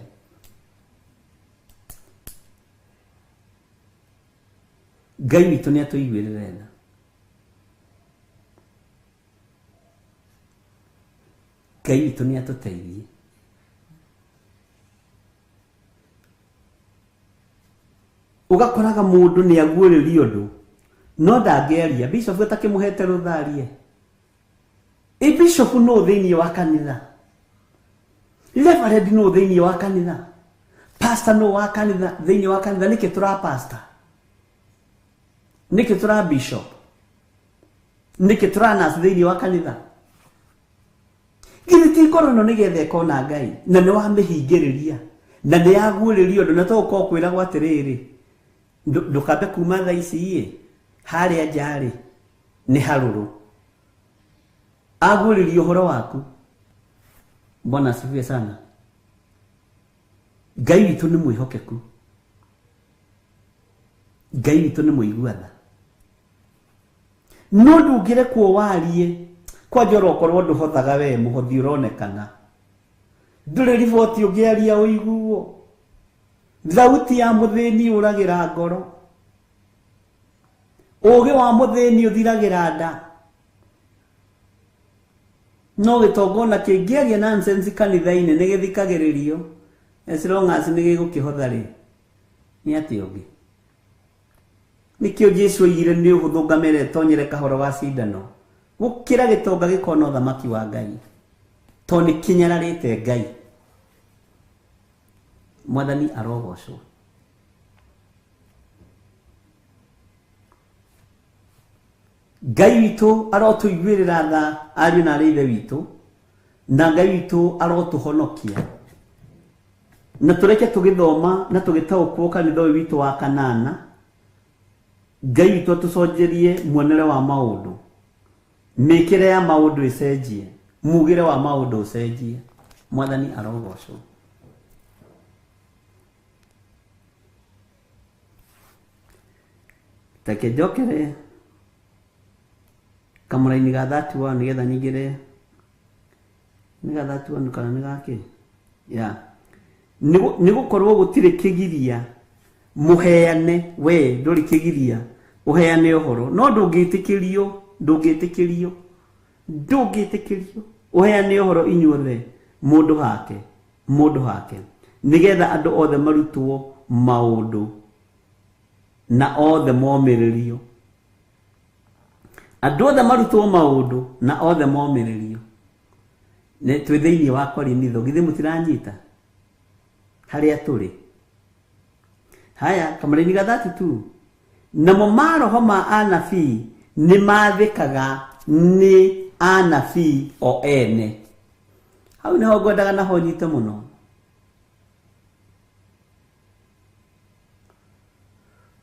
Ngai witũ nĩ atũiguĩrĩre tha. Ngai witũ nĩ atũteithie. Ũgakoraga mũndũ nĩ aguũrĩrio ũndũ no ndangĩaria, bishop atakĩmũhete rũtha arie. Ĩ bishop nũ thĩinĩ wa kanitha? Reverend nũ thĩinĩ wa kanitha? Pastor nũ wa kanitha thĩinĩ wa kanitha? Nĩkĩ tũra pastor? Nĩkĩ tũra bishop? Nĩkĩ tũra nurse thĩinĩ wa kanitha? Githĩ ti ngoro ĩno nĩgetha ĩkona Ngai na nĩ wamĩhingĩrĩria na nĩ yaguũrĩrio ũndũ na to ũkorwo kwĩragwo atĩrĩrĩ, ndũkambe kuma thaa ici ĩ, harĩa nja rĩ nĩ harũrũ. Aguũrĩrio ũhoro waku. Bwana asifiwe sana. Ngai witũ nĩ mwĩhokeku. Ngai witũ nĩ mũigua tha. No ndũngĩrekwo warie kwanja orokorwo ndũhothaga we mũhothi ũronekana. Ndũrĩ riboti ũngĩaria ũiguo. Thauti ya mũthĩni ũragĩra ngoro. Ũũgĩ wa mũthĩni ũthiragĩra nda. No gĩtonga ona kĩngĩaria nonsense kanitha-inĩ nĩ gĩthikagĩrĩrio, as long as nĩ gĩgũkĩhotha rĩ, nĩ atĩa ũngĩ? Nĩkĩo Jesu oigire nĩ ũhũthũ ngamĩra ĩtonyere kahoro wa cindano gũkĩra gĩtonga gĩkona ũthamaki wa Ngai, tondũ nĩ kĩnyararĩte Ngai. Mwathani arogocwo. Ngai witũ arotũiguĩrĩra tha ariũ na arĩ ithe witũ, na Ngai witũ arotũhonokia. Na tũreke tũgĩthoma na tũgĩtaũkwo kanitha ũyũ witũ wa kanana, Ngai witũ atũconjerie muonere wa maũndũ, mĩkĩre ya maũndũ ĩcenjie, mugĩre wa maũndũ ũcenjie. Mwathani arogocwo. Reke njokere kamũraini ga 31 nĩgetha nyingĩre nĩ ga 31 kana nĩ gakĩ? Yeah. Nĩ gũkorwo gũtirĩ kĩgiria mũheane, we ndũrĩ kĩgiria ũheane ũhoro, no ndũngĩtĩkĩrio, ndũngĩtĩkĩrio, ndũngĩtĩkĩrio ũheane ũhoro inyuothe mũndũ hake, mũndũ hake, nĩgetha andũ othe marutwo maũndũ na othe momĩrĩrio. Andũ othe marutwo maũndũ na othe momĩrĩrio. Nĩ twĩ thĩinĩ wa Korinitho, githĩ mũtiranyita harĩa tũrĩ? Haya, kamũraini ga 32. Namo maroho ma anabii nĩ mathĩkaga nĩ anabii o ene. Hau niho ngwendaga naho nyite muno.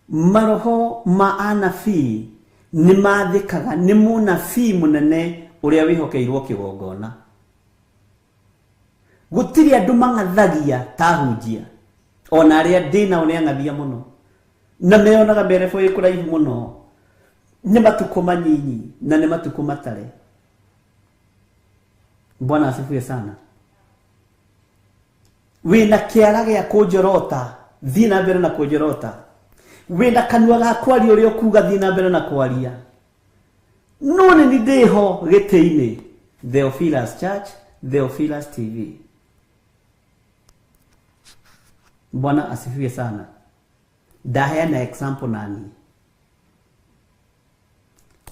Maroho ma anabii nĩ mathĩkaga nĩ mũnabii mũnene ũrĩa wĩhokeirwo kĩgongona. Gũtirĩ andũ mang'athagia ta ahunjia, ona arĩa ndĩ nao nĩ ang'athia mũno, na meonaga mberebo ĩ kũraihu mũno. Nĩ matukũ manyinyi na nĩ matukũ matare. Bwana asifiwe sana. Wĩna kĩara gĩa kũnjorota, thiĩ na mbere na kũnjorota. Wĩna kanua ga kwaria ũrĩa ũkuga, thiĩ na mbere na kwaria. No nĩ niĩ ndĩho gĩtĩ-inĩ. Theophilus Church, Theophilus TV. Bwana asifiwe sana. Ndaheana example nani.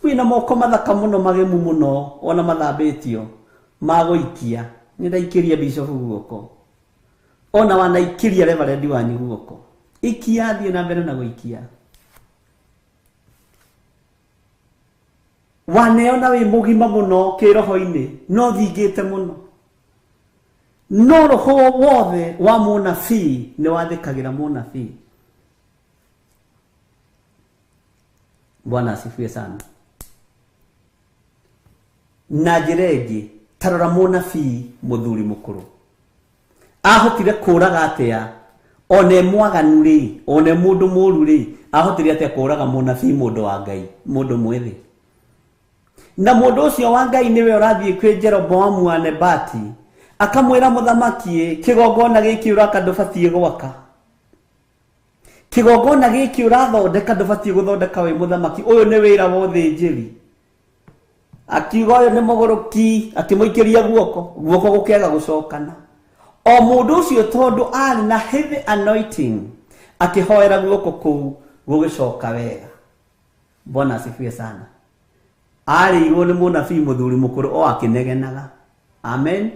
Wĩna moko mathaka mũno magemu mũno ona mathambĩtio magũikia. Nĩ ndaikĩria bishop guoko, ona wanaikĩria reverend wanyu guoko. Ikia, thiĩ na mbere na gũikia. Waneona wĩ mũgima mũno kĩroho-inĩ, no thingĩte mũno. No roho wothe wa mũnabii nĩ wathĩkagĩra mũnabii. Bwana asifiwe sana. Na njĩra ĩngĩ, ta rora mũnabii mũthuri mũkũrũ ahotire kũraga atĩa? One mwaganu rĩ, one mũndũ mũru rĩ, ahotire atĩa kũraga mũnabii mũndũ wa Ngai, mũndũ mwĩthĩ? Na mũndũ ũcio wa Ngai nĩwe ũrathiĩ kwĩ Jeroboamu wa Nebati akamwĩra mũthamaki, kĩgongona gĩkĩ ũraka ndũbatiĩ gwaka, kĩgongona gĩkĩ ũrathondeka ndũbatiĩ gũthondeka wĩ mũthamaki, ũyũ nĩ wĩra wa ũthĩnjĩri. Akiuga ũyũ nĩ mũgũrũki, akĩmũikĩria guoko, guoko gũkĩaga gũcokana. O mũndũ ũcio tondũ arĩ na heavy anointing, akĩhoera guoko kũu gũgĩcoka wega. Bwana asifiwe sana. Arĩirwo nĩ mũnabii mũthuri mũkũrũ o akĩnegenaga. Amen.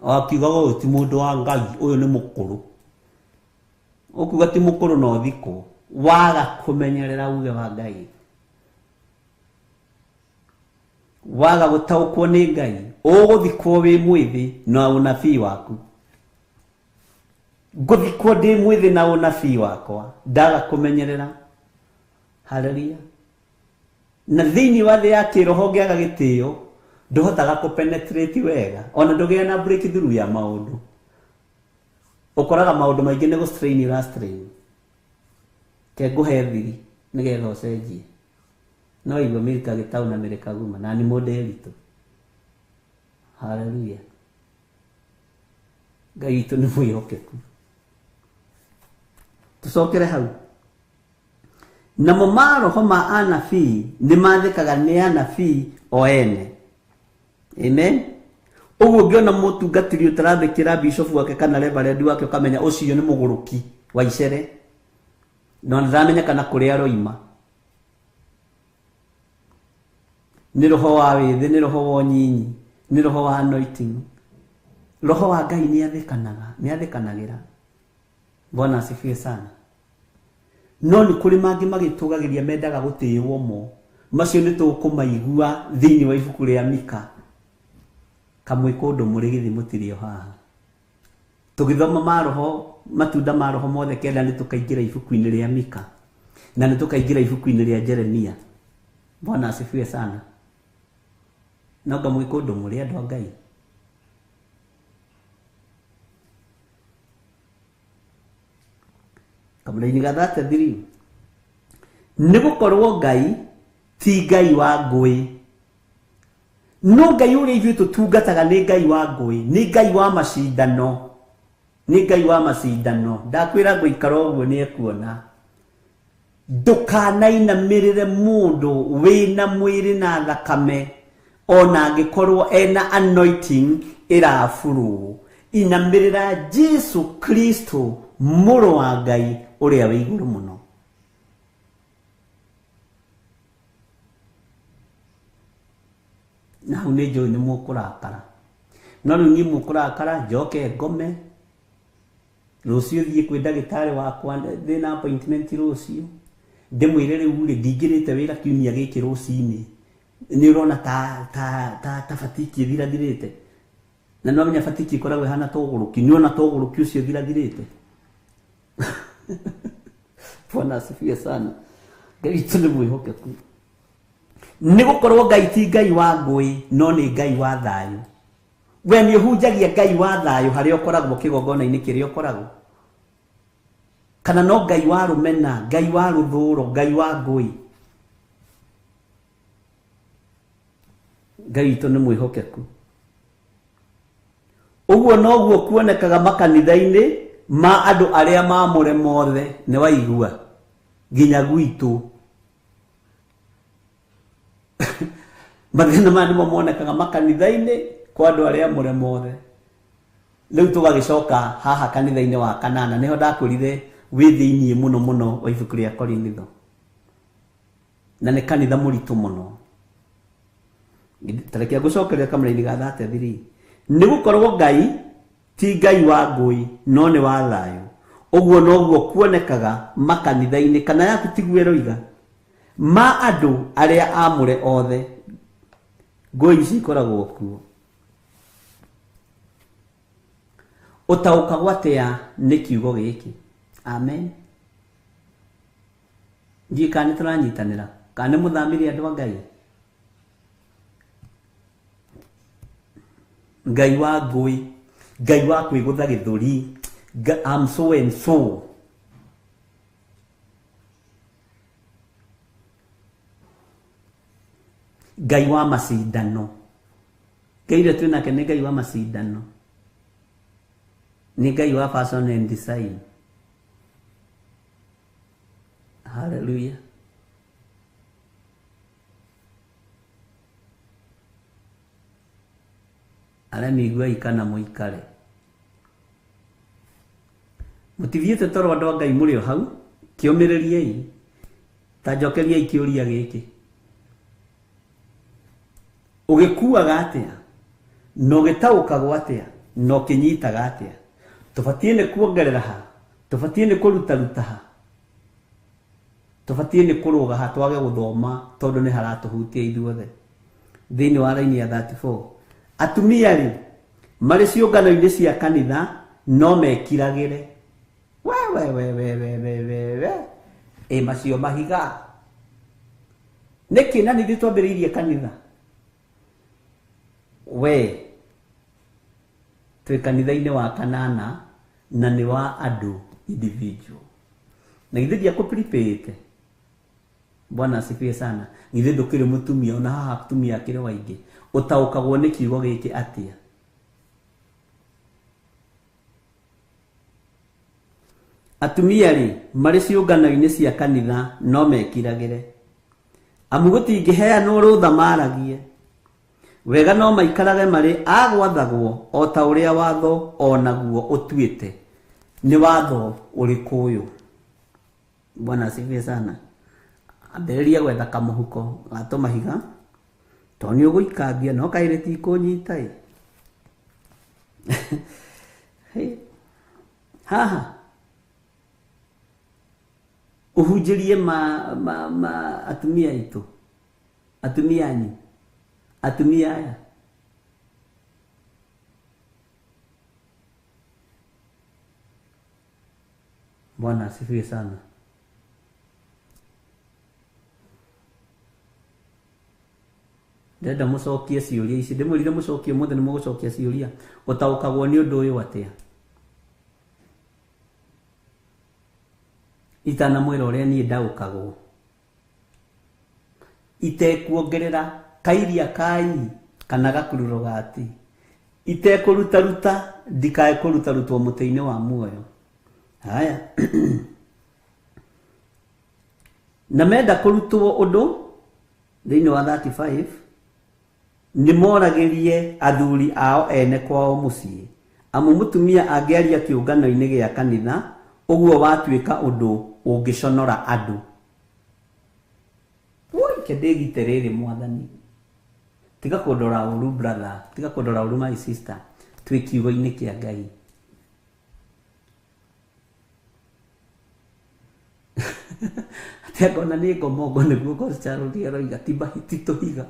O akiugaga ũyũ ti mũndũ wa Ngai, ũyũ nĩ mũkũrũ. Ũkuga ti mũkũrũ no thikũ, waga kũmenyerera uge wa Ngai, waga gũtaũkwo nĩ Ngai, ũgũthikwo wĩ mwĩthĩ na ũnabii waku. Ngũthikwo ndĩ mwĩthĩ na ũnabii wakwa, ndaga kũmenyerera. Haleluya. Na thĩinĩ wa thĩ ya kĩroho ũngĩaga gĩtĩo, ndũhotaga kũpenetrate wega, ona ndũgĩa na breakthrough ya maũndũ. Ũkoraga maũndũ maingĩ nĩ gũ-strain ũra-strain. Ke ngũhe thiri nĩgetha ũcenjie. No igua mĩrika gĩtau na mĩrika guma, na nĩ mũndũ eritũ. Haleluya. Ngai witũ nĩ mwĩhokeku. Tũcokere hau. Namo maroho ma anabii nĩ mathĩkaga nĩ anabii o ene. Amen. Ũguo ũngĩona mũtungatĩri ũtarathĩkĩra bishop wake kana reverend wake, ũkamenya ũcio nĩ mũgũrũki wa icere, no ndaramenya kana kũrĩa aroima. Nĩ roho wa wĩthĩ, nĩ roho wa ũnyinyi, nĩ roho wa anointing. Roho wa Ngai nĩ athĩkanaga, nĩ athĩkanagĩra. Bwana asifiwe sana. No nĩ kũrĩ mangĩ magĩtũgagĩria mendaga gũtĩĩwo mo. Macio nĩ tũkũmaigua thĩinĩ wa ibuku rĩa Mika. Kamwe kũndũ mũrĩ gĩthĩ mũtirĩ o haha. Tũgĩthoma maroho, matunda ma roho mothe kenda, nĩ tũkaingĩra ibuku-inĩ rĩa Mika na nĩ tũkaingĩra ibuku-inĩ rĩa Jeremia. Bwana asifiwe sana. No ngamwĩ kũndũ mũrĩ andũ a Ngai. Kamũraini ga 33. Nĩ gũkorwo Ngai ti Ngai wa ngũĩ, no Ngai ũrĩa ithuĩ tũtungataga nĩ Ngai wa ngũĩ, nĩ Ngai wa macindano, nĩ Ngai wa macindano. Ndakwĩra ngũikara ũguo nĩ ekuona. Ndũkanainamĩrĩre mũndũ wĩna mwĩrĩ na thakame, ona angĩkorwo ena anointing ĩraburwo. Inamĩrĩra Jesu Kristo mũrũ wa Ngai ũrĩa wĩ igũrũ mũno. Na hau nĩ njũĩ nĩ mũkũrakara, no rĩu niĩ mũkũrakara njoke ngome. Rũciũ thiĩ kwĩ ndagĩtarĩ wakwa, ndĩna appointment rũciũ, ndĩmwĩre rĩu rĩ, ndingĩrĩte wĩra kiumia gĩkĩ rũcinĩ, nĩ ũrona ta fatiki ĩthirathirĩte. Na no menya fatiki ĩkoragwo ĩhana ta ũgũrũki, nĩ ũrona ta ũgũrũki ũcio ũthirathirĩte. Bwana asifiwe sana. Ngai witũ nĩ mwĩhokeku. Nĩ gũkorwo Ngai ti Ngai wa ngũĩ, no nĩ Ngai wa thayũ. We nĩ ũhunjagia Ngai wa thayũ harĩa ũkoragwo kĩgongona-inĩ kĩrĩa ũkoragwo, kana no Ngai wa rũmena, Ngai wa rũthũro, Ngai wa ngũĩ? Ngai witũ nĩ mwĩhokeku. Ũguo noguo kuonekaga makanitha-inĩ ma andũ arĩa maamũre mothe. Nĩ waigua nginya gwitũ mathĩna maya nĩmo monekaga makanitha-inĩ kwa andũ arĩa amũre mothe. Rĩu tũgagĩcoka haha kanitha-inĩ wa kanana, nĩho ndakwĩrire wĩ thĩiniĩ mũno mũno wa ibuku rĩa Korinitho, na nĩ kanitha mũritũ mũno. Tareke ngũcokeria kamũraini ga 33. Nĩ gũkorwo Ngai ti Ngai wa ngũĩ, no nĩ wa thayũ. Ũguo noguo kuonekaga makanitha-inĩ, kana yaku tiguo ĩroiga, ma andũ arĩa amũre othe. Ngũĩ ici ikoragwo kuo. Ũtaũkagwo atĩa nĩ kiugo gĩkĩ? Amen. Ndiũĩ kana nĩ tũranyitanĩra, kana nĩ mũthamire andũ a Ngai. Ngai wa ngũĩ, Ngai wa kwĩgũtha gĩthũri, I'm so and so. Ngai wa macindano. Ngai ũrĩa twĩ nake nĩ Ngai wa macindano, nĩ Ngai wa fashion and design. Hallelujah. Arĩa mĩiguai kana mũikare. Mũtithiĩte toro andũ a Ngai, mũrĩ o hau, kĩũmĩrĩriei. Ta njokeriai kĩũria gĩkĩ. Ũgĩkuaga atĩa? Na ũgĩtaũkagwo atĩa? Na ũkĩnyitaga atĩa? Tũbatiĩ nĩ kuongerera ha? Tũbatiĩ nĩ kũrutaruta ha? Tũbatiĩ nĩ kũrũga ha twage gũthoma, tondũ nĩ haratũhutia ithuothe. Thĩinĩ wa raini ya 34, atumia rĩ, marĩ ciũngano-inĩ cia kanitha no mekiragĩre. We we we we we we we we, ĩ macio mahiga nĩkĩ? Na nithuĩ twambĩrĩirie kanitha. We twĩ kanitha-inĩ wa kanana na nĩ wa andũ individual, na githĩ ndiakũprepare? Bwana asifiwe sana. Githĩ ndũkĩrĩ mũtumia? Ona haha atumia akĩrĩ waingĩ. Ũtaũkagwo nĩ kiugo gĩkĩ atĩa? Atumia rĩ, marĩ ciũngano-inĩ cia kanitha no mekiragĩre, amu gũtingĩheanwo rũtha maragie wega, no maikarage marĩ a gwathagwo o ta ũrĩa watho o naguo ũtuĩte. Nĩ watho ũrĩkũ ũyũ? Bwana asifiwe sana. Ambĩrĩria gwetha kamũhuko ga tũmahiga, tondũ nĩ ũgũikangia no kaĩ rĩtikũnyita ĩ. Hey. Haha ũhunjĩrie ma atumia aitũ, atumia anyu, atumia aya. Bwana asifiwe sana. Ndĩrenda mũcokie ciũria ici. Ndĩmwĩrire mũcokie ũmũthĩ, nĩ mũgũcokia ciũria. Ũtaũkagwo nĩ ũndũ ũyũ atĩa? Itanamwĩra ũrĩa niĩ ndaũkagwo, itekuongerera kairia kai kana gakururo gati, itekũrutaruta, ndikae kũrutarutwo mũtĩ-inĩ wa muoyo. Haya, na menda kũrutwo ũndũ thĩinĩ wa 35, nĩ moragĩrie athuri ao ene kwao mũciĩ, amu mũtumia angĩaria kĩũngano-inĩ gĩa kanitha, ũguo watuĩka ũndũ ũngĩconora andũ. Woi, ke ndĩgite rĩrĩ. Mwathani, tiga kũndora ũru brother, tiga kũndora ũru my sister. Twĩ kiugo-inĩ kĩa Ngai. Tiangona nĩ ngomongo nĩguo Goscarũri aroiga ti ti tũhiga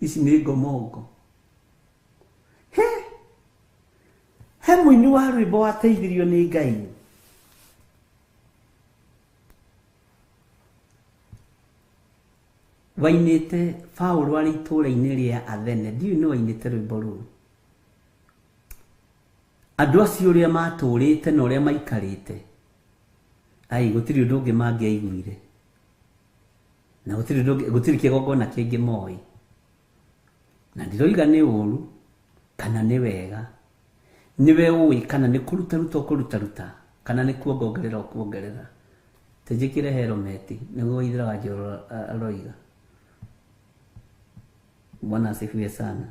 ici nĩ ngomongo. He he mũini wa rwĩmbo wateithirio nĩ Ngai. Wainĩte Paũlũ arĩ itũũra-inĩ rĩa Athene, ndiũĩ nĩ wainĩte rwĩmbo rũu. Andũ acio ũrĩa matũrĩte na ũrĩa maikarĩte, ai gũtirĩ ũndũ ũngĩ mangĩaiguire na gũtirĩ ũndũ ũngĩ, gũtirĩ kĩgongona kĩngĩ moĩ. Na ndiroiga nĩ ũru kana nĩ wega, nĩwe ũĩ kana nĩ kũrutaruta ũkũrutaruta kana nĩ kuongongerera ũkuongerera. Tũnjĩkĩre helmet nĩguo Waithera wa Njoro aroiga. Bwana asifiwe sana.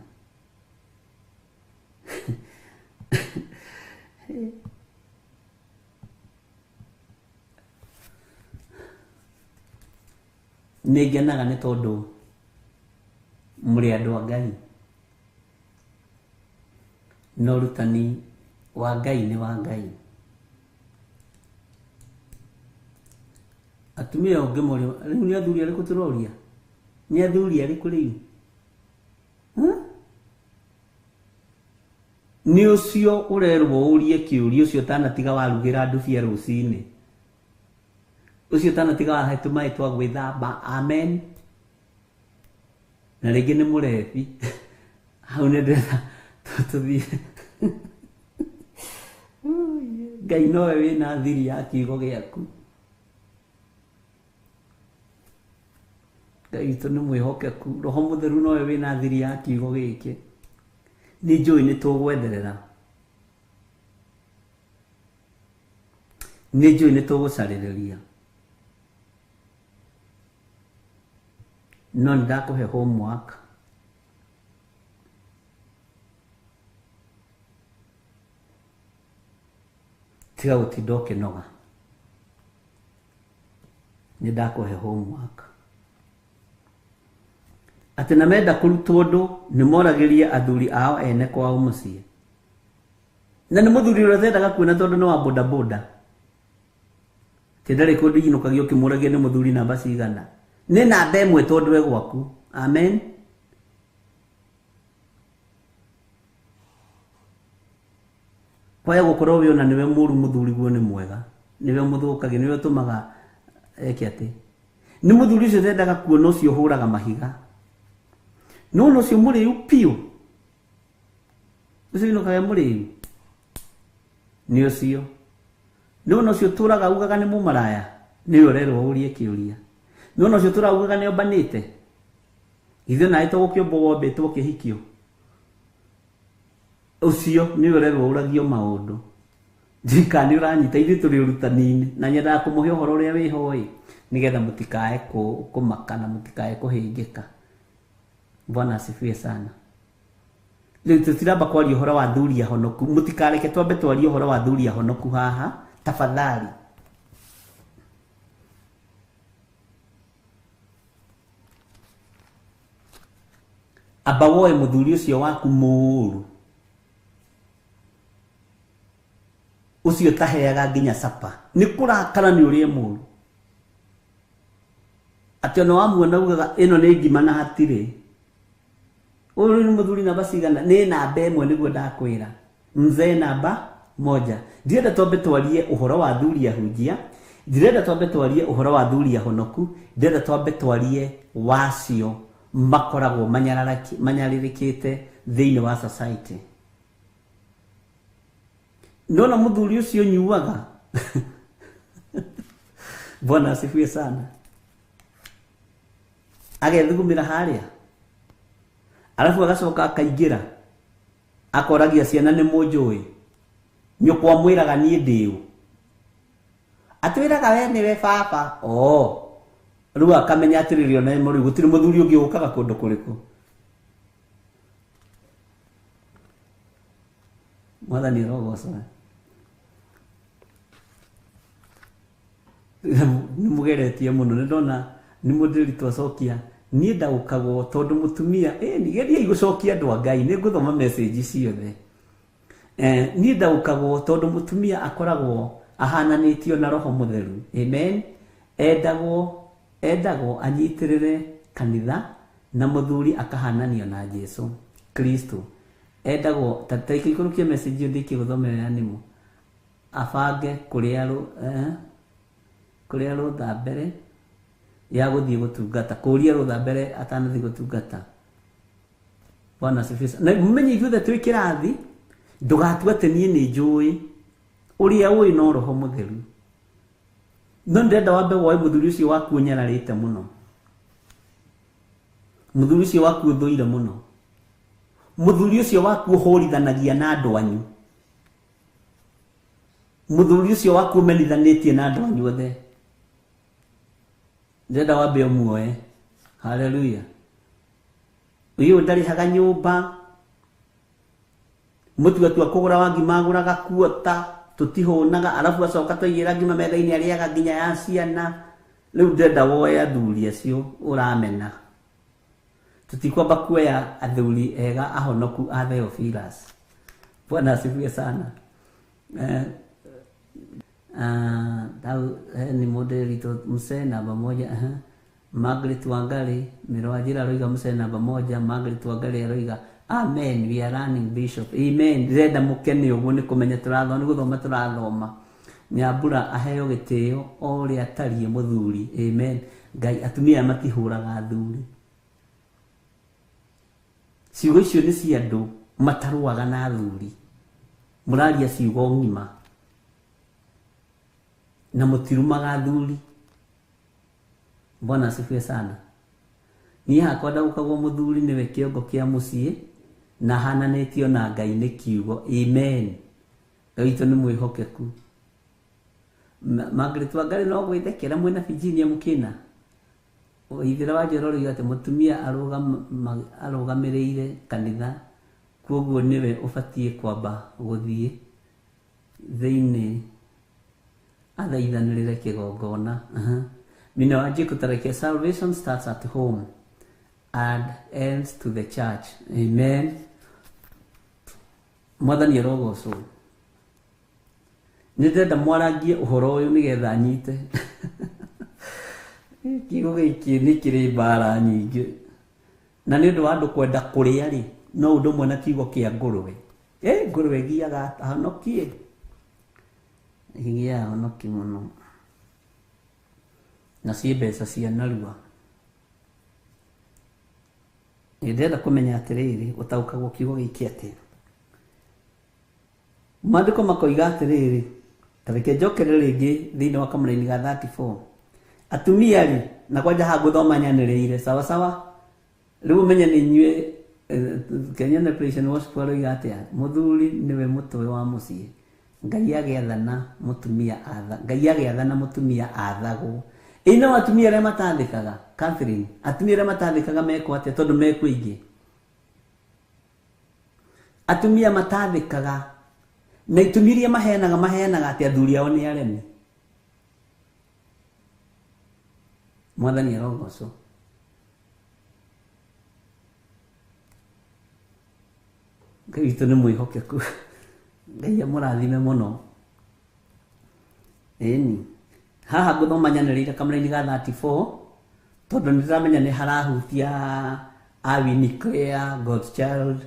Nĩ ngenaga nĩ tondũ mũrĩ andũ a Ngai na ũrutani wa Ngai nĩ wa Ngai. Atumia ũngĩmoria rĩu nĩ athuri arĩkũ tũroria? Nĩ athuri arĩkũ rĩu? Nĩ ũcio ũrerwo ũrie kĩũria ũcio ũtanatiga warugĩra andũ bia rũcinĩ, ũcio ũtanatiga wahe tũmaĩ twa gwĩthamba, amen. Na rĩngĩ nĩ mũrebi hau nĩ ndĩrenda tũthiĩ. Ngai nowe wĩna thiri ya kiugo gĩaku. Ngai witũ nĩ mwĩhokeku, Roho Mũtheru nowe wĩna thiri ya kiugo gĩkĩ. Nĩ njũĩ nĩ tũgwetherera, nĩ njũĩ nĩ tũgũcarĩrĩria, no nĩ ndakũhe homework. Tiga gũtinda ũkĩnoga, nĩ ndakũhe homework. Atĩ na menda kũrutwo ũndũ nĩ moragĩria athuri ao ene kwao mũciĩ. Na nĩ mũthuri ũrĩa ũtendaga kuona tondũ nĩ wa bodaboda. Atĩ ndarĩ kũndũ inũkagia ũkĩmũragia nĩ mũthuri namba cigana. Nĩ namba ĩmwe tondũ e gwaku. Amen. Kwaya gũkorwo wĩ ona nĩwe mũru mũthuri guo nĩ mwega. Nĩwe mũthũkagia, nĩwe ũtũmaga eke atĩ. Nĩ mũthuri ũcio ũtendaga kuona ũcio ũhũraga mahiga. Nĩ wona ũcio mũrĩu piũ. Ũcio inũkaga mũrĩu. Nĩ ũcio. Nĩ wona ũcio ũtũraga ugaga nĩ mũmaraya. Nĩwe ũrerwo ũrie kĩũria. Nĩ wona ũcio ũtũraga ugaga nĩ ombanĩte. Ithuĩ nawe to gũkĩũmbwo wombĩtwo ũkĩhikio. Ũcio nĩwe ũrerwo ũragio maũndũ. Ndika nĩ ũranyita, ithuĩ tũrĩ ũrutani-inĩ na nyendaga kũmũhe ũhoro ũrĩa wĩho ĩ, nĩgetha mũtikae kũmaka na mũtikae kũhĩngĩka. Bwana asifiwe sana. Rĩu tũtiramba kwaria ũhoro wa athuri ahonoku, mũtikareke twambe twarie ũhoro wa athuri ahonoku haha tafadhali. Amba woe mũthuri ũcio waku mũũru, ũcio ũtaheaga nginya sapa, nĩ kũrakara nĩ ũrĩa mũũru. Atĩ ona wamuona ugaga ĩno nĩ ngima na hatirĩ. Ũyũ nĩ mũthuri namba cigana? Nĩ namba ĩmwe nĩguo ndakwĩra. Mzee namba moja. Ndirenda twambe twarie ũhoro wa athuri ahunjia, ndirenda twambe twarie ũhoro wa athuri ahonoku, ndirenda twambe twarie wacio makoragwo manyarĩrĩkĩte thĩinĩ wa society. Nona mũthuri ũcio nyuaga. Bwana asifiwe sana. Agethugumĩra harĩa, arabu agacoka akaingĩra akoragia ciana nĩ mũnjũĩ, nyũkwa mwĩraga niĩ ndĩũ, atwĩraga we nĩwe baba. Oh, rĩu akamenya atĩrĩrĩ ona rĩu gũtirĩ mũthuri ũngĩ ũkaga kũndũ kũrĩkũ. Mwathani arogocwo. Nĩ mũgeretie mũno, nĩ ndona nĩ mũndĩri twacokia. Niĩ ndaũkagwo tondũ mũtumia, geriai gũcokia andũ a Ngai, nĩ ngũthoma message ciothe. Niĩ ndaũkagwo tondũ mũtumia akoragwo ahananĩtio na Roho Mũtheru. Amen. Endagwo Endagwo anyitĩrĩre kanitha na mũthuri akahananio na Jesu Kristo. Endagwo ta ikũrũkie message ĩyo ndĩkie gũthomera ya nĩmo. Abange kũrĩa kũrĩa rũtha mbere ya gũthiĩ gũtungata, kũria rũtha mbere atanathiĩ gũtungata. Bwana asifiwe. Na mumenye ithuothe twĩ kĩrathi, ndũgatue atĩ niĩ nĩ njũĩ. Ũrĩa ũĩ no Roho Mũtheru. No ndĩrenda wambe woe mũthuri ũcio waku ũnyararĩte mũno, mũthuri ũcio waku ũthũire mũno, mũthuri ũcio waku ũhũrithanagia na andũ anyu, mũthuri ũcio waku ũmenithanĩtie na andũ anyu othe. Ndĩrenda wambe ũmuoe. Haleluya. Ũyũ ndarĩhaga nyũmba, mũtua kũgũra wa ngima agũraga kuota, tũtihũnaga, arabu acoka twaigĩra ngima metha-inĩ arĩaga nginya ya ciana. Rĩu ndĩrenda woe athuri acio ũramena. Tũtikwamba kuoya athuri ega ahonoku a Theophilus. Bwana asifiwe sana. Ni modeli msee namba moja. Margaret Wangari Mirwajira aroiga msee namba moja. Margaret Wangari aroiga amen, we are running bishop. Amen. Ndĩrenda mũkene ũguo nĩ kũmenya tũrathoma, nĩ gũthoma tũrathoma. Nyambura aheo gĩtĩo o ũrĩa atariĩ mũthuri. Amen. Ngai, atumia aya matihũraga athuri. Ciugo icio nĩ cia andũ matarũaga na athuri. Mũraria ciugo ng'ima na mũtirumaga athuri. Bwana asifiwe sana. Niĩ hakwa ndaũkagwo mũthuri nĩwe kĩongo kĩa mũciĩ na hananĩtio na Ngai nĩ kiugo. Amen. Ngai witũ nĩ mwĩhokeku. Margaret Wangari no gwĩthekera mwĩna Virginia Mũkĩna. Ithira wa Njoro oiga atĩ mũtumia arũgamĩrĩire kanitha, kwoguo nĩwe ũbatiĩ kwamba gũthiĩ thĩinĩ athaithanĩrĩre kĩgongona. Mina wa Njĩkũ tareke, salvation starts at home and ends to the church. Amen. Mwathani arogocwo. Nĩ ndĩrenda mwarangie ũhoro ũyũ nĩgetha nyite. Kiugo gĩkĩ nĩ kĩrĩ mbara nyingĩ. Na nĩ ũndũ wa andũ kwenda kũrĩa rĩ, no ũndũ ũmwe na kiugo kĩa ngũrwe. Ngũrwe ĩgiaga ahonokie. Ĩgiaga ahonoki mũno. Na ciĩ mbeca cia narua. Ndĩrenda kũmenya atĩrĩrĩ, ũtaũkagwo kiugo gĩkĩ atĩa. Maandĩko makoiga atĩrĩrĩ, ta reke njokere rĩngĩ thĩinĩ wa kamũraini ga 34. Atumia rĩ, na kwanja haha ngũthoma nyanĩrĩire, sawa sawa. Rĩu ũmenye nĩ inyuĩ, Kenya na Praise and Worship aroiga atĩa, mũthuri nĩwe mũtwe wa mũciĩ. Ngai agĩathana mũtumia atha, Ngai agĩathana mũtumia athagwo. Ĩ no atumia arĩa matathĩkaga, Catherine, atumia arĩa matathĩkaga mekwo atĩa tondũ mekwo aingĩ? Atumia matathĩkaga na itũmi iria maheanaga, maheanaga atĩ athuri ao nĩ aremi. Mwathani arogocwo. Ngai witũ nĩ mwĩhokeku. Ngai amũrathime mũno. Ĩni. Haha ngũthoma nyanĩrĩire kamũraini ga 34 tondũ nĩ ndĩramenya nĩ harahutia Awini Claire, Godchild,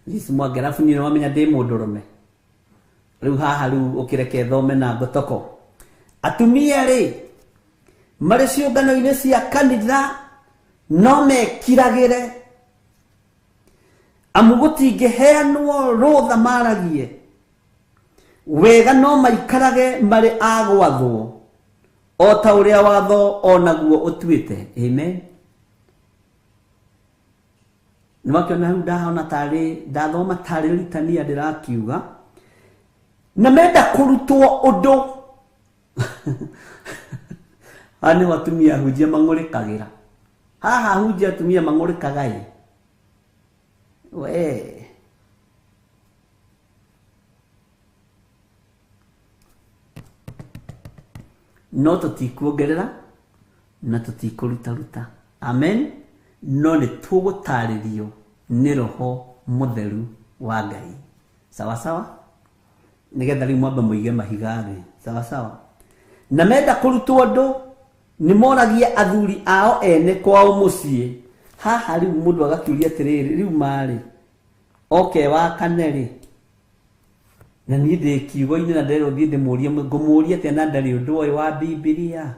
Liz Mwangi, arabu niĩ nĩwamenya ndĩ mũndũrũme. Rĩu haha rĩu ũkĩreke thome na ngotoko. Atumia rĩ, marĩ ciũngano-inĩ cia kanitha no mekiragĩre, amu gũtingĩheanwo rũtha maragie wega, no maikarage marĩ a gwathwo o ta ũrĩa watho onaguo ũtuĩte. Amen. Nĩwakĩona hau ndahona tarĩ ndathoma tarĩ ritania ndĩrakiuga, na menda kũrutwo ũndũ. Haha nĩho atumia ahunjia mang'ũrĩkagĩra. Haha ahunjia atumia mang'ũrĩkaga ĩ. We. No tũtikuongerera na tũtikũrutaruta. Amen. No nĩ tũgũtarĩrio nĩ Roho Mũtheru wa Ngai. Sawa sawa? Nĩgetha rĩu mwambe mũige mahiga thĩ. Sawa sawa? Na menda kũrutwo ũndũ Nĩ moragia athuri ao ene kwao mũciĩ. Haha rĩu mũndũ agakĩũria atĩrĩrĩ, rĩu marĩ oke wa kana rĩ, na niĩ ndĩ kiugo-inĩ na nderwo thiĩ ndĩmũrie, ngũmũria atĩa na ndarĩ ũndũ oĩ wa Bibilia.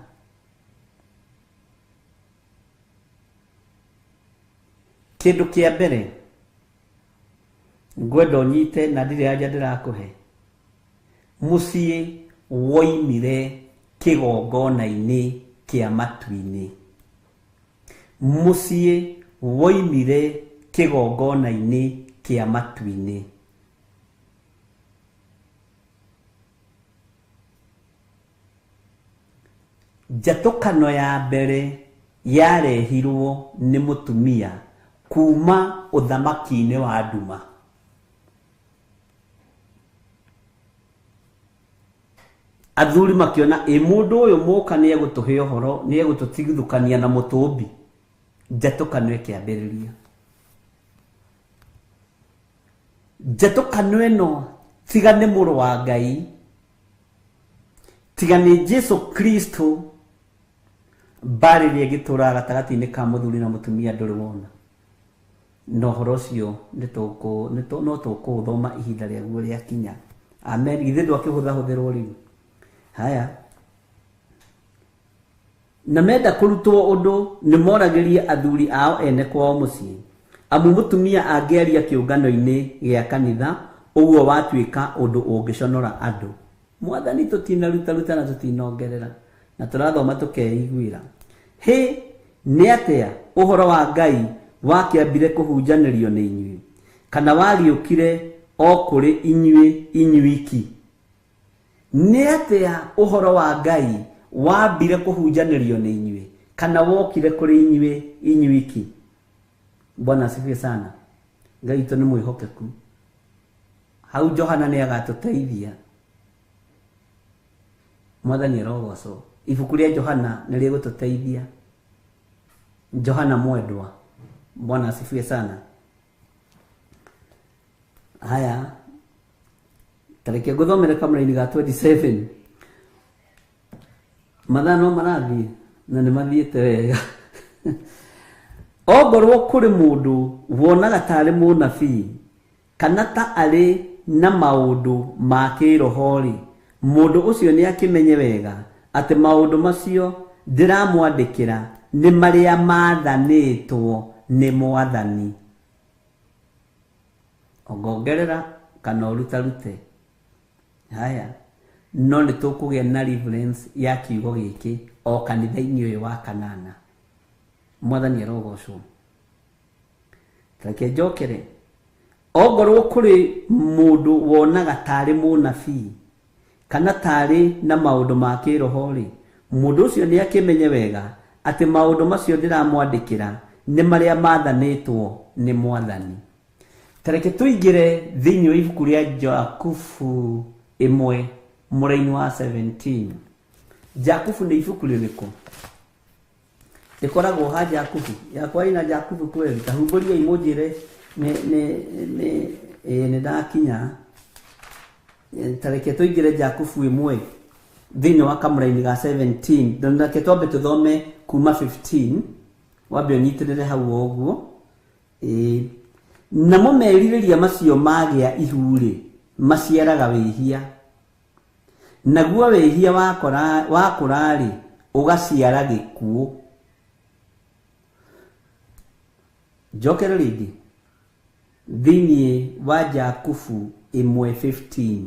Kĩndũ kĩa mbere ngwenda ũnyite na ndirĩ anja ndĩrakũhe, mũciĩ woimire kĩgongona-inĩ kĩa matu-inĩ. Mũciĩ woimire kĩgongona-inĩ kĩa matu-inĩ. Njatũkano ya mbere yarehirwo nĩ mũtumia kuma ũthamaki-inĩ wa nduma. Athuri makiona ĩ mũndũ ũyũ mũka nĩ egũtũhe ũhoro, nĩ egũtũtigithũkania na mũtũmbi. Njatũkano ĩkĩambĩrĩria. Njatũkano ĩno tiga nĩ mũrũ wa Ngai, tiga nĩ Jesu Kristo, mbarĩ ĩrĩa ĩngĩtũraga gatagatĩ-inĩ ka mũthuri na mũtumia ndũrĩ wona. Na ũhoro ũcio no tũkũũthoma ihinda rĩaguo rĩakinya. Amen. Githĩ ndwakĩhũthahũthĩrwo rĩu? Haya. Na menda kũrutwo ũndũ nĩ moragĩrie athuri ao ene kwao mũciĩ. Amu mũtumia angĩaria kĩũngano-inĩ gĩa kanitha, ũguo watuĩka ũndũ ũngĩconora andũ. Mwathani tũtinarutaruta na tũtinongerera, na tũrathoma tũkeiguĩra. Hĩ, nĩ atĩa ũhoro wa Ngai wakĩambire kũhunjanĩrio nĩ inyuĩ, kana wagĩũkire o kũrĩ inyuĩ inyuiki? Nĩ atĩa ũhoro wa Ngai wambire kũhunjanĩrio nĩ inyuĩ, kana wokire kũrĩ inyuĩ inyuiki? Bwana asifiwe sana. Ngai witũ nĩ mwĩhokeku. Hau Johana nĩ agatũteithia. Mwathani arogocwo. Ibuku rĩa Johana nĩ rĩgũtũteithia. Johana mwendwa. Bwana asifiwe sana. Haya, tareke ngũthomere kamũraini ga 27. Mathaa no marathiĩ na nĩ mathiĩte wega. Ongorwo kũrĩ mũndũ wonaga tarĩ mũnabii kana ta arĩ na maũndũ ma kĩroho-rĩ, mũndũ ũcio nĩ akĩmenye wega atĩ maũndũ macio ndĩramwandĩkĩra nĩ marĩa maathanĩtwo nĩ Mwathani. Ongongerera kana ũrutarute. Haya, no nĩ tũkũgĩa na reverence ya kiugo gĩkĩ o kanitha-inĩ ũyũ wa kanana. Mwathani arogocwo. Reke njokere. Ongorwo kũrĩ mũndũ wonaga tarĩ mũnabii kana tarĩ na maũndũ ma kĩroho-rĩ, mũndũ ũcio nĩ akĩmenye wega atĩ maũndũ macio ndĩramwandĩkĩra nĩ marĩa maathanĩtwo nĩ Mwathani. Tareke tũingĩre thĩinĩ wa ibuku rĩa Jakubu 1 mũraini wa 17. Jakubu nĩ ibuku rĩrĩkũ? Rĩkoragwo ha Jakubu. Yakwa ina Jakubu kweli. Ta humbũriai mũnjĩre nĩ ndakinya. Tareke tũingĩre Jakubu 1 thĩinĩ wa kamũraini ga 17. Na reke twambe tũthome kuma 15. Wambe ũnyitĩrĩre hau o ũguo. Namo merirĩria macio magĩa ihu-rĩ, maciaraga wĩhia. Naguo wĩhia wakũra-rĩ, ũgaciara gĩkuũ. Njokere rĩngĩ thĩinĩ wa Jakubu 1:15.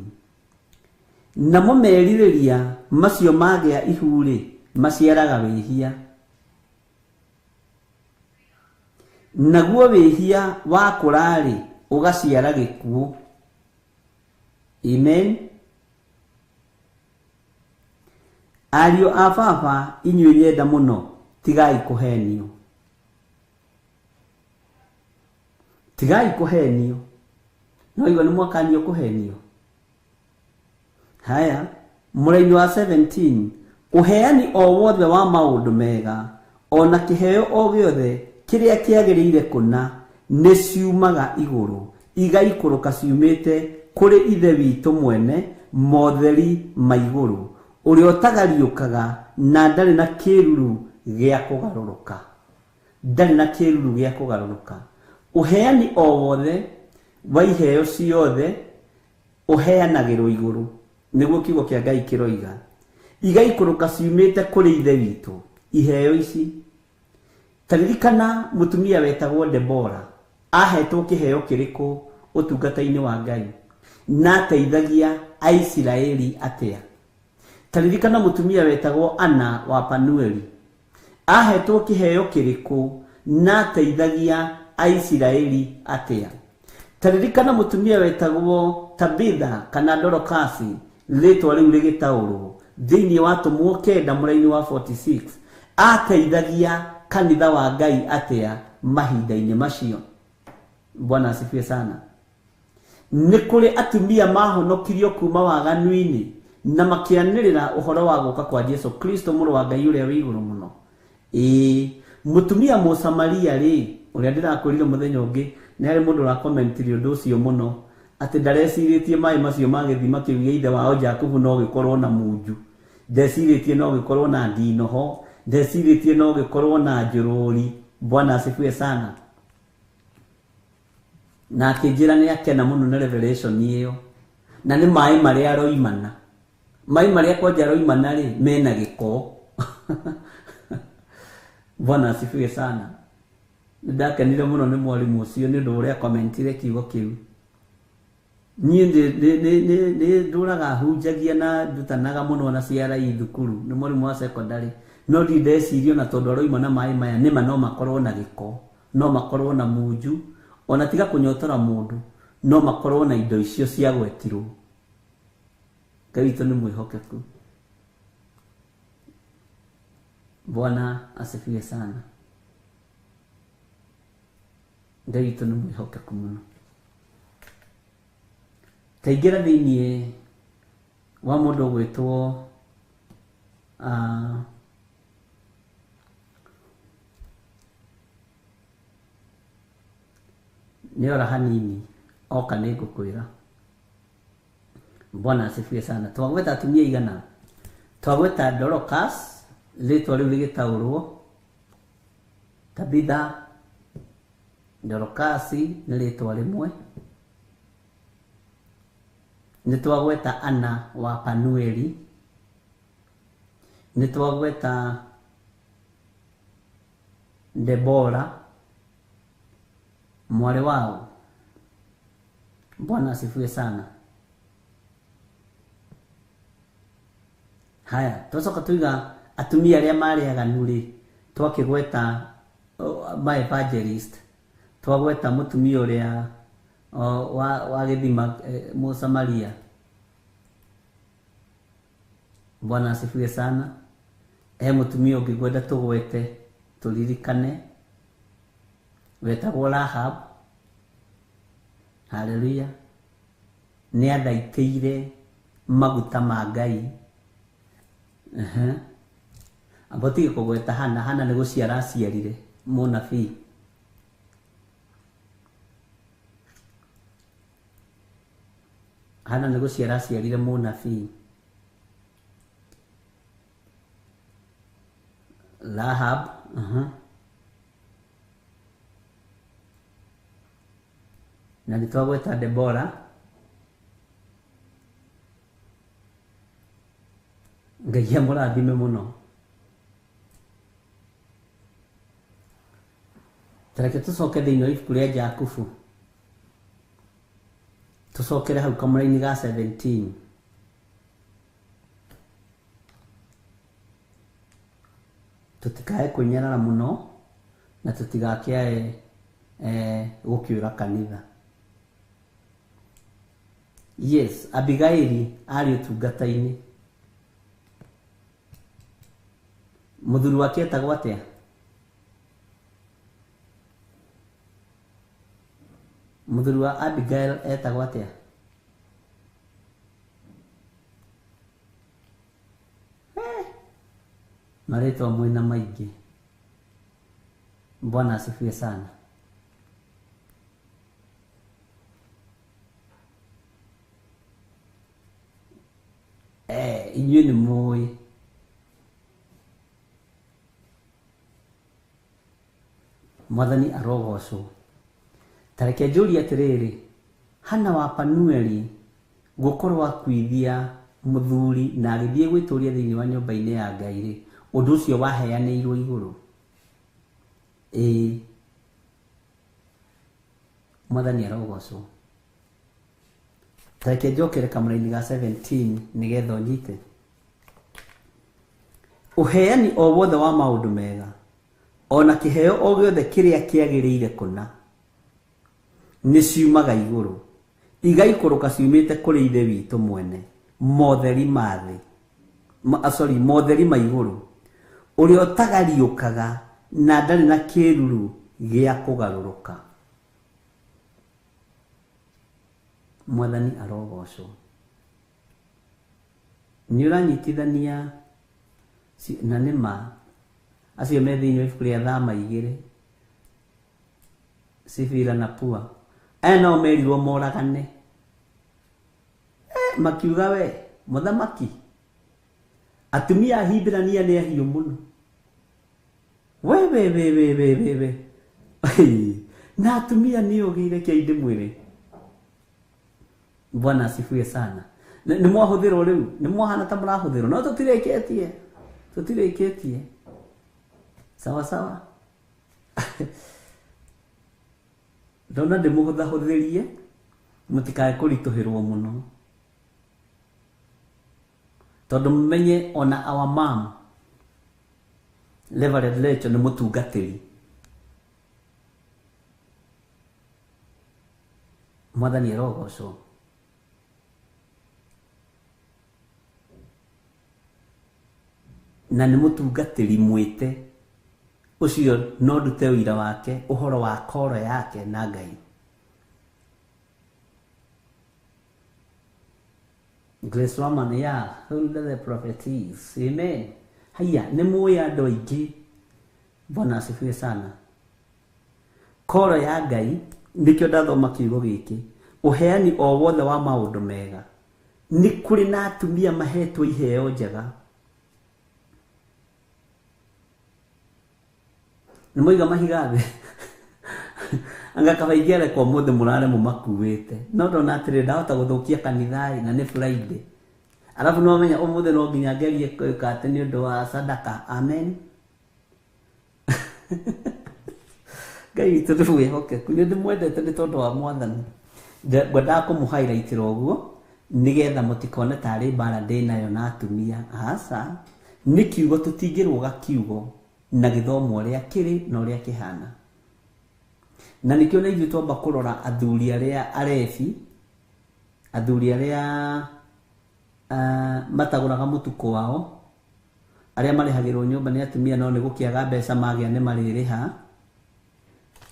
Namo merirĩria macio magĩa ihu-rĩ, maciaraga wĩhia. Naguo wĩhia wakũra-rĩ, ũgaciara gĩkuũ. Amen. Ariũ a baba, inyuĩ nyenda mũno, tigai kũhenio. Tigai kũhenio. No igua nĩ mwakanio kũhenio. Haya, mũraini wa 17. Ũheani o wothe wa maũndũ mega, ona kĩheo o gĩothe kĩrĩa kĩagĩrĩire kũna, nĩ ciumaga igũrũ, igaikũrũka ciumĩte kũrĩ Ithe witũ mwene motheri ma igũrũ, ũrĩa ũtagariũkaga na ndarĩ na kĩruru gĩa kũgarũrũka. Ndarĩ na kĩruru gĩa kũgarũrũka. Ũheani o wothe wa iheo ciothe ũheanagĩrwo igũrũ, nĩguo kiugo kĩa Ngai kĩroiga. Igaikũrũka ciumĩte kũrĩ Ithe witũ iheo ici. Taririkana mũtumia wetagwo Debora ahetwo kĩheo kĩrĩkũ ũtungata-inĩ wa Ngai na ateithagia Aisiraeli atĩa? Taririkana mũtumia wetagwo Ana wa Panueli ahetwo kĩheo kĩrĩkũ na ateithagia Aisiraeli atĩa? Taririkana mũtumia wetagwo Tabitha kana Dorokasi, rĩtwa rĩu rĩgĩtaũrwo thĩinĩ wa Atũmwo 9 mũraini wa 46, ateithagia kanitha wa Ngai atĩa mahinda-inĩ macio? Bwana asifiwe sana. Nĩ kũrĩ atumia mahonokirio kuma waganu-inĩ na makĩanĩrĩra ũhoro wa gũka kwa Jesu Kristo mũrũ wa Ngai ũrĩa wĩ igũrũ mũno. Ĩĩ, mũtumia Mũsamaria rĩ, ũrĩa ndĩrakwĩrire mũthenya ũngĩ, nĩ harĩ mũndũ ũrakomentire ũndũ ũcio mũno, atĩ ndarecirĩtie maĩ macio ma gĩthima kĩu gĩa ithe wao Jakubu no gĩkorwo na munju, ndecirĩtie no gĩkorwo na ndinoho, ndecirĩtie no gĩkorwo na njũrũri. Bwana asifiwe sana. Na akĩnjĩra nĩ akena mũno na revelation ĩyo, na nĩ maĩ marĩa aroimana, maĩ marĩa kwanja aroimana rĩ mena gĩko. Bwana asifiwe sana. Nĩndakenire mũno nĩ mwarimũ ũcio nĩ ũndũ ũrĩa komentire kiugo kĩu. Niĩ nĩ ndũraga hunjagia na ndutanaga mũno na CRE thukuru, nĩ mwarimũ wa secondary, no ndirĩ ndeciria ona tondũ aroima na maĩ maya nĩma no makorwo na gĩko, no makorwo na munju, ona tiga kũnyotora mũndũ, no makorwo na indo icio ciagwetirwo. Ngai witũ nĩ mwĩhokeku. Bwana asifiwe sana. Ngai witũ nĩ mwĩhokeku mũno. Taingĩra thĩinĩ wa mũndũ ũgwĩtwo nĩ ora hanini oka nĩ ngũkwĩra. Bwana asifiwe sana. Twagweta atumia igana? Twagweta Dorcas, rĩtwa rĩu rĩgĩtaũrwo, Tabitha, Dorcas nĩ rĩtwa rĩmwe. Nĩ twagweta Ana wa Panueli, nĩ twagweta Debora mwarĩ wao. Bwana asifiwe sana. Haya, twacoka tuiga atumia arĩa marĩ aganu rĩ, twakĩgweta ma evangelist, twagweta mũtumia ũrĩa wa gĩthima Mũsamaria. Bwana asifiwe sana. He mũtumia ũngĩ ngwenda tũgwete tũririkane, wetagwo Rahab. Haleluya. Nĩ athaitĩire maguta ma Ngai. Amba tige kũgweta Hana. Hana nĩ gũciara aciarire mũnabii. Hana nĩ gũciara aciarire mũnabii. Rahab. Na nĩ twagweta Debora. Ngai amũrathime mũno. Tareke tũcoke thĩinĩ wa ibuku rĩa Jakubu, tũcokere hau kamũraini ga 17. Tũtikae kwĩnyarara mũno na tũtigakĩae gũkĩũra kanitha. Yes, Abigaili arĩ ũtungata-inĩ. Mũthuri wake etagwo atĩa? Mũthuri wa Abigail etagwo atĩa? Marĩtwa mwĩna maingĩ. Bwana asifiwe sana. Inyuĩ nĩ mũĩ. Mwathani arogocwo. Ta reke njũrie atĩrĩrĩ, Hana wa Panueli gũkorwo akuithia mũthuri na agĩthiĩ gwĩtũria thĩinĩ wa nyũmba-inĩ ya Ngai rĩ, ũndũ ũcio waheanĩirwo igũrũ? Ĩĩ. Mwathani arogocwo. Ta reke njokere kamũraini ga 17 nĩgetha ũnyite. Ũheani o wothe wa maũndũ mega ona kĩheo o gĩothe kĩrĩa kĩagĩrĩire kũna nĩ ciumaga igũrũ, igaikũrũka ciumĩte kũrĩ Ithe witũ mwene, motheri ma thĩ, sorry, motheri ma igũrũ, ũrĩa ũtagariũkaga na ndarĩ na kĩruru gĩa kũgarũrũka. Mwathani arogocwo. Nĩ ũranyitithania na nĩ ma acio me thĩinĩ wa ibuku rĩa Thama 2, Sifira na Pua, aya nao merirwo moragane. Makiuga we mũthamaki, atumia a Hibirania nĩ ahiũ mũno. We we we we we we we. Na atumia nĩ ogĩ, reke ndĩmwĩre. Bwana asifiwe sana. Nĩ mwahũthĩrwo rĩu, nĩ mwahana ta mũrahũthĩrwo, no tũtirĩkĩtie. Tũtirĩkĩtie. Sawa sawa. Ndona ndĩmũhũthahũthĩrie mũtikae kũritũhĩrwo mũno, tondũ mũmenye ona our mom Reverend Rachel nĩ mũtungatĩri. Mwathani arogocwo. Na nĩ mũtungatĩri mwĩte ũcio, no ndute ũira wake ũhoro wa koro yake na Ngai. Grace Roman, yeah, hold the prophecies. Amen. Haya, nĩ mũĩ andũ aingĩ. Bwana asifiwe sana. Koro ya Ngai, nĩkĩo ndathoma kiugo gĩkĩ, ũheani o wothe wa maũndũ mega. Nĩ kũrĩ na atumia mahetwo iheo njega. Nĩ mwaiga mahiga thĩ. Anga kaba ingĩarekwo ũmũthĩ mũrare mũmakuĩte. No ndona atĩrĩ, ndahota gũthũkia kanitha-ĩ, na nĩ Friday. Alafu no menya ũmũthĩ no nginya ngerie gwĩka atĩ nĩ ũndũ wa sadaka. Amen. Ngai witũ nĩ mwĩhokeku, nĩ ndĩmwendete nĩ tondũ wa Mwathani. Ngwendaga kũmũ-highlightĩra ũguo nĩgetha mũtikone tarĩ mbara ndĩnayo na atumia. Aca, nĩ kiugo, tũtingĩrũga kiugo na gĩthomo ũrĩa kĩrĩ na ũrĩa kĩhana. Na nĩkĩo na ithuĩ twamba kũrora athuri arĩa arebi, athuri arĩa matagũraga mũtukũ wao, arĩa marĩhagĩrwo nyũmba nĩ atumia no nĩ gũkĩaga mbeca magĩa nĩ marĩrĩha,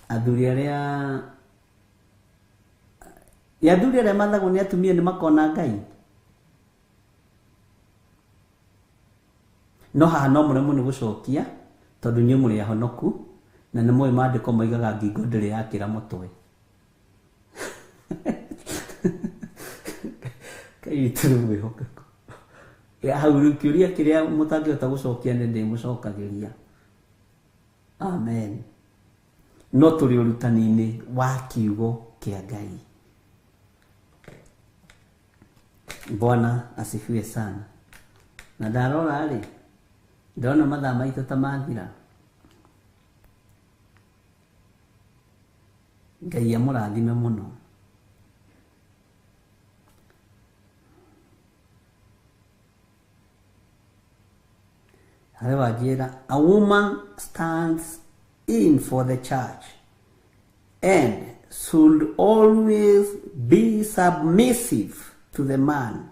athuri arĩa ya athuri arĩa mathagwo nĩ atumia nĩ makona Ngai. No haha no mũremwo nĩ gũcokia tondũ inyuĩ mũrĩ ahonoku na nĩ mũĩ maandĩko moigaga ngingo ndĩrĩ yakĩra mũtwe. Ngai witũ nĩ mwĩhokeku. Ya hau rĩu kĩũria kĩrĩa mũtangĩhota gũcokia nĩ ndĩmũcokagĩria. Amen. No tũrĩ ũrutani-inĩ wa kiugo kĩa Ngai. Bwana asifiwe sana. Na ndarora rĩ, ndona mathaa maitũ ta mathira. Ngai amũrathime mũno. Harĩ wanjĩra, a woman stands in for the church and should always be submissive to the man,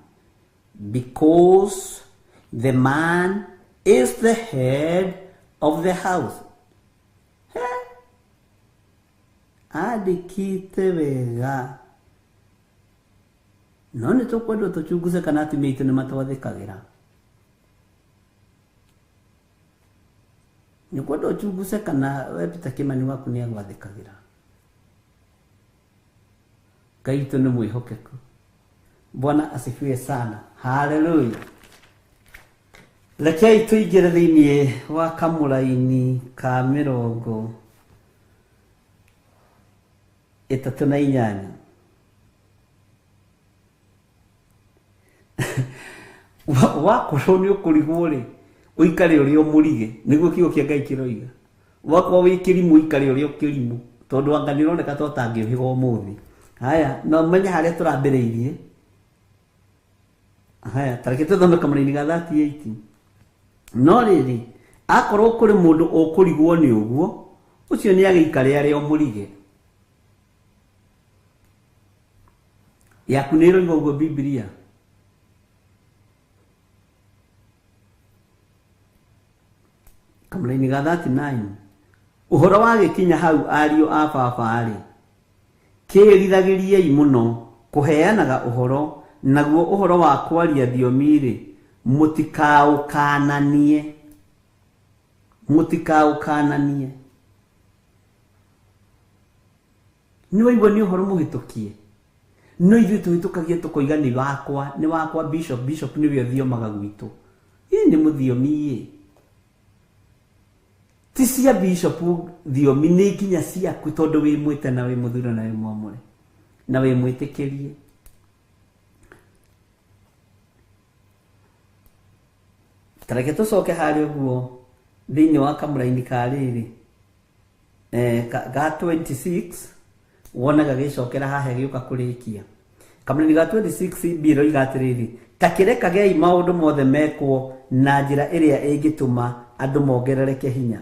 because the man is the head of the house. Andĩkĩte wega. No nĩ tũkwendwo tũchunguze kana atumia aitũ nĩ matwathĩkagĩra. Nĩ kwendwo ũchunguze kana we Peter Kimani waku nĩ agwathĩkagĩra. Ngai witũ nĩ mwĩhokeku. Bwana asifiwe sana. Haleluya. Rekei tũingĩre thĩinĩ wa kamũraini ka mĩrongo 38. Wakorwo nĩ ũkũrigwo rĩ, ũikare ũrĩa ũmũrige, nĩguo kiugo kĩa Ngai kĩroiga. Wakorwo wĩ kĩrimũ, ũikare ũrĩa ũkĩrimũ, tondũ anga nĩ ũroneka ta ũtangĩũhĩga ũmũthĩ. Haya, no menye harĩa tũrambĩrĩirie. Haya, ta reke tũthome kamũraini ga 38. No rĩrĩ, akorwo kũrĩ mũndũ ũkũrigwo nĩ ũguo, ũcio nĩ agĩikare arĩa ũmũrige. Yaku nĩ ĩroiga ũguo Bibilia. Kamũraini ga 39. Ũhoro wa gĩkinya hau ariũ a baba-rĩ, kĩĩrithagĩriei mũno kũheanaga ũhoro, naguo ũhoro wa kwaria thiomi-rĩ, mũtikaũkananie. Mũtikaũkananie. Nĩ waigua nĩ ũhoro mũhĩtũkie. No ithuĩ tũhĩtũkagia tũkoiga nĩ wakwa bishop, bishop nĩwe ũthiomaga gwitũ. Ĩ nĩ mũthiomi ĩ. Ti cia bishop thiomi nĩ nginya ciaku, tondũ wĩ mwĩte na wĩ mũthure na wĩ mwamũre na wĩ mwĩtĩkĩrie. Ta reke tũcoke harĩa ũguo thĩinĩ wa kamũraini ka rĩrĩ, ga 26, wone gagĩcokera haha gĩũka kũrĩkia. Kamũraini ga 26 B ĩroiga atĩrĩrĩ, ta kĩrekagei maũndũ mothe mekwo na njĩra ĩrĩa ĩngĩtũma andũ mongerereke hinya.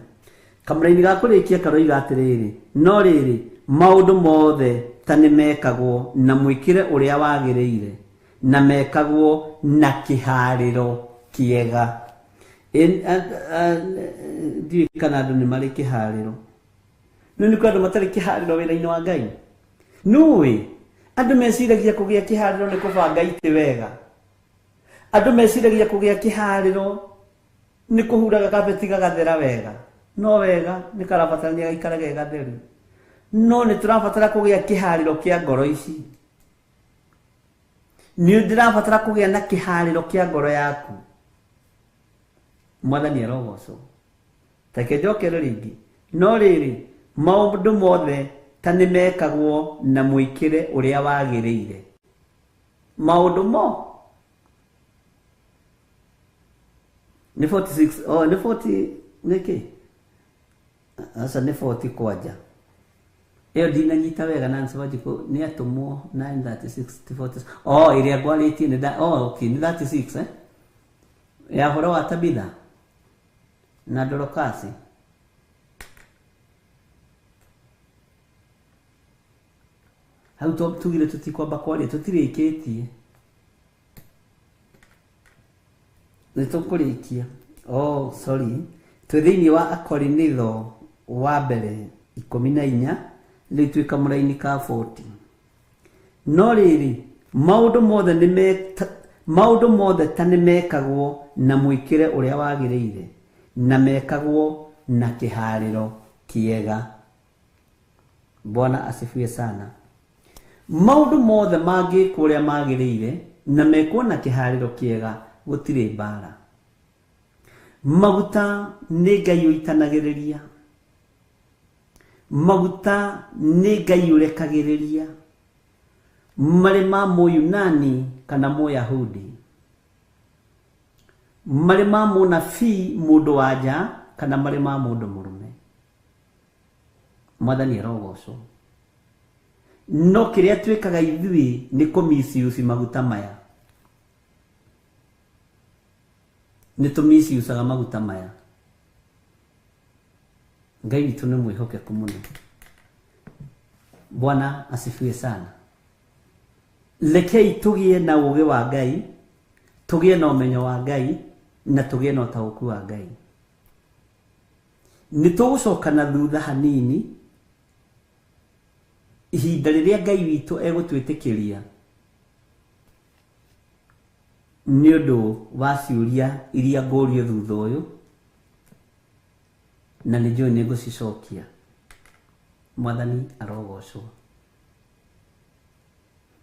Kamũraini ga kũrĩkia karoiga atĩrĩrĩ, no rĩrĩ, maũndũ mothe ta nĩ mekagwo na mwĩkĩre ũrĩa wagĩrĩire, na mekagwo na kĩharĩro kĩega. Ndiũĩ kana andũ nĩ marĩ kĩharĩro. No nĩ kũrĩ andũ matarĩ kĩharĩro wĩra-inĩ wa Ngai. Nũĩ, andũ meciragia kũgĩa kĩharĩro nĩ kũbanga itĩ wega. Andũ meciragia kũgĩa kĩharĩro nĩ kũhuraga kabeti gagathera wega. No wega nĩ karabatarania gaikare ge gatheru. No nĩ tũrabatara kũgĩa kĩharĩro kĩa ngoro ici. Nĩ ndĩrabatara kũgĩa na kĩharĩro kĩa ngoro yaku. Mwathani arogocwo. Reke njokere rĩngĩ. No rĩrĩ, maũndũ mothe ta nĩ mekagwo na mwĩkĩre ũrĩa wagĩrĩire. Maũndũ mo nĩ 46, oh, nĩ 40, nĩkĩ? Aca nĩ 40 kwanja. Ĩyo ndinanyita wega Nancy Wanjikũ nĩ atũmwo 936 to 46. Oh, ĩrĩa ngwarĩtie nĩ oh, okay, nĩ 36, eh? Ya ũhoro wa Tabitha na Dorokasi. Hau tugire tũtikwamba kwaria, tũtirĩkĩtie. Nĩ tũkũrĩkia. Oh, sorry. Twĩ thĩinĩ wa Akorinitho wa mbere 14, rĩu twĩ kamũraini ka 40. No rĩrĩ, maũndũ mothe maũndũ mothe ta nĩ mekagwo na mwĩkĩre ũrĩa wagĩrĩire, na mekagwo na kĩharĩro kĩega. Bwana asifiwe sana. Maũndũ mothe mangĩkwo ũrĩa magĩrĩire na mekwo na kĩharĩro kĩega, gũtirĩ mbara. Maguta nĩ Ngai ũitanagĩrĩria. Maguta nĩ Ngai ũrekagĩrĩria. Marĩ ma Mũyunani kana Mũyahudi, marĩ ma mũnabii mũndũ wa nja kana marĩ ma mũndũ mũrũme. Mwathani arogocwo. No kĩrĩa twĩkaga ithuĩ nĩ kũmisiuci maguta maya. Nĩ tũmisiucaga maguta maya. Ngai witũ nĩ mwĩhokeku mũno. Bwana asifiwe sana. Rekei tũgĩe na ũũgĩ wa Ngai, tũgĩe na ũmenyo wa Ngai, na tũgĩe na ũtaũku wa Ngai. Nĩ tũgũcoka na thutha hanini ihinda rĩrĩa Ngai witũ egũtwĩtĩkĩria nĩ ũndũ wa ciũria iria ngũrio thutha ũyũ, na nĩ njũĩ nĩ ngũcicokia. Mwathani arogocwo.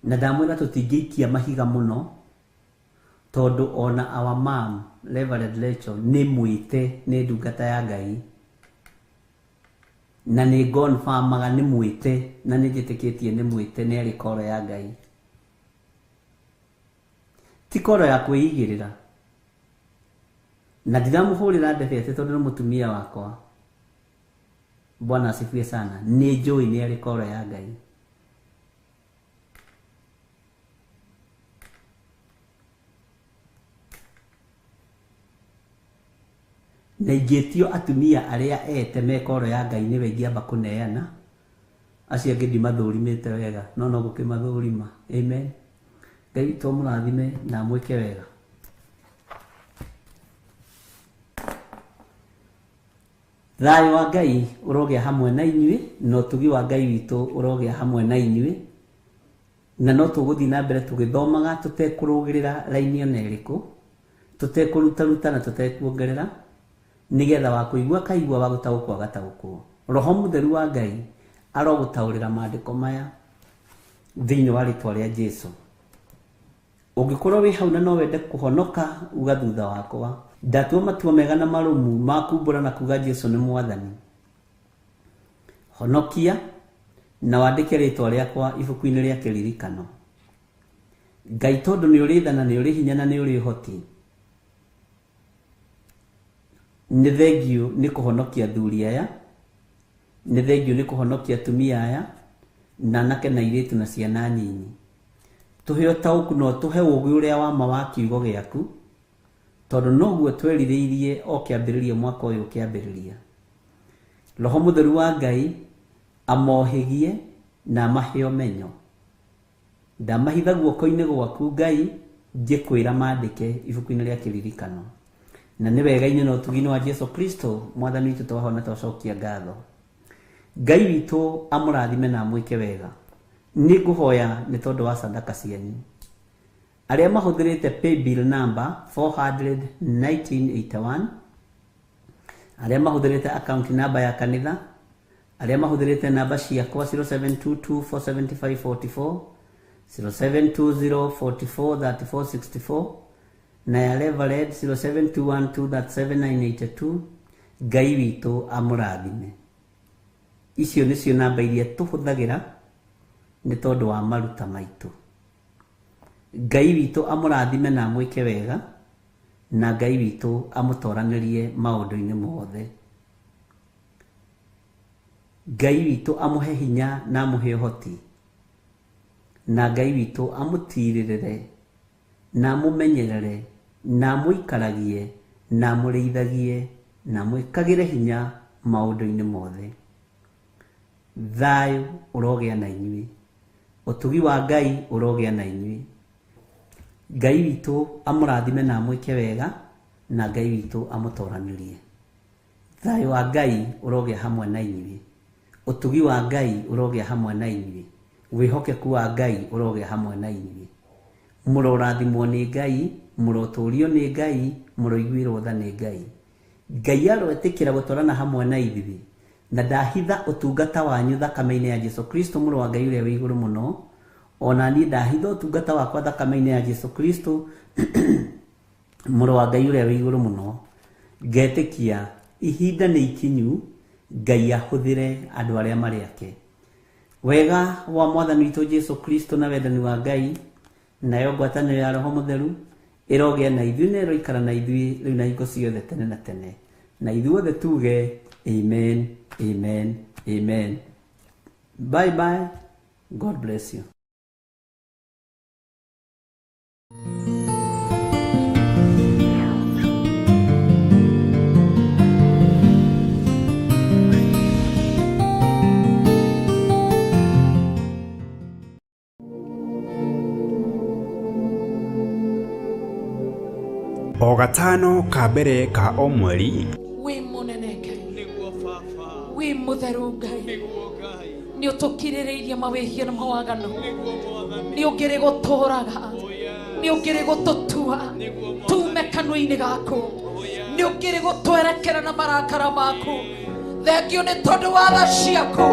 Na ndamwĩra tũtingĩikia mahiga mũno, tondũ ona our mom Reverend Rachel nĩ mwĩte nĩ ndungata ya Ngai. Na nĩ ngonbamaga nĩ mwĩte, na nĩ njĩtĩkĩtie nĩ mwĩte nĩ arĩ koro ya Ngai. Ti koro ya kwĩigĩrĩra. Na ndiramũhũrĩra ndebe atĩ tondũ nĩ mũtumia wakwa. Bwana asifiwe sana. Nĩ njũĩ nĩ arĩ koro ya Ngai. Na ingĩtio atumia arĩa ete me koro ya Ngai nĩwe ingĩamba kũneana, acio angĩ ndimathũrimĩte wega, no no gũkĩmathũrima. Amen. Ngai witũ amũrathime na amwĩke wega. Thayũ wa Ngai ũrogĩa hamwe na inyuĩ, na ũtugi wa Ngai witũ ũrogĩa hamwe na inyuĩ, na no tũgũthiĩ na mbere tũgĩthomaga tũtekũrũgĩrĩra raini ona ĩrĩkũ, tũtekũrutaruta na tũtekuongerera, nĩgetha wa kũigua akaigua, wa gũtaũkwo agataũkwo. Roho Mũtheru wa Ngai arogũtaũrĩra maandĩko maya thĩinĩ wa rĩtwa rĩa Jesu. Ũngĩkorwo wĩ hau na no wende kũhonoka, uga thutha wakwa, ndatua matua mega na marũmu ma kumbũra na kuga Jesu nĩ Mwathani. Honokia na wandĩke rĩtwa rĩakwa ibuku-inĩ rĩa kĩririkano. Ngai tondũ nĩ ũrĩ tha na nĩ ũrĩ hinya na nĩ ũrĩ ũhoti, nĩ thengiũ nĩ kũhonokia athuri aya, nĩ thengiũ nĩ kũhonokia atumia aya, na anake na airĩtu na ciana nyinyi. Tũhe ũtaũku na ũtũhe ũũgĩ ũrĩa wa ma wa kiugo gĩaku, tondũ noguo twerirĩirie o kĩambĩrĩria mwaka ũyũ ũkĩambĩrĩria. Roho Mũtheru wa Ngai amohĩgie na amahe ũmenyo. Ndamahitha guoko-inĩ gwaku Ngai, ngĩkwĩra mandĩke ibuku-inĩ rĩa kĩririkano. Na nĩ wega-inĩ na ũtugi-inĩ wa Jesu Kristo Mwathani witũ twahona twacokia ngatho. Ngai witũ amũrathime na amwĩke wega. Nĩ ngũhoya nĩ tondũ wa sadaka cianyu. Arĩa mahũthĩrĩte paybill number 41981, arĩa mahũthĩrĩte account number ya kanitha, arĩa mahũthĩrĩte namba ciakwa 0722 475 44, 0720 44 34 64, na ya Reverend 07212 7982. Ngai witũ amũrathime. Icio nĩcio namba iria tũhũthagĩra nĩ tondũ wa maruta maitũ. Ngai witũ amũrathime na amwĩke wega, na Ngai witũ amũtoranĩrie maũndũ-inĩ mothe. Ngai witũ amũhe hinya na amũhe ũhoti, na Ngai witũ amũtirĩrĩre na amũmenyerere na amũikaragie na amũrĩithagie na amwĩkagĩre hinya maũndũ-inĩ mothe. Thayũ ũrogĩa na inyuĩ, ũtugi wa Ngai ũrogĩa na inyuĩ. Ngai witũ amũrathime na amwĩke wega, na Ngai witũ amũtoranĩrie. Thayũ wa Ngai ũrogĩa hamwe na inyuĩ, ũtugi wa Ngai ũrogĩa hamwe na inyuĩ, wĩhokeku wa Ngai ũrogĩa hamwe na inyuĩ. Mũrorathimwo nĩ Ngai, mũrotũrio nĩ Ngai, mũroiguĩrwo tha nĩ Ngai. Ngai aroetĩkĩra gũtwarana hamwe na ithuĩ, na ndahitha ũtungata wanyu thakame-inĩ ya Jesu Kristo mũrũ wa Ngai ũrĩa wĩ igũrũ mũno. Ona niĩ ndahitha ũtungata wakwa thakame-inĩ ya Jesu Kristo mũrũ wa Ngai ũrĩa wĩ igũrũ mũno. Ngetĩkia ihinda nĩ ikinyu Ngai ahũthĩre andũ arĩa marĩ ake. Wega wa Mwathani witũ Jesu Kristo na wendani wa Ngai nayo ngwatanĩro ya Roho Mũtheru ĩrogĩa na ithuĩ na ĩroikara na ithuĩ rĩu na hingo ciothe tene na tene. Na ithuothe tuge amen, amen, amen. Bye bye. God bless you. O gatano ka mbere ka o mweri, Wĩ mũnene Ngai, wĩ mũtheru Ngai, nĩ ũtũkirĩrĩirie mawĩhia na mawaganu, nĩ ũngĩrĩ gũtũraga, nĩ ũngĩrĩ gũtũtua tume kanua-inĩ gaku, nĩ ũngĩrĩ gũtwerekera na marakara maku. Thengio nĩ tondũ wa tha ciaku,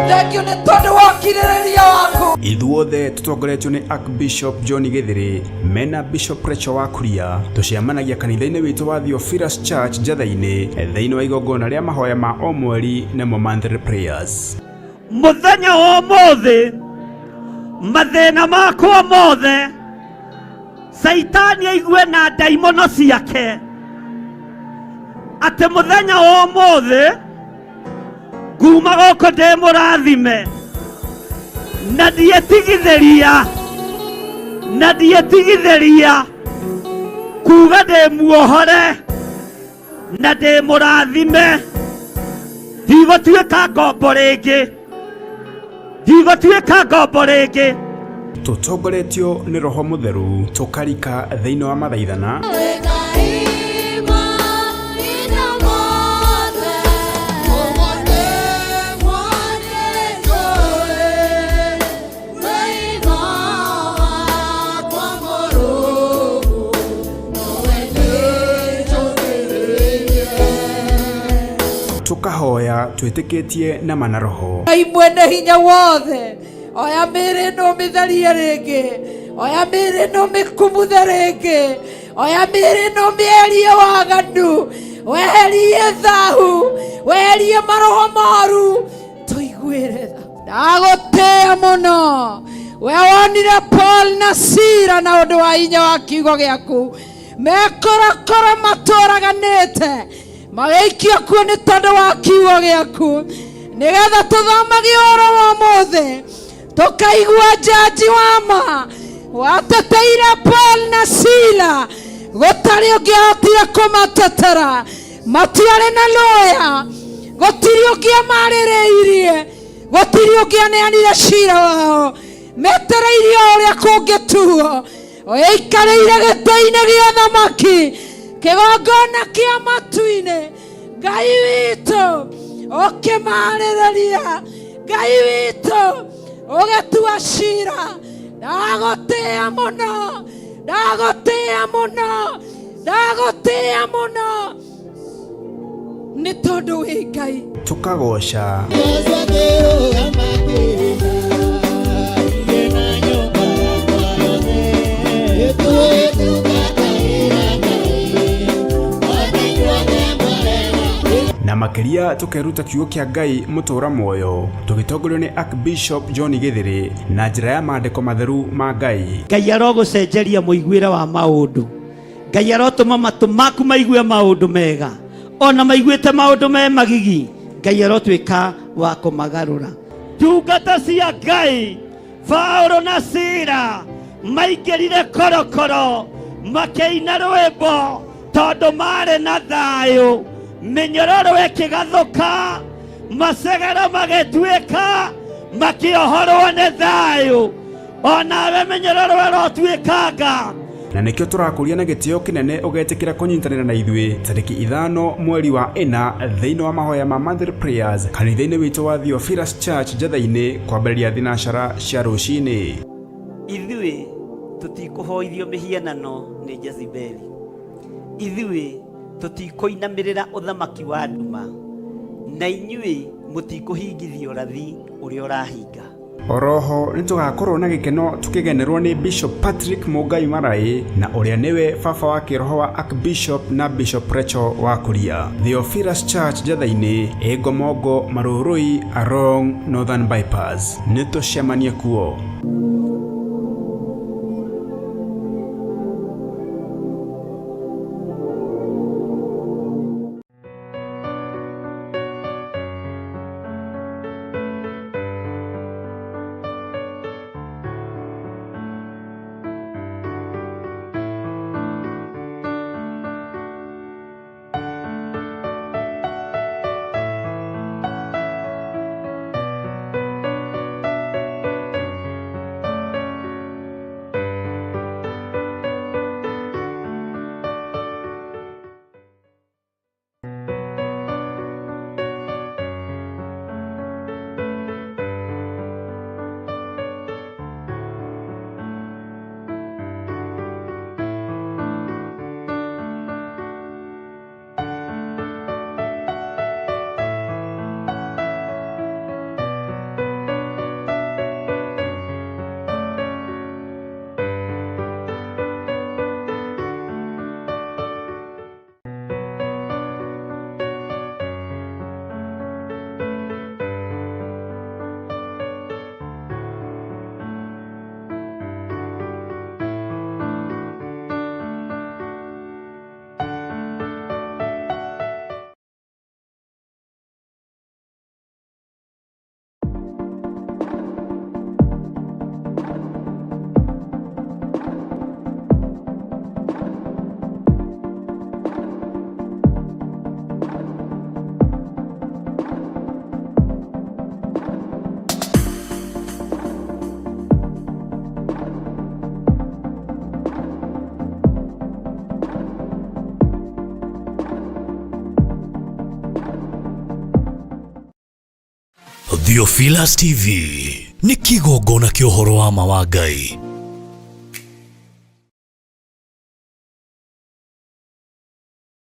thengio nĩ tondũ wa ũkirĩrĩria waku. Ithuothe tũtongoretio nĩ Archbishop John Githiri mena Bishop Rachel wa Kuria, tũcemanagia kanitha-inĩ witũ wa Theophilus Church Njatha-inĩ thĩinĩ wa igongona rĩa mahoya ma o mweri nĩmo monthly prayers. Mũthenya wa ũmũthĩ mathĩna makwa mothe Saitani aigue na ndaimono ciake atĩ mũthenya wa ũmũthĩ nguma gũkũ ndĩ mũrathime na ndietigithĩria na ndietigithĩria kuga ndĩ muohore na ndĩ mũrathime, ndigũtuĩka ngombo rĩngĩ, ndigũtuĩka ngombo rĩngĩ. Tũtongoretio nĩ Roho Mũtheru tũkarika thĩinĩ wa mathaithana tũkahoya twĩtĩkĩtie na mana roho. Ngai mwene hinya wothe, oya mĩĩrĩ ĩno ũmĩtherie rĩngĩ, oya mĩĩrĩ ĩno ũmĩkumuthe rĩngĩ, oya mĩĩrĩ ĩno ũmĩeherie waganu, weherie thahu, weherie maroho moru, tũiguĩre tha. Ndagũtĩĩa mũno we wonire Paul na Sila na ũndũ wa hinya wa kiugo gĩaku, mekorokoro matũraganĩte magĩikio kuo nĩ tondũ wa kiugo gĩaku, nĩgetha tũthomage ũhoro wa ũmũthĩ tũkaigua njanji wa ma wateteire Paul na Sila, gũtarĩ ũngĩahotire kũmatetera, matiarĩ na lawyer, gũtirĩ ũngĩamarĩrĩirie, gũtirĩ ũngĩaneanire cira wao, metereirie o ũrĩa kũngĩtuo. Ũikarĩire gĩtĩ-inĩ gĩa thamaki, kĩgongona kĩa matu-inĩ, Ngai witũ ũkĩmarĩrĩria, Ngai witũ ũgĩtua cira. Ndagũtĩĩa mũno, ndagũtĩĩa mũno, ndagũtĩĩa mũno nĩ tondũ wĩ Ngai. Tũkagoca na makĩria tũkeruta kiugo kĩa Ngai mũtũra muoyo tũgĩtongorio nĩ Archbishop John Githiri na njĩra ya maandĩko matheru ma Ngai. Ngai arogũcenjeria mũiguĩre wa maũndũ, Ngai arotũma matũ maku maigue maũndũ mega, ona maiguĩte maũndũ me magigi, Ngai arotuĩka wa kũmagarũra. Ndungata cia Ngai Paulo na Sila maingĩrire korokoro makĩina rwĩmbo tondũ marĩ na thayũ, mĩnyororo ĩkĩgathũka, macegero magĩtuĩka, makĩohorwo nĩ thayũ. Onawe mĩnyororo ĩrotuĩkanga. Na nĩkĩo tũrakũria na gĩtĩo kĩnene ũgetĩkĩra kũnyitanĩra na ithuĩ tarĩki 5 mweri wa 4 thĩinĩ wa mahoya ma monthly prayers kanitha-inĩ witũ wa Theophilus Church Njatha-inĩ kwambĩrĩria thinacara cia rũcinĩ. Ithuĩ tũtikũhoithio mĩhianano nĩ Jezebeli, ithuĩ tũtikũinamĩrĩra ũthamaki wa nduma, na inyuĩ mũtikũhingithia ũrathi ũrĩa ũrahinga. Oroho nĩ tũgakorwo na gĩkeno tũkĩgenerwo nĩ Bishop Patrick Mũngai Marai na ũrĩa nĩwe baba wa kĩroho wa Archbishop na Bishop Rachel wa Kuria. Theophilus Church Njatha-inĩ, Ĩngomongo, Marũrũi, along Northern Bypass. Nĩ tũcemanie kuo. Theophilus TV nĩ kĩgongona kĩa ũhoro wa ma wa Ngai.